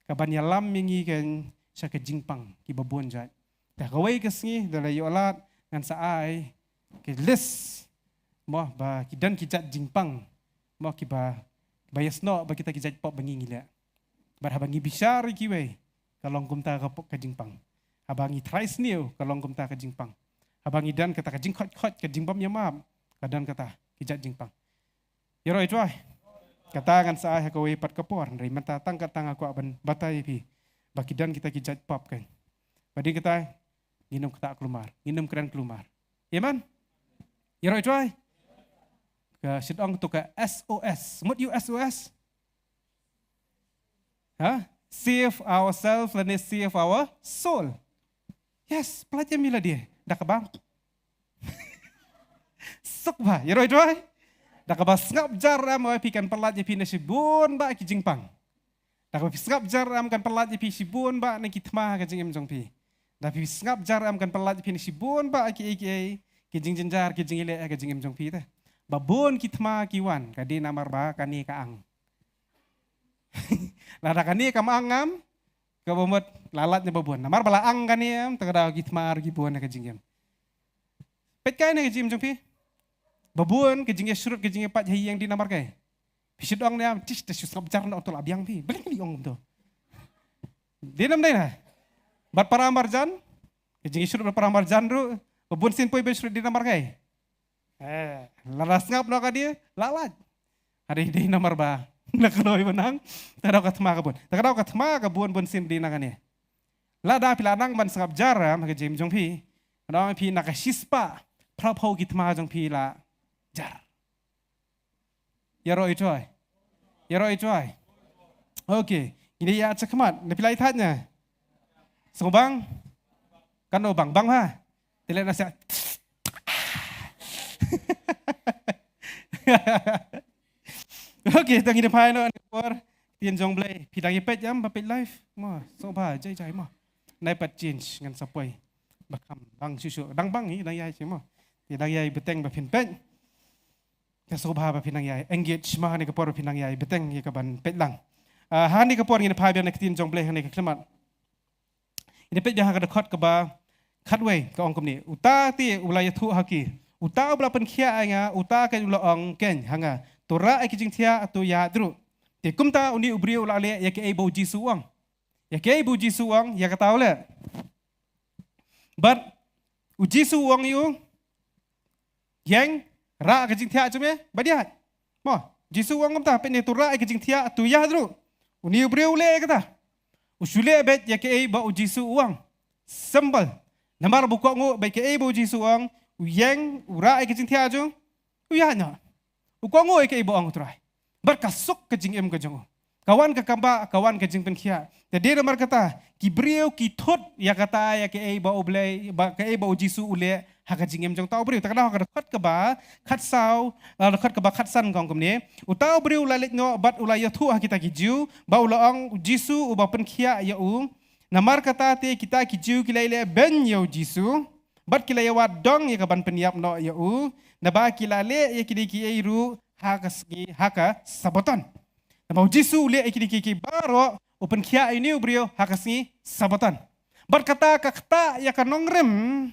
kaban ïalam ïa ngi keiñ sha ka jingpang kiba bun jait. Te ha kawei ka sngi, lada la ïoh lad, ngan sa ai ka list, mo, ba ki don ki jait jingpang, mo, kiba, ba ïasnoh ba kita ki jait pop ba ngi ngi leh. Bad haba ngi bishar ïa kiwei, ka long kumta ka pop ka jingpang. Haba ngi trai sniew, ka long kumta ka jingpang. Haba ngi don kata ka jingkhoit khoit, ka jingbym ïamap, ka don kata ki jait jingpang. Ïaroh ïa U Trai. Kata ngan sa ai ha kawei pat ka por, hynrei mynta tang katne nga kwah ban batai ïa phi ba ki don kita ki jait pop keiñ. Ba dei kata, ngin ym ktah kulmar, ngin ym kren kulmar. Amen. Ïaroh ïa U Trai. Ka shit ong to ka S O S. Mut ïa u S O S? Ha? Save ourselves lane save our soul. Yes, pyllait ïa mi lade. Da kaba suk bha, ïaroh ïa U Trai. Da kaba sngap jar em, ïa phi, kan pyllait ïa phi na shibun bah ki jingpang. Da kaba phi sngap jar em, kan pyllait ïa phi shibun bah na ki thma ha ka jingim jong phi. Da phi sngap jar em, kan pyllait ïa phi na shibun bah kiei kiei, ki jingjynjar, ki jingïaleh ha ka jingim jong phi te. Ba bun ki thma ki wan, ka dei namar ba kane ka ang. Lada kane kam ang em, kaba mut la lait na ba bun. Namar ba la ang kane em, te ka daw ki thma ruh ki bun ha ka jingim. Peit kai na ka jingim jong phi. Ba bun ka jingïashrut, ka jingïapait ha ïing, dei namar kai. Phi shu ong ne em, tish, te shu sngap jar noh, to la biang phi. Balei kane ong kumto? Dei nam dei na. Bad para marjan, ka jingïasyrut bad para marjan ruh, ba bun sien poi ba shu dei namar ngai. Eh, lada sngap noh ka dei, la lait. Hynrei dei namar ba na kloi ba nang, ta daw ka thma ka bun. Ta ka daw ka thma ka bun bun sien dei na kane. Lada phi la nang ban sngap jar em ha ka jingim jong phi, nang phi na ka shispah phra phew ki thma jong phi la jar. Ïaroh ithuh. Ïaroh ithuh. Okay. Ngin ïa cha khmat. Na phi la ïa thait na. Sngewbang. Kan u bang bang ha. Te leh na sa. Okay, tang ïa phai noh na por. Ktien jong Blei. Phi dang ïa peit em ba peit live. Mo, sngewbha jai jai mo. Nai pat change ngan sa poi. Ba kham bang shuh shuh. Dang bang ïa dang ïa shi mo. Ïa dang ïa bteng ba phin peit. Ka sngewbha ba phi nang ïa engage ma ha kane ka por ba phi nang ïa bteng ïa ka ban peit lang. Ah, ha kane ka por ngin phai biang na ka ktien jong Blei ha kane ka khmat. Ngin peit biang ha ka dkhot kaba khatwei ka ong kumne. Uta te u la ïathuh ha ki. Uta uba la pynkhiah ïa nga, uta ka u la ong kein ha nga. To rah ïa ki jingthiah, to ïaid ruh. Te kumta une u briew u la leh ïa kaei ba u Jisu u ong. Ïa kaei ba u Jisu u ong, ïa kata u leh. Bad u Jisu u ong ïa u, ïeng, rah ka jingthiah jong me, bad ïaid. Mo, Jisu u ong kumta, peit ne, to rah ïa ka jingthiah, to ïaid ruh. Une u briew u leh ïa kata. U shu leh beit ïa kaei ba u Jisu u ong. Simple. Namar ba u kohnguh beit kaei ba u Jisu u ong, u ïeng, u rah ïa ka jingthiah jong u, u ïaid noh. U kohnguh ïa kaei ba ong u Trai. Bad ka suk ka jingim ka jong u. Ka wan ka kambah, ka wan ka jingpynkhiah. Te dei namar kata, ki briew ki thut ïa kata ïa kaei ba U Blei, ba kaei ba U Jisu u leh ha ka jingim jong uta u briew. Te ka dei ha ka dkhot kaba khatsaw, eh, dkhot kaba khatsan ka ong kumne. Uta u briew u la leit noh bad u la ïathuh ha kita ki Jiw, ba u la ong U Jisu uba pynkhiah ïa u. Namar kata te kita ki Jiw ki la ïaleh beiñ ïa U Jisu. Bad ki la ïawad dong ïa ka ban pynïap noh ïa u, naba ki la leh ïa kine kiei ruh ha ka sngi, ha ka Sabbaton. Naba U Jisu u leh ïa kine kiei baroh, u pynkhiah ïa une u briew ha ka sngi Sabbaton. Bad kata ka ktah ïa ka nongrim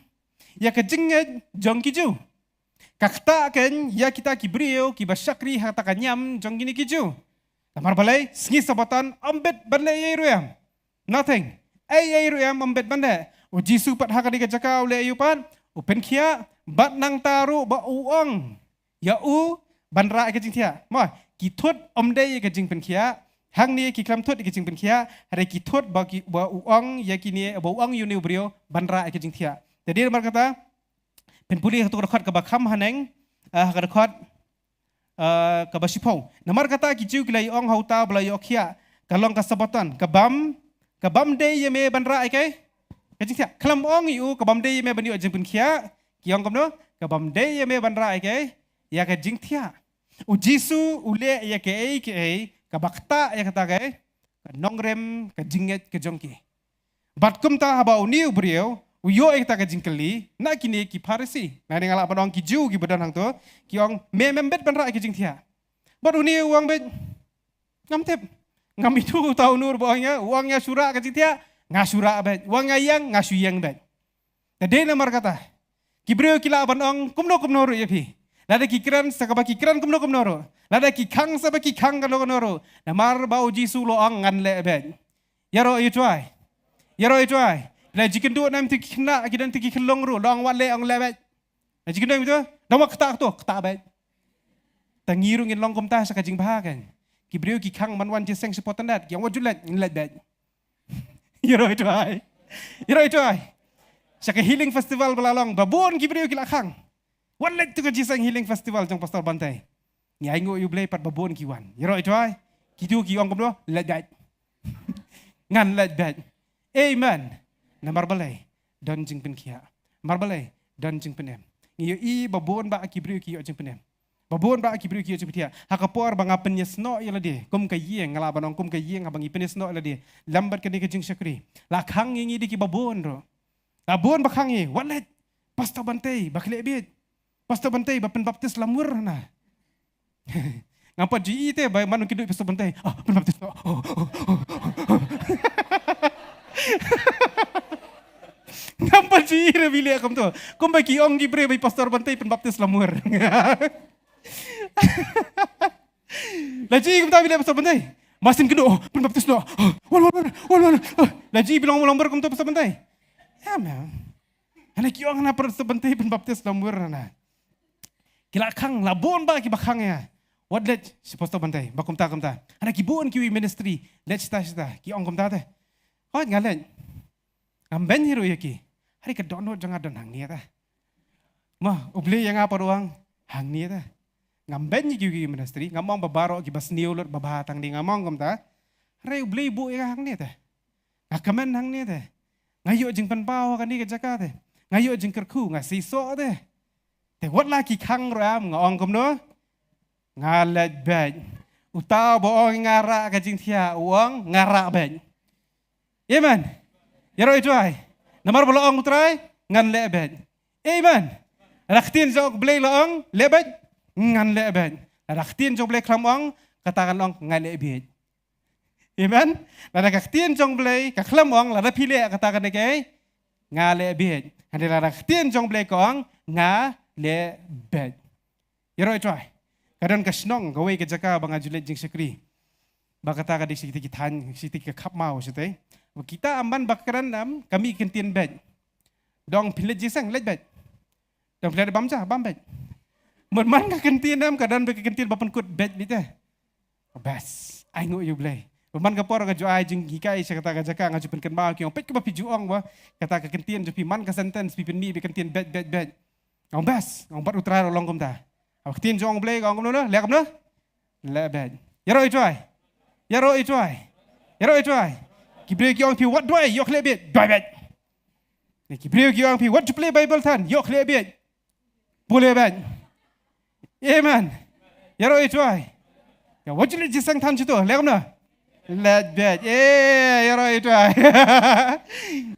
ïa ka jingngeit jong ki Jiw. Ka ktah kein ïa kita ki briew kiba shakri ha kata ka niam jong kine ki Jiw. Namar balei, sngi Sabbaton ym bit ban leh ei ei ruh em. Nothing. Ei ei ruh em ym bit ban leh. U Jisu pat ha kane ka jaka u leh aïu pat? U pynkhiah, bad nangta ruh ba u ong ïa u ban rah ïa ka jingthiah. Mo, ki thut ym dei ïa ka jingpynkhiah. Hangne ki khlem thut ïa ka jingpynkhiah. Hynrei ki thut ba ki, ba u ong ïa kine, ba u ong ïa une u briew ban rah ïa ka jingthiah. Te dei namar kata, phin pule ha kato ka dkhot kaba kham haneng, eh, ha ka dkhot, eh, kaba shiphew. Namar kata ki Jiw ki la ong ha uta ba la ïoh khiah, ka long ka Sabbaton, ka bym, ka bym dei ïa me ban rah ïa kaei? Ka jingthiah. Khlem ong ïa u ka bym dei ïa me ban ïoh jingpynkhiah. Ki ong kumno? Ka bym dei ïa me ban rah ïa kaei? Ïa ka jingthiah. U Jisu u leh ïa kaei kaei kaba ktah ïa kata kaei? Ka nongrim, ka jingngeit ka jong ki. Bad kumta haba une u briew u ïoh ïa kata ka jingkylli na kine ki Pharisi. Nangne nga lah ban ong ki Jiw kiba don hangto, ki ong, me mem bit ban rah ïa ka jingthiah. Bad une u ong beit, ngam tip. Ngam ithuh uta u nur ba ong ïa, u ong ïa shu rah ka jingthiah, nga shu rah beit. U ong ïa ïeng, nga shu ïeng beit. Te dei namar kata, ki briew ki lah ban ong kumno kumno ruh ïa phi. Lada ki kren sa kaba ki kren kumno kumno ruh. Lada ki khang sa ba ki khang kano kano ruh. Namar ba U Jisu u la ong ngan leh beit. Ïaroh ïa u Trai. Ïaroh ïa u Trai. La jingkynduh na ym tu ki khynnah, ki don tu ki khyllung ruh, la ong wat leh, ong leh beit. La jingkynduh na ym tu, dang wat ktah tu, ktah beit. Te ngi ruh ngin long kumta sa ka jingbha kein. Ki briew ki khang ban wan jingïaseng shapoh tyndat, ki ong wat ju leit, ngin leit beit. Ïaroh ïa u Trai. Ïaroh ïa u Trai. Sa ka healing festival ba la long, ba bun ki briew ki la khang. Wat leit tu ka jingïaseng healing festival jong Pastor Bantei. Ngi ainguh ïa U Blei pat ba bun ki wan. Ïaroh ïa u Trai. Ki tu ki ong kumno, leit beit. Ngan leit beit. Amen. Namar balei? Don jingpynkhiah. Namar balei? Don jingpynim. Ngi ïohi ba bun bah ki briew ki ïoh jingpynim. Ba bun bah ki briew ki ïoh jingpynkhiah. Ha ka por ba nga pynïasnoh ïa lade, kum ka ïing, nga lah ban ong kum ka ïing haba ngi pynïasnoh ïa lade, lem bad kane ka jingshakri, la khang ïa ngi da kiba bun ruh. La bun ba khang ïa ngi, wat leit, Pastor Bantei ba khleh beit. Pastor Bantei ba pynbaptis lamur na. Ngam pat ju ïohi te ba man kynduh Pastor Bantei, ah, pynbaptis. Oh, oh, oh, oh. Ngam pat ju ïohi re ba leh kumto. Kumba ki ong ki briew ba i Pastor Bantei pynbaptis lamur. La ji kumta phi leh pastor Bynta. Masin kynduh, oh, pynbaptis noh. Oh, wan, wan, wan, wan, wan. Oh, la ji phi long, long bar kumta pastor Bynta. Ya, man. Hana ki ong hana pastor Bynta pynbaptis long bar hana. Ki la khang, la bun ba kiba khang ïa. Wat leit sha pastor Bynta, ba kumta kumta. Hana ki bun kiwei ministry, leit shata shata. Ki ong kumta te. Hooid nga leit. Ngam beiñ hi ruh ïa ki. Hynrei ka dohnud jong nga don hangne te. Ma, U Blei ïa nga pat u ong hangne te. Ngam beiñ ïa ki, ki ministry, ngam ong ba baroh kiba sniew lut ba bha tang de, ngam ong kumta. Hynrei U Blei buh ïa nga hangne te. Nga kmen hangne te. Nga ïoh jingpynpaw ha kane ka jaka te. Nga ïoh jingkyrkhu, nga seisoh te. Te wat la ki khang ruh em, nga ong kumno? Nga leit beit. Uta ba ong nga rah ka jingthiah, u ong nga rah beit. Amen. Ïaroh ïa u Trai. Namar ba la ong u Trai, ngan leh beit. Amen. Lada ka ktien jong U Blei la ong leh beit, ngan leh beit. Lada ka ktien jong U Blei khlem ong, kata kan ong nga leh beit. Amen. Lada ka ktien jong U Blei ka khlem ong, lada phi leh kata kane kaei, nga leh beit. Hynrei lada ka ktien jong U Blei ka ong nga leh beit. Ïaroh ïa u Trai. Ka don ka shnong, kawei ka jaka ba nga ju leit jingshakri. Ba kata ka dei shi kita ki thaiñ, shi kita ki khap maw shi te. Ba kita ym ban ba kren em, ka mih ka kyntien beit. Dang phi leit jingïaseng, leit beit. Dang phi leit bam ja, bam beit. Mut man ka kyntien em, ka don beit ka kyntien ba pynkut beit beit te. Bas, ai nguh ïa U Blei. Mut man ka por nga ju ai jinghikai sha kata ka jaka, nga ju pynkynmaw ki ong, peit kaba phi ju ong ba kata ka kyntien jong phi, man ka sentence phi pynmih beit ka kyntien beit, beit, beit. Ong bas, ong bad U Trai ruh long kumta. Haba ka ktien jong U Blei ka ong kumno, leh kumno? Leh beit. Ïaroh ïa u Trai. Ïaroh ïa u Trai. Ïaroh ïa u Trai. Ki briew ki ong phi wat duwai, ïoh leh beit, duwai beit. Ki briew ki ong phi wat ju pule Bible than, ïoh leh beit, pule beit. Amen. Ïaroh ïa u Trai. Ïa wat ju leit jingïaseng than shuh to, leh kumno? Leit beit. Eh, ïaroh ïa u Trai.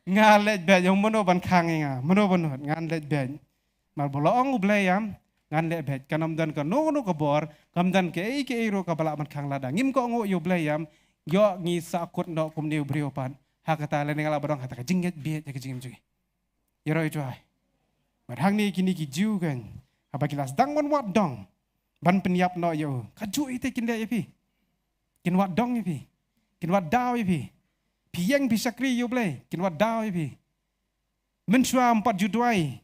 Nga leit beit, ïa mano ban khang ïa nga, mano ban hut, ngan leit beit. Namar ba la ong U Blei ïa nga ngan leh beit, kan ym don kano kano ka bor, kam don kaei kaei ruh kaba lah ban khang lada ngim kohnguh ïa U Blei ïa nga, ïoh ngi sahkut noh kumne u briew pat. Ha kata lane nga lah ban ong ha kata ka jingngeit beit ïa ka jingim jong ngi. Ïaroh ïa u Trai. Bad hangne kine ki Jiw kan, haba ki la sdang ban wad dong ban pynïap noh ïa u, kajuh ïa te kin leh ïa phi. Kin wad dong ïa phi. Kin wad daw ïa phi. Phi ïeng phi shakri ïa U Blei, kin wad daw ïa phi. Mynshuwa ym pat ju duwai,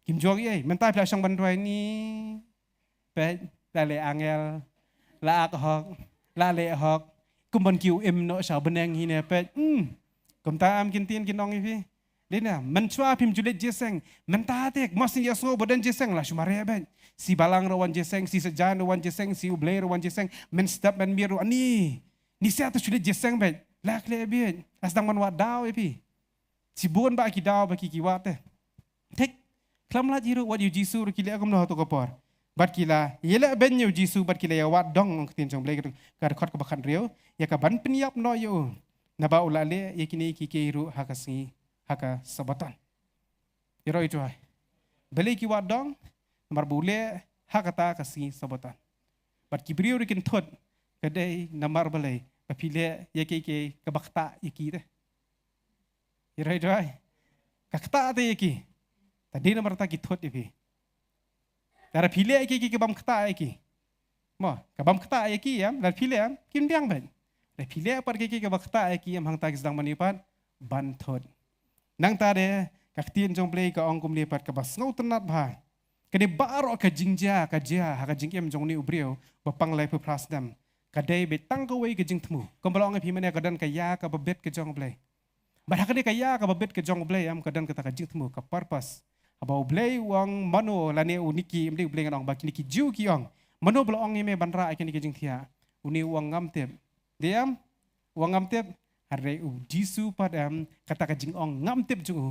kim ju ong ei, mynta phi la shong ban duwai ni. Peit, la leh angel, la ak hok, la leh hok. Kum ban kiew im noh sha bneng hi ne, peit. Hmm. Kumta em kin ktien kin ong ïa phi. Dei na, mynshuwa phim ju leit jingïaseng. Mynta te, mos ïa sngew ba don jingïaseng, la shu mareh beit. Shi balang ruh wan jingïaseng, shi sajan ruh wan jingïaseng, shi U Blei ruh wan jingïaseng. Mynstep mynmiet ruh ani. Ni sa te shu leit jingïaseng beit. La khleh beit. La sdang ban wad daw ïa phi. Shibun ba ki daw ba ki, ki wad te. Thik, khlem lait hi ruh wat ïa u Jisu ruh ki leh kumno ha kato ka por. Bad ki la ïaleh beiñ ïa u Jisu bad ki la ïawad dong, ong ka ktien jong U Blei ka dkhot kaba khathynriew, ïa kaban pynïap noh ïa u. Naba u la leh ïa kine kiei kiei ruh ha ka sngi, ha ka Sabaton. Ïaroh ïa u Trai. Balei ki wad dong? Namar ba u leh ha kata ka sngi Sabaton. Bad ki briew ruh kin thut, ka dei namar balei ba phi leh ïa kiei kiei kaba ktah ïa ki te. Ïaroh ïa u Trai. Ka ktah te ïa ki. Ta dei namar kata ki thut ïa phi. Lada phi leh ïa kiei kiei ki bym ktah ïa ki. Mo, ka bym ktah ïa ki em, lada phi leh em, kin biang beit. Lada phi leh pat kiei kiei ki bym ktah ïa ki em, hangta ki sdang ban ïa pat ban thut. Nangta de, ka ktien jong U Blei ka ong kumne pat kaba sngewtynnat bha. Kane baroh ka jingjia, ka jia, ha ka jingim jong une u briew, ba pang laiphew phra snem. Ka dei beit tang kawei ka jingthmu. Kumba la ong ïa phi mynne ka don ka ïa kaba bit ka jong U Blei. Bad ha kane ka ïa kaba bit ka jong U Blei em ka don kata ka jingthmu, ka purpose. Haba U Blei u ong mano lane u niki, ym dei U Blei ngan ong ba kine ki Jiw ki ong. Mano ba la ong ïa me ban rah ïa kane ka jingthiah? Une u ong ngam tip. Dei em? U ong ngam tip. Hynrei u Jisu pat em, kata ka jingong ngam tip jong u,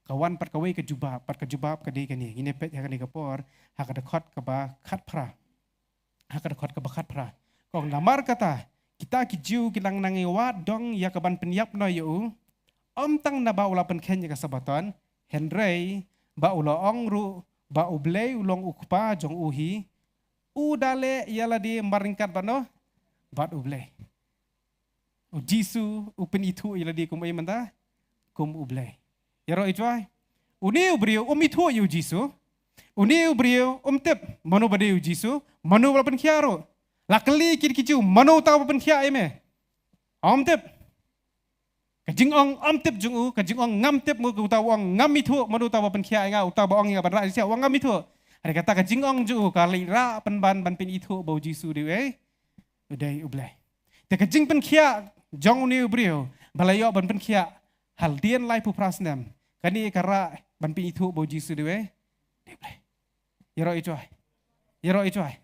ka wan pat kawei ka jubab, pat ka jubab ka dei kane. Ngin ïa peit ha kane ka por, ha ka dkhot kaba khatphra. Ha ka dkhot kaba khatphra. Ka ong namar kata, kita ki Jiw ki la nang ïawad dong ïa kaban pynïap noh ïa u. Ym tang naba u la pynkheiñ ïa ka Sabaton, hynrei ba u la ong ruh ba U Blei u long u Kpa jong u hi. U da leh ïa lade marryngkat bad no? Bad U Blei. U Jisu u pynithuh ïa lade kum ei mynta? Kum U Blei. Ïaroh ïa u Trai. Une u briew um ithuh ïa u Jisu. Une u briew um tip mano ba dei u Jisu, mano ba la pynkhia ruh. La kylli ki, ki Jiw, mano uta uba pynkhiah ïa me? Ym tip. Ka jingong ym tip jong u, ka jingong ngam tip, mut uta u ong ngam ithuh mano uta uba pynkhiah ïa nga, uta uba ong ïa nga ban rah jingshisha, u ong ngam ithuh. Hynrei kata ka jingong jong u ka leit rah pynban ban pynithuh ba u Jisu u dei, u dei U Blei. Te ka jingpynkhiah jong une u briew ba la ïoh ban pynkhiah hadien laiphew phra snem, kane ka rah ban pynithuh ba u Jisu u dei, u dei U Blei. Ïaroh ïa u trai. Ïaroh ïa u trai.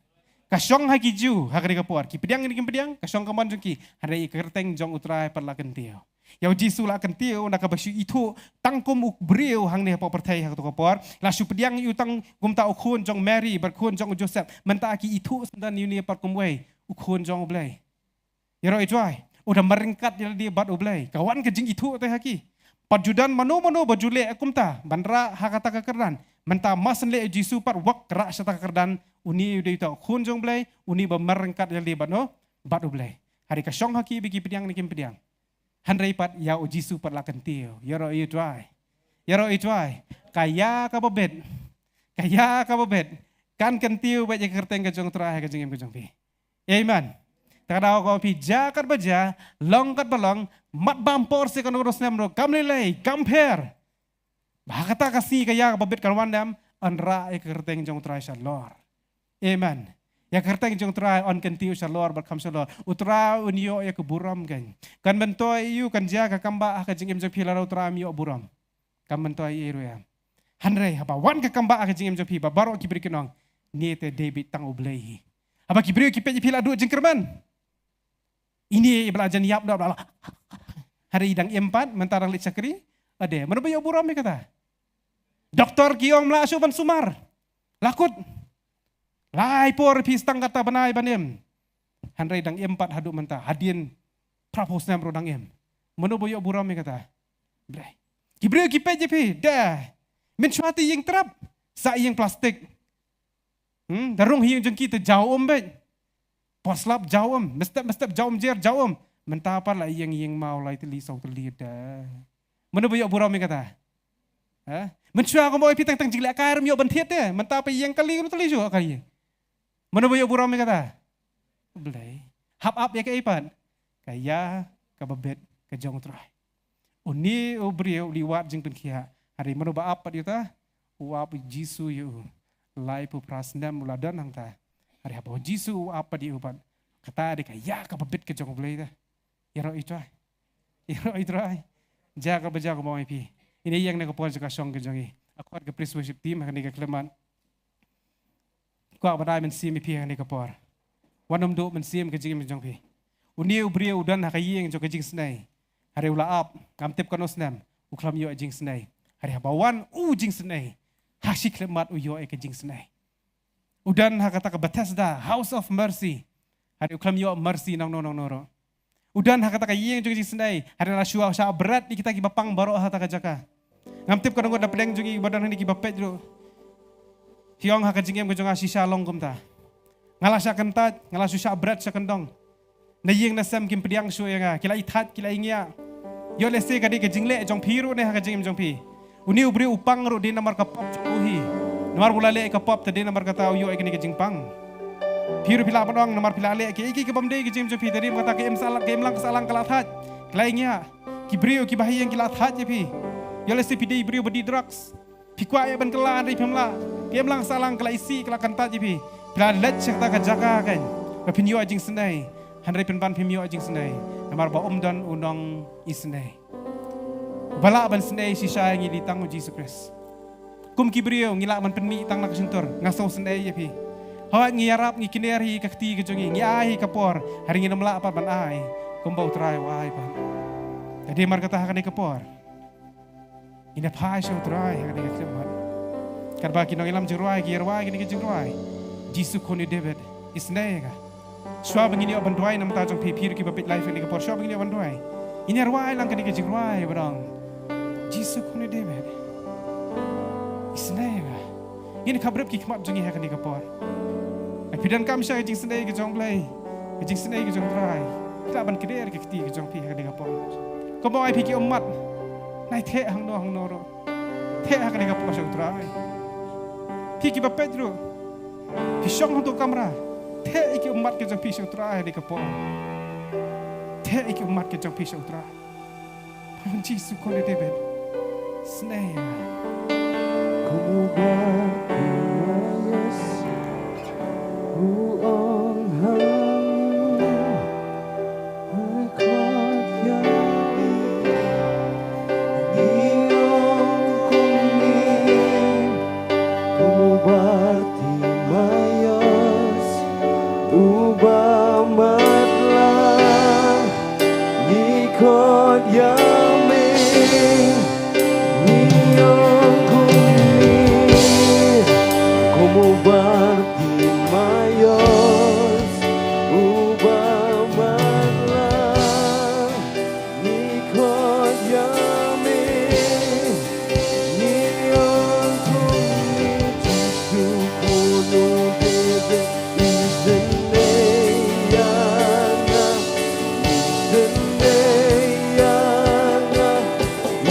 Ka shong ha ki Jiw ha kane ka por. Ki pdiang ne kim pdiang, ka shong ka mon jong ki. Hynrei ïa ka kyrteng jong u Trai pat la kyntiew. Ïa u Jisu la kyntiew na kaba shu ithuh tang kum u briew hangne hapoh pyrthei ha kato ka por. La shu pdiang ïa u tang kumta u khun jong Mary bad khun jong u Joseph. Mynta ki ithuh sngewdon ïa une pat kum uei, u Khun jong U Blei. Ïaroh ïa u trai. U da marryngkat ïa lade bad U Blei. Ka wan ka jingithuh te ha ki. Pat ju don mano mano ba ju leh kumta ban rah ha kata ka kyrdan. Mynta ma shen leh ïa u Jisu pat wat rah sha kata ka kyrdan. Une u dei uta u Khun jong U Blei, une ba marryngkat ïa lade bad no, bad U Blei. Hynrei ka shong ha ki ba ki pdiang ne kim pdiang. Hynrei pat ïa u Jisu pat la kyntiew. Ïaroh ïa u trai. Ïaroh ïa u trai. Ka ïa kaba bit. Ka ïa kaba bit. Kan kyntiew beit ïa ka kyrteng ka jong u Trai ha ka jingim ka jong phi. Amen. Te ka daw ka ong ïa phi, jia katba jia, long katba long, mat bam por se katno katno snem ruh, kam lei lei, kam pher. Ba ha kata ka sngi ka ïa kaba bit kan wan, em, yn rah ïa ka kyrteng jong u Trai shalor. Amen. Ïa ka kyrteng jong u Trai yn kyntiew shalor bad kham shalor. U Trai un ïoh ïa ka burom, kan. Kan myntoi ïa u, kan jia ka kambah ha ka jingim jong phi lada u Trai um ïoh burom. Kam myntoi ei ruh, em. Hynrei haba wan ka kambah ha ka jingim jong phi, ba baroh ki briew kin ong, ne te dei beit tang U Blei hi. Haba ki briew ki peit ïa phi la duh jingkyrmen. Ine i ba la jan ïap, da ba la. Hynrei i dang im pat, mynta dang leit shakri. Ade, mano ba ïoh burom ïa kata? Doktor ki ong, ym lah shuh ban sumar. La kut. Lai por phi stad kata bnai ban im. Hynrei dang im pat haduh mynta, hadien phraphew snem ruh dang im. Mano ba ïoh burom ïa kata? Blei. Ki briew ki peit ïa phi, da. Mynshuwa te ïing trep, sah ïing plastik. Hmm, da rung ïing jong ki te jaw um beit. Por slap jaw um, mynstep mynstep jaw um jer jaw um. Mynta pat la ïing ïing maw lai tylli saw tylli, da. Mano ba ïoh burom ïa kata? Ha? Mynshuwa kumba ïa phi tang tang jingleh kai ruh ym ïoh ban thied te. Mynta pat ïing kali ruh tylli shuh kali. Mano ba ïoh burom ïa kata? Blei. Hap ap ïa kaei pat? Ka ïa kaba bit ka jong u Trai. Une u briew u la wad jingpynkhiah. Hynrei mano ba ap pat ïa uta? U ap u Jisu ïa u. Laiphew phra snem u la don hangta. Hynrei haba u Jisu u ap pat ïa u pat, kata dei ka ïa kaba bit ka jong u Blei te. Ïaroh ïa u Trai. Ïaroh ïa u Trai. Jia kaba jia, kumba ong ïa phi. Ine ïeng na ka por jong ka shong ka jong i. Akor ka praise worship team ha kane ka khyllipmat. Kwah ban ai mynsiem ïa phi ha kane ka por. Wat nym duh mynsiem ka jingim jong phi. Une u briew u don ha ka ïing jong ka jingisynei. Hynrei u la ap, ngam tip katno snem, u khlem ïoh jingsynei. Hynrei haba wan u jingsynei, ha shi khyllipmat u ïoh ïa ka jingsynei. U don ha kata ka Bethesda, House of Mercy. Hynrei u khlem ïoh mercy nangno nangno ruh. U don ha kata ka ïing jong ka jingisynei. Hynrei la shu shah bret ïa kita kiba pang baroh ha kata ka jaka. Ngam tip katno ngut na pdeng jong ngi ba don hangne kiba peit ruh. Phi ong ha ka jingim ka jong nga shisha long kumta. Nga la shah kyntait, nga la shu shah bret sha kyndong. Na ïing na sem kim pdiang shuh ïa nga, ki la ïeit, ki la ïeit. Ïoh lehse ka dei ka jingleh jong phi ruh ne ha ka jingim jong phi. Une u briew u pang ruh dei namar ka pop jong u hi. Namar u la leh ka pop te dei namar kata u ïoh ïa kane ka jingpang. Phi ruh phi lah ban ong namar phi la leh kiei kiei ki bym dei ha ka jingim jong phi, te dei namar kata ka imlang ka sahlang ka la thait. Ki la ïeit. Ki briew kiba ha ïing ki la thait ïa phi. Ïoh lehse phi dei briew ba dih drugs. Phi kwah ïa ban kylla hynrei phim lah. Ka imlang sahlang ka la isih, ka la kyntait ïa phi. Phi la leit sha kata ka jaka kan ba phin ïoh jingsynei. Hynrei pynban phim ïoh jingsynei. Namar ba um don u nongisynei. Ba lah ban synei shisha ïa ngi dei tang u Jisu Khrist. Kum ki briew ngi lah ban pynmih tang na ka shyntur, nga sngewsynei ïa phi. Hooid ngi ïarap, ngi kner hi ka kti ka jong ngi, ngi ai hi ka por, hynrei ngim lah pat ban ai kumba u Trai u ai pat. Te dei namar kata ha kane ka por ngin ïa phai sha u Trai ha kane ka khyllipmat. Katba ki nongïalam jingrwai ki ïa rwai kane ka jingrwai, Jisu Khun u David, isynei ïa nga. Shuwa ba ngin ïoh ban duwai na ka bynta jong phi, phi ruh kiba peit live ha kane ka por, shuwa ba ngin ïoh ban duwai, ngin ïa rwai lang kane ka jingrwai ba ong, Jisu Khun u David, isynei ïa nga. Ngin khapbrip ki khmat jong ngi ha kane ka por. Ai phi donkam sha ka jingsynei ka jong u Blei, ka jingsynei ka jong u Trai, phi lah ban kner ka kti ka jong phi ha kane ka por. Kumba ai phi ki ummat, nai theh hangno hangno ruh. Theh ha kane ka por sha u Trai. Phi kiba peit ruh, phi shong hangto kamra, Theh ïa ki ummat ki jong phi sha u Trai ha kane ka por. Theh ïa ki ummat ki jong phi sha u Trai. Pha ong Jisu khun u David, isynei ïa nga. Kum u Bartimaeus u ong ha ngi, ai khot ïa ngi. Ngi ong kumne, kum u Bartimaeus uba matlah, ngi khot ïa me. Ngi ong kumne, kum u Bartimaeus uba matlah, ngi khot ïa me. Ngi ong kumne, Jisu khun u David, isynei ïa nga, isynei ïa nga,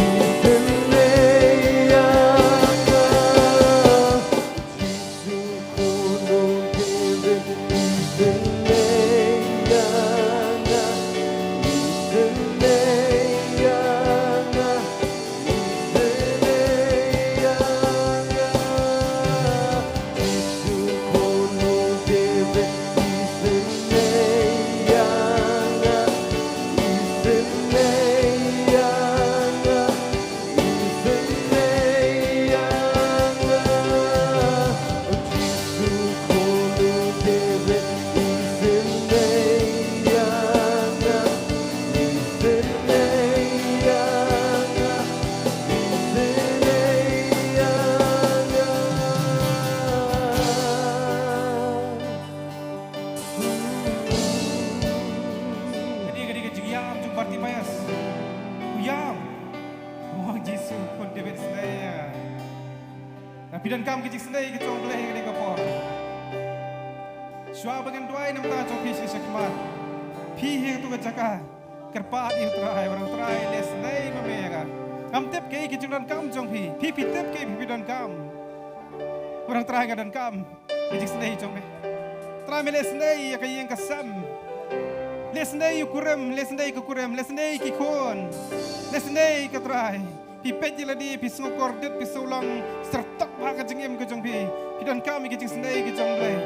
isynei ïa nga. Jisu khun u David, isynei ïa nga, isynei ïa nga, isynei ïa nga. Jisu khun u David, isynei ïa nga, isynei ïa nga, isynei ïa nga. O Jisu khun u David, isynei ïa nga, isynei ïa nga, isynei ïa nga. Kane ka dei ka jingïam jong u Bartimaeus. U ïam. U ong Jisu khun David, isynei ïa nga. Lada phi donkam ka jingsnei ka jong U Blei ha kane ka por, shuwa ba ngan duwai na ka bynta jong phi sha shakhmat, phi ha kato ka jaka, kyrpad ïa U Trai, ba U Trai leh snei ma me ïa nga. Ngam tip kaei ka jingdonkam jong phi. Phi, phi tip kaei phi, phi donkam. Ba U Trai, nga donkam ka jingsnei jong me. Trai, me leh snei ïa ka ïing ka sem. Leh snei ïa u kurim, leh snei ïa ka kurim, leh snei ïa ki khun. Leh snei, ko Trai. Phi peit ïa lade, phi sngewkordit, phi sngewlong syrtok bha ka jingim ka jong phi. Phi donkam ïa ka jingsnei ka jong U Blei.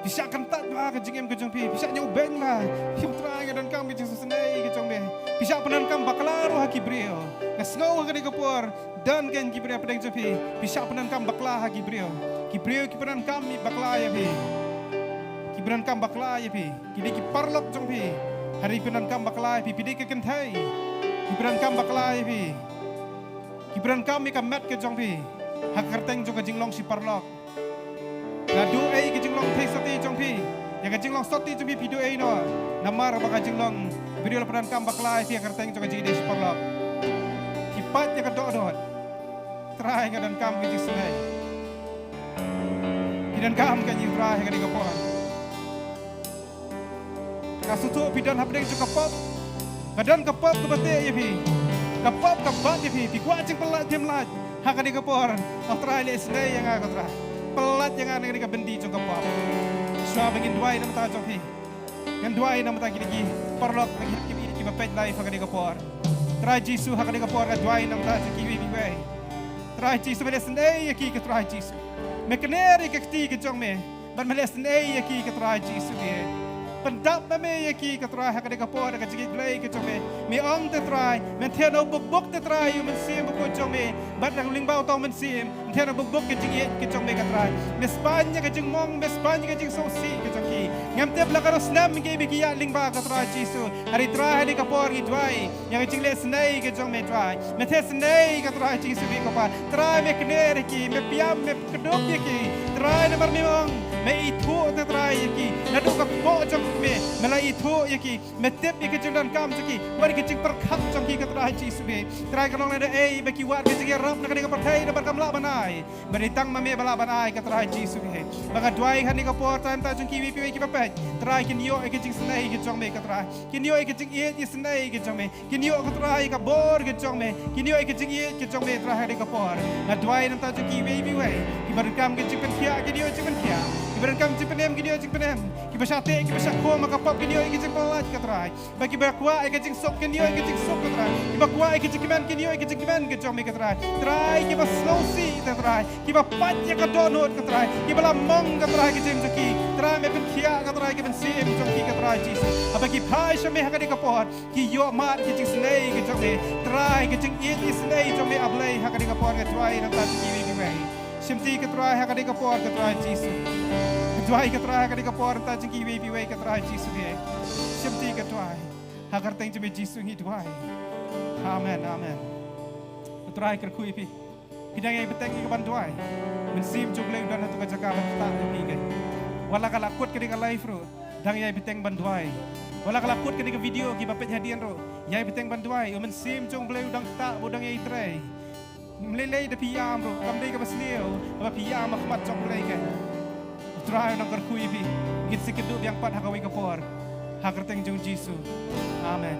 Phi shah kyntait bha ka jingim ka jong phi. Phi shah ñiewbeiñ bha. Phi ong, Trai, nga donkam ka jingsnei ka jong me. Phi shah pyndonkam bakla ruh ha ki briew. Nga sngew ha kane ka por don kein ki briew hapdeng jong phi, phi shah pyndonkam bakla ha ki briew. Ki briew ki pyndonkam bakla ïa phi. Ki pyndonkam bakla ïa phi. Ki dei ki paralok jong phi. Hynrei ki pyndonkam bakla ïa phi. Phi dei ka kynthei. Ki pyndonkam bakla ïa phi. Ki pyndonkam ïa ka met ka jong phi ha ka kyrteng jong ka jinglong shi paralok. Naduh ei ka jinglong thei sotti jong phi, ïa ka jinglong sotti jong phi, phi duh ei noh. Namar ba ka jinglong, briew la pyndonkam bakla ïa phi ha ka kyrteng jong ka jingïadei shi paralok. Phi pait ïa ka dohnud. Trai, nga donkam ka jingsnei. Phi donkam ka jingïadei, Trai, ha kane ka por. Nga sngewthuh phi don hapdeng jong ka pop. Ka don ka pop kaba teh ïa phi. Ka pop ka bat ïa phi. Phi kwah jingpyllait, phi ym lait. Ha kane ka por, O Trai, leh snei ïa nga, ko Trai. Pyllait ïa nga na kane ka byndi jong ka pop. Shuwa ba ngin duwai na ka bynta jong phi, ngan duwai na ka bynta kine ki paralok, na ki, ki, kiba peit live ha kane ka por. Trai Jisu, ha kane ka por nga duwai na ka bynta jong kiwei kiwei. Trai Jisu, me leh snei ïa ki, ko Trai Jisu. Me kner ïa ka kti ka jong me. Bad me leh snei ïa ki, ko Trai Jisu, me. Pyndap ma me ïa ki, ko Trai, ha kane ka por, ha ka jingïeit Blei ka jong me. Me ong, te Trai, men theh na u bukbuk, te Trai, ïa u Mynsiem Bakhuid jong me. Bad na u lyngba uta u Mynsiem, men theh na u bukbuk ka jingïeit ka jong me, ko Trai. Me spaiñ ïa ka jingmong, me spaiñ ïa ka jingsngewsih ka jong ki. Ngam tip la katno snem kiba ki ïaid lyngba, ko Trai Jisu. Hynrei Trai, ha kane ka por ngi duwai ïa ka jingleh snei ka jong me, Trai. Me theh snei, ko Trai Jisu, ïa ki, ko Pa. Trai, me kner ïa ki, me pynïap, me kdup ïa ki. Trai, namar me ong, me ithuh, te Trai, ïa ki. Naduh ka kpoh jong me, me la ithuh ïa ki. Me tip ïa ka jingdonkam jong ki. Wat ïa ka jingpyrkhat jong ki, ko Trai Jisu, ïa ki. Trai, kan long lada ei ba ki wad ka jingïarap na kane ka pyrthei, namar kam lah ban ai. Bad dei tang ma me ba lah ban ai, ko Trai Jisu, ïa ki. Ba nga duwai ha kane ka por, Trai, na ka bynta jong kiwei kiwei kiba peit. Trai, kin ïoh ïa ka jingsnei ka jong me, ko Trai. Kin ïoh ïa ka jingïeit, ïa snei ka jong me. Kin ïoh, ko Trai, ka bor ka jong me. Kin ïoh ïa ka jingïeit ka jong me, Trai, ha kane ka por. Nga duwai na ka bynta jong kiwei kiwei kiba donkam ka jingpynkhiah, kin ïoh jingpynkhiah. Kiba Ryngkat jingpynim kin ïoh jingpynim. Kiba shah teh, kiba shah khum ha ka pop kin ïoh ïa ka jingpyllait, ko Trai. Bad kiba kwah ïa ka jingsuk kin ïoh ïa ka jingsuk, ko Trai. Kiba kwah ïa ka jingkmen kin ïoh ïa ka jingkmen, ko jong me, ko Trai. Trai, kiba sngewsih, ko Trai. Kiba pait ïa ka dohnud, ko Trai. Kiba la mong, ko Trai, ka jingim jong ki. Trai, me pynkhiah, ko Trai, ka mynsiem jong ki, ko Trai Jisu. Haba ki phai sha me ha kane ka por, ki ïoh mad ka jingisynei ka jong me. Trai, ka jingïeit isynei jong me, A Blei, ha kane ka por nga duwai na ka bynta jong kiwei kiwei. Shim ti, ko Trai, ha kane ka por, ko Trai Jisu. Nga duwai, ko Trai, ha kane ka por na ka bynta jong kiwei kiwei, ko Trai Jisu, eh. Shim ti, ko Trai. Ha ka kyrteng jong me Jisu ngi duwai. Amen, amen. Ko Trai kyrkhu ïa phi. Phi dang ïai bteng ïa kaban duwai. Mynsiem jong U Blei u don ha tu ka jaka ban ktah ïa phi, ko. Wat la ka la kut kane ka live ruh, dang ïai bteng ban duwai. Wat la ka la kut kane ka video kiba peit hadien ruh, ïai bteng ban duwai. U Mynsiem jong U Blei u dang ktah bad u dang ïai trei. Ym lei lei da phi ïam ruh, kam dei kaba sniew haba phi ïam ha khmat jong U Blei, ko. U Trai un nang kyrkhu ïa phi. Ngin sa ïakynduh biang pat ha kawei ka por. Ha ka kyrteng jong U Jisu. Amen.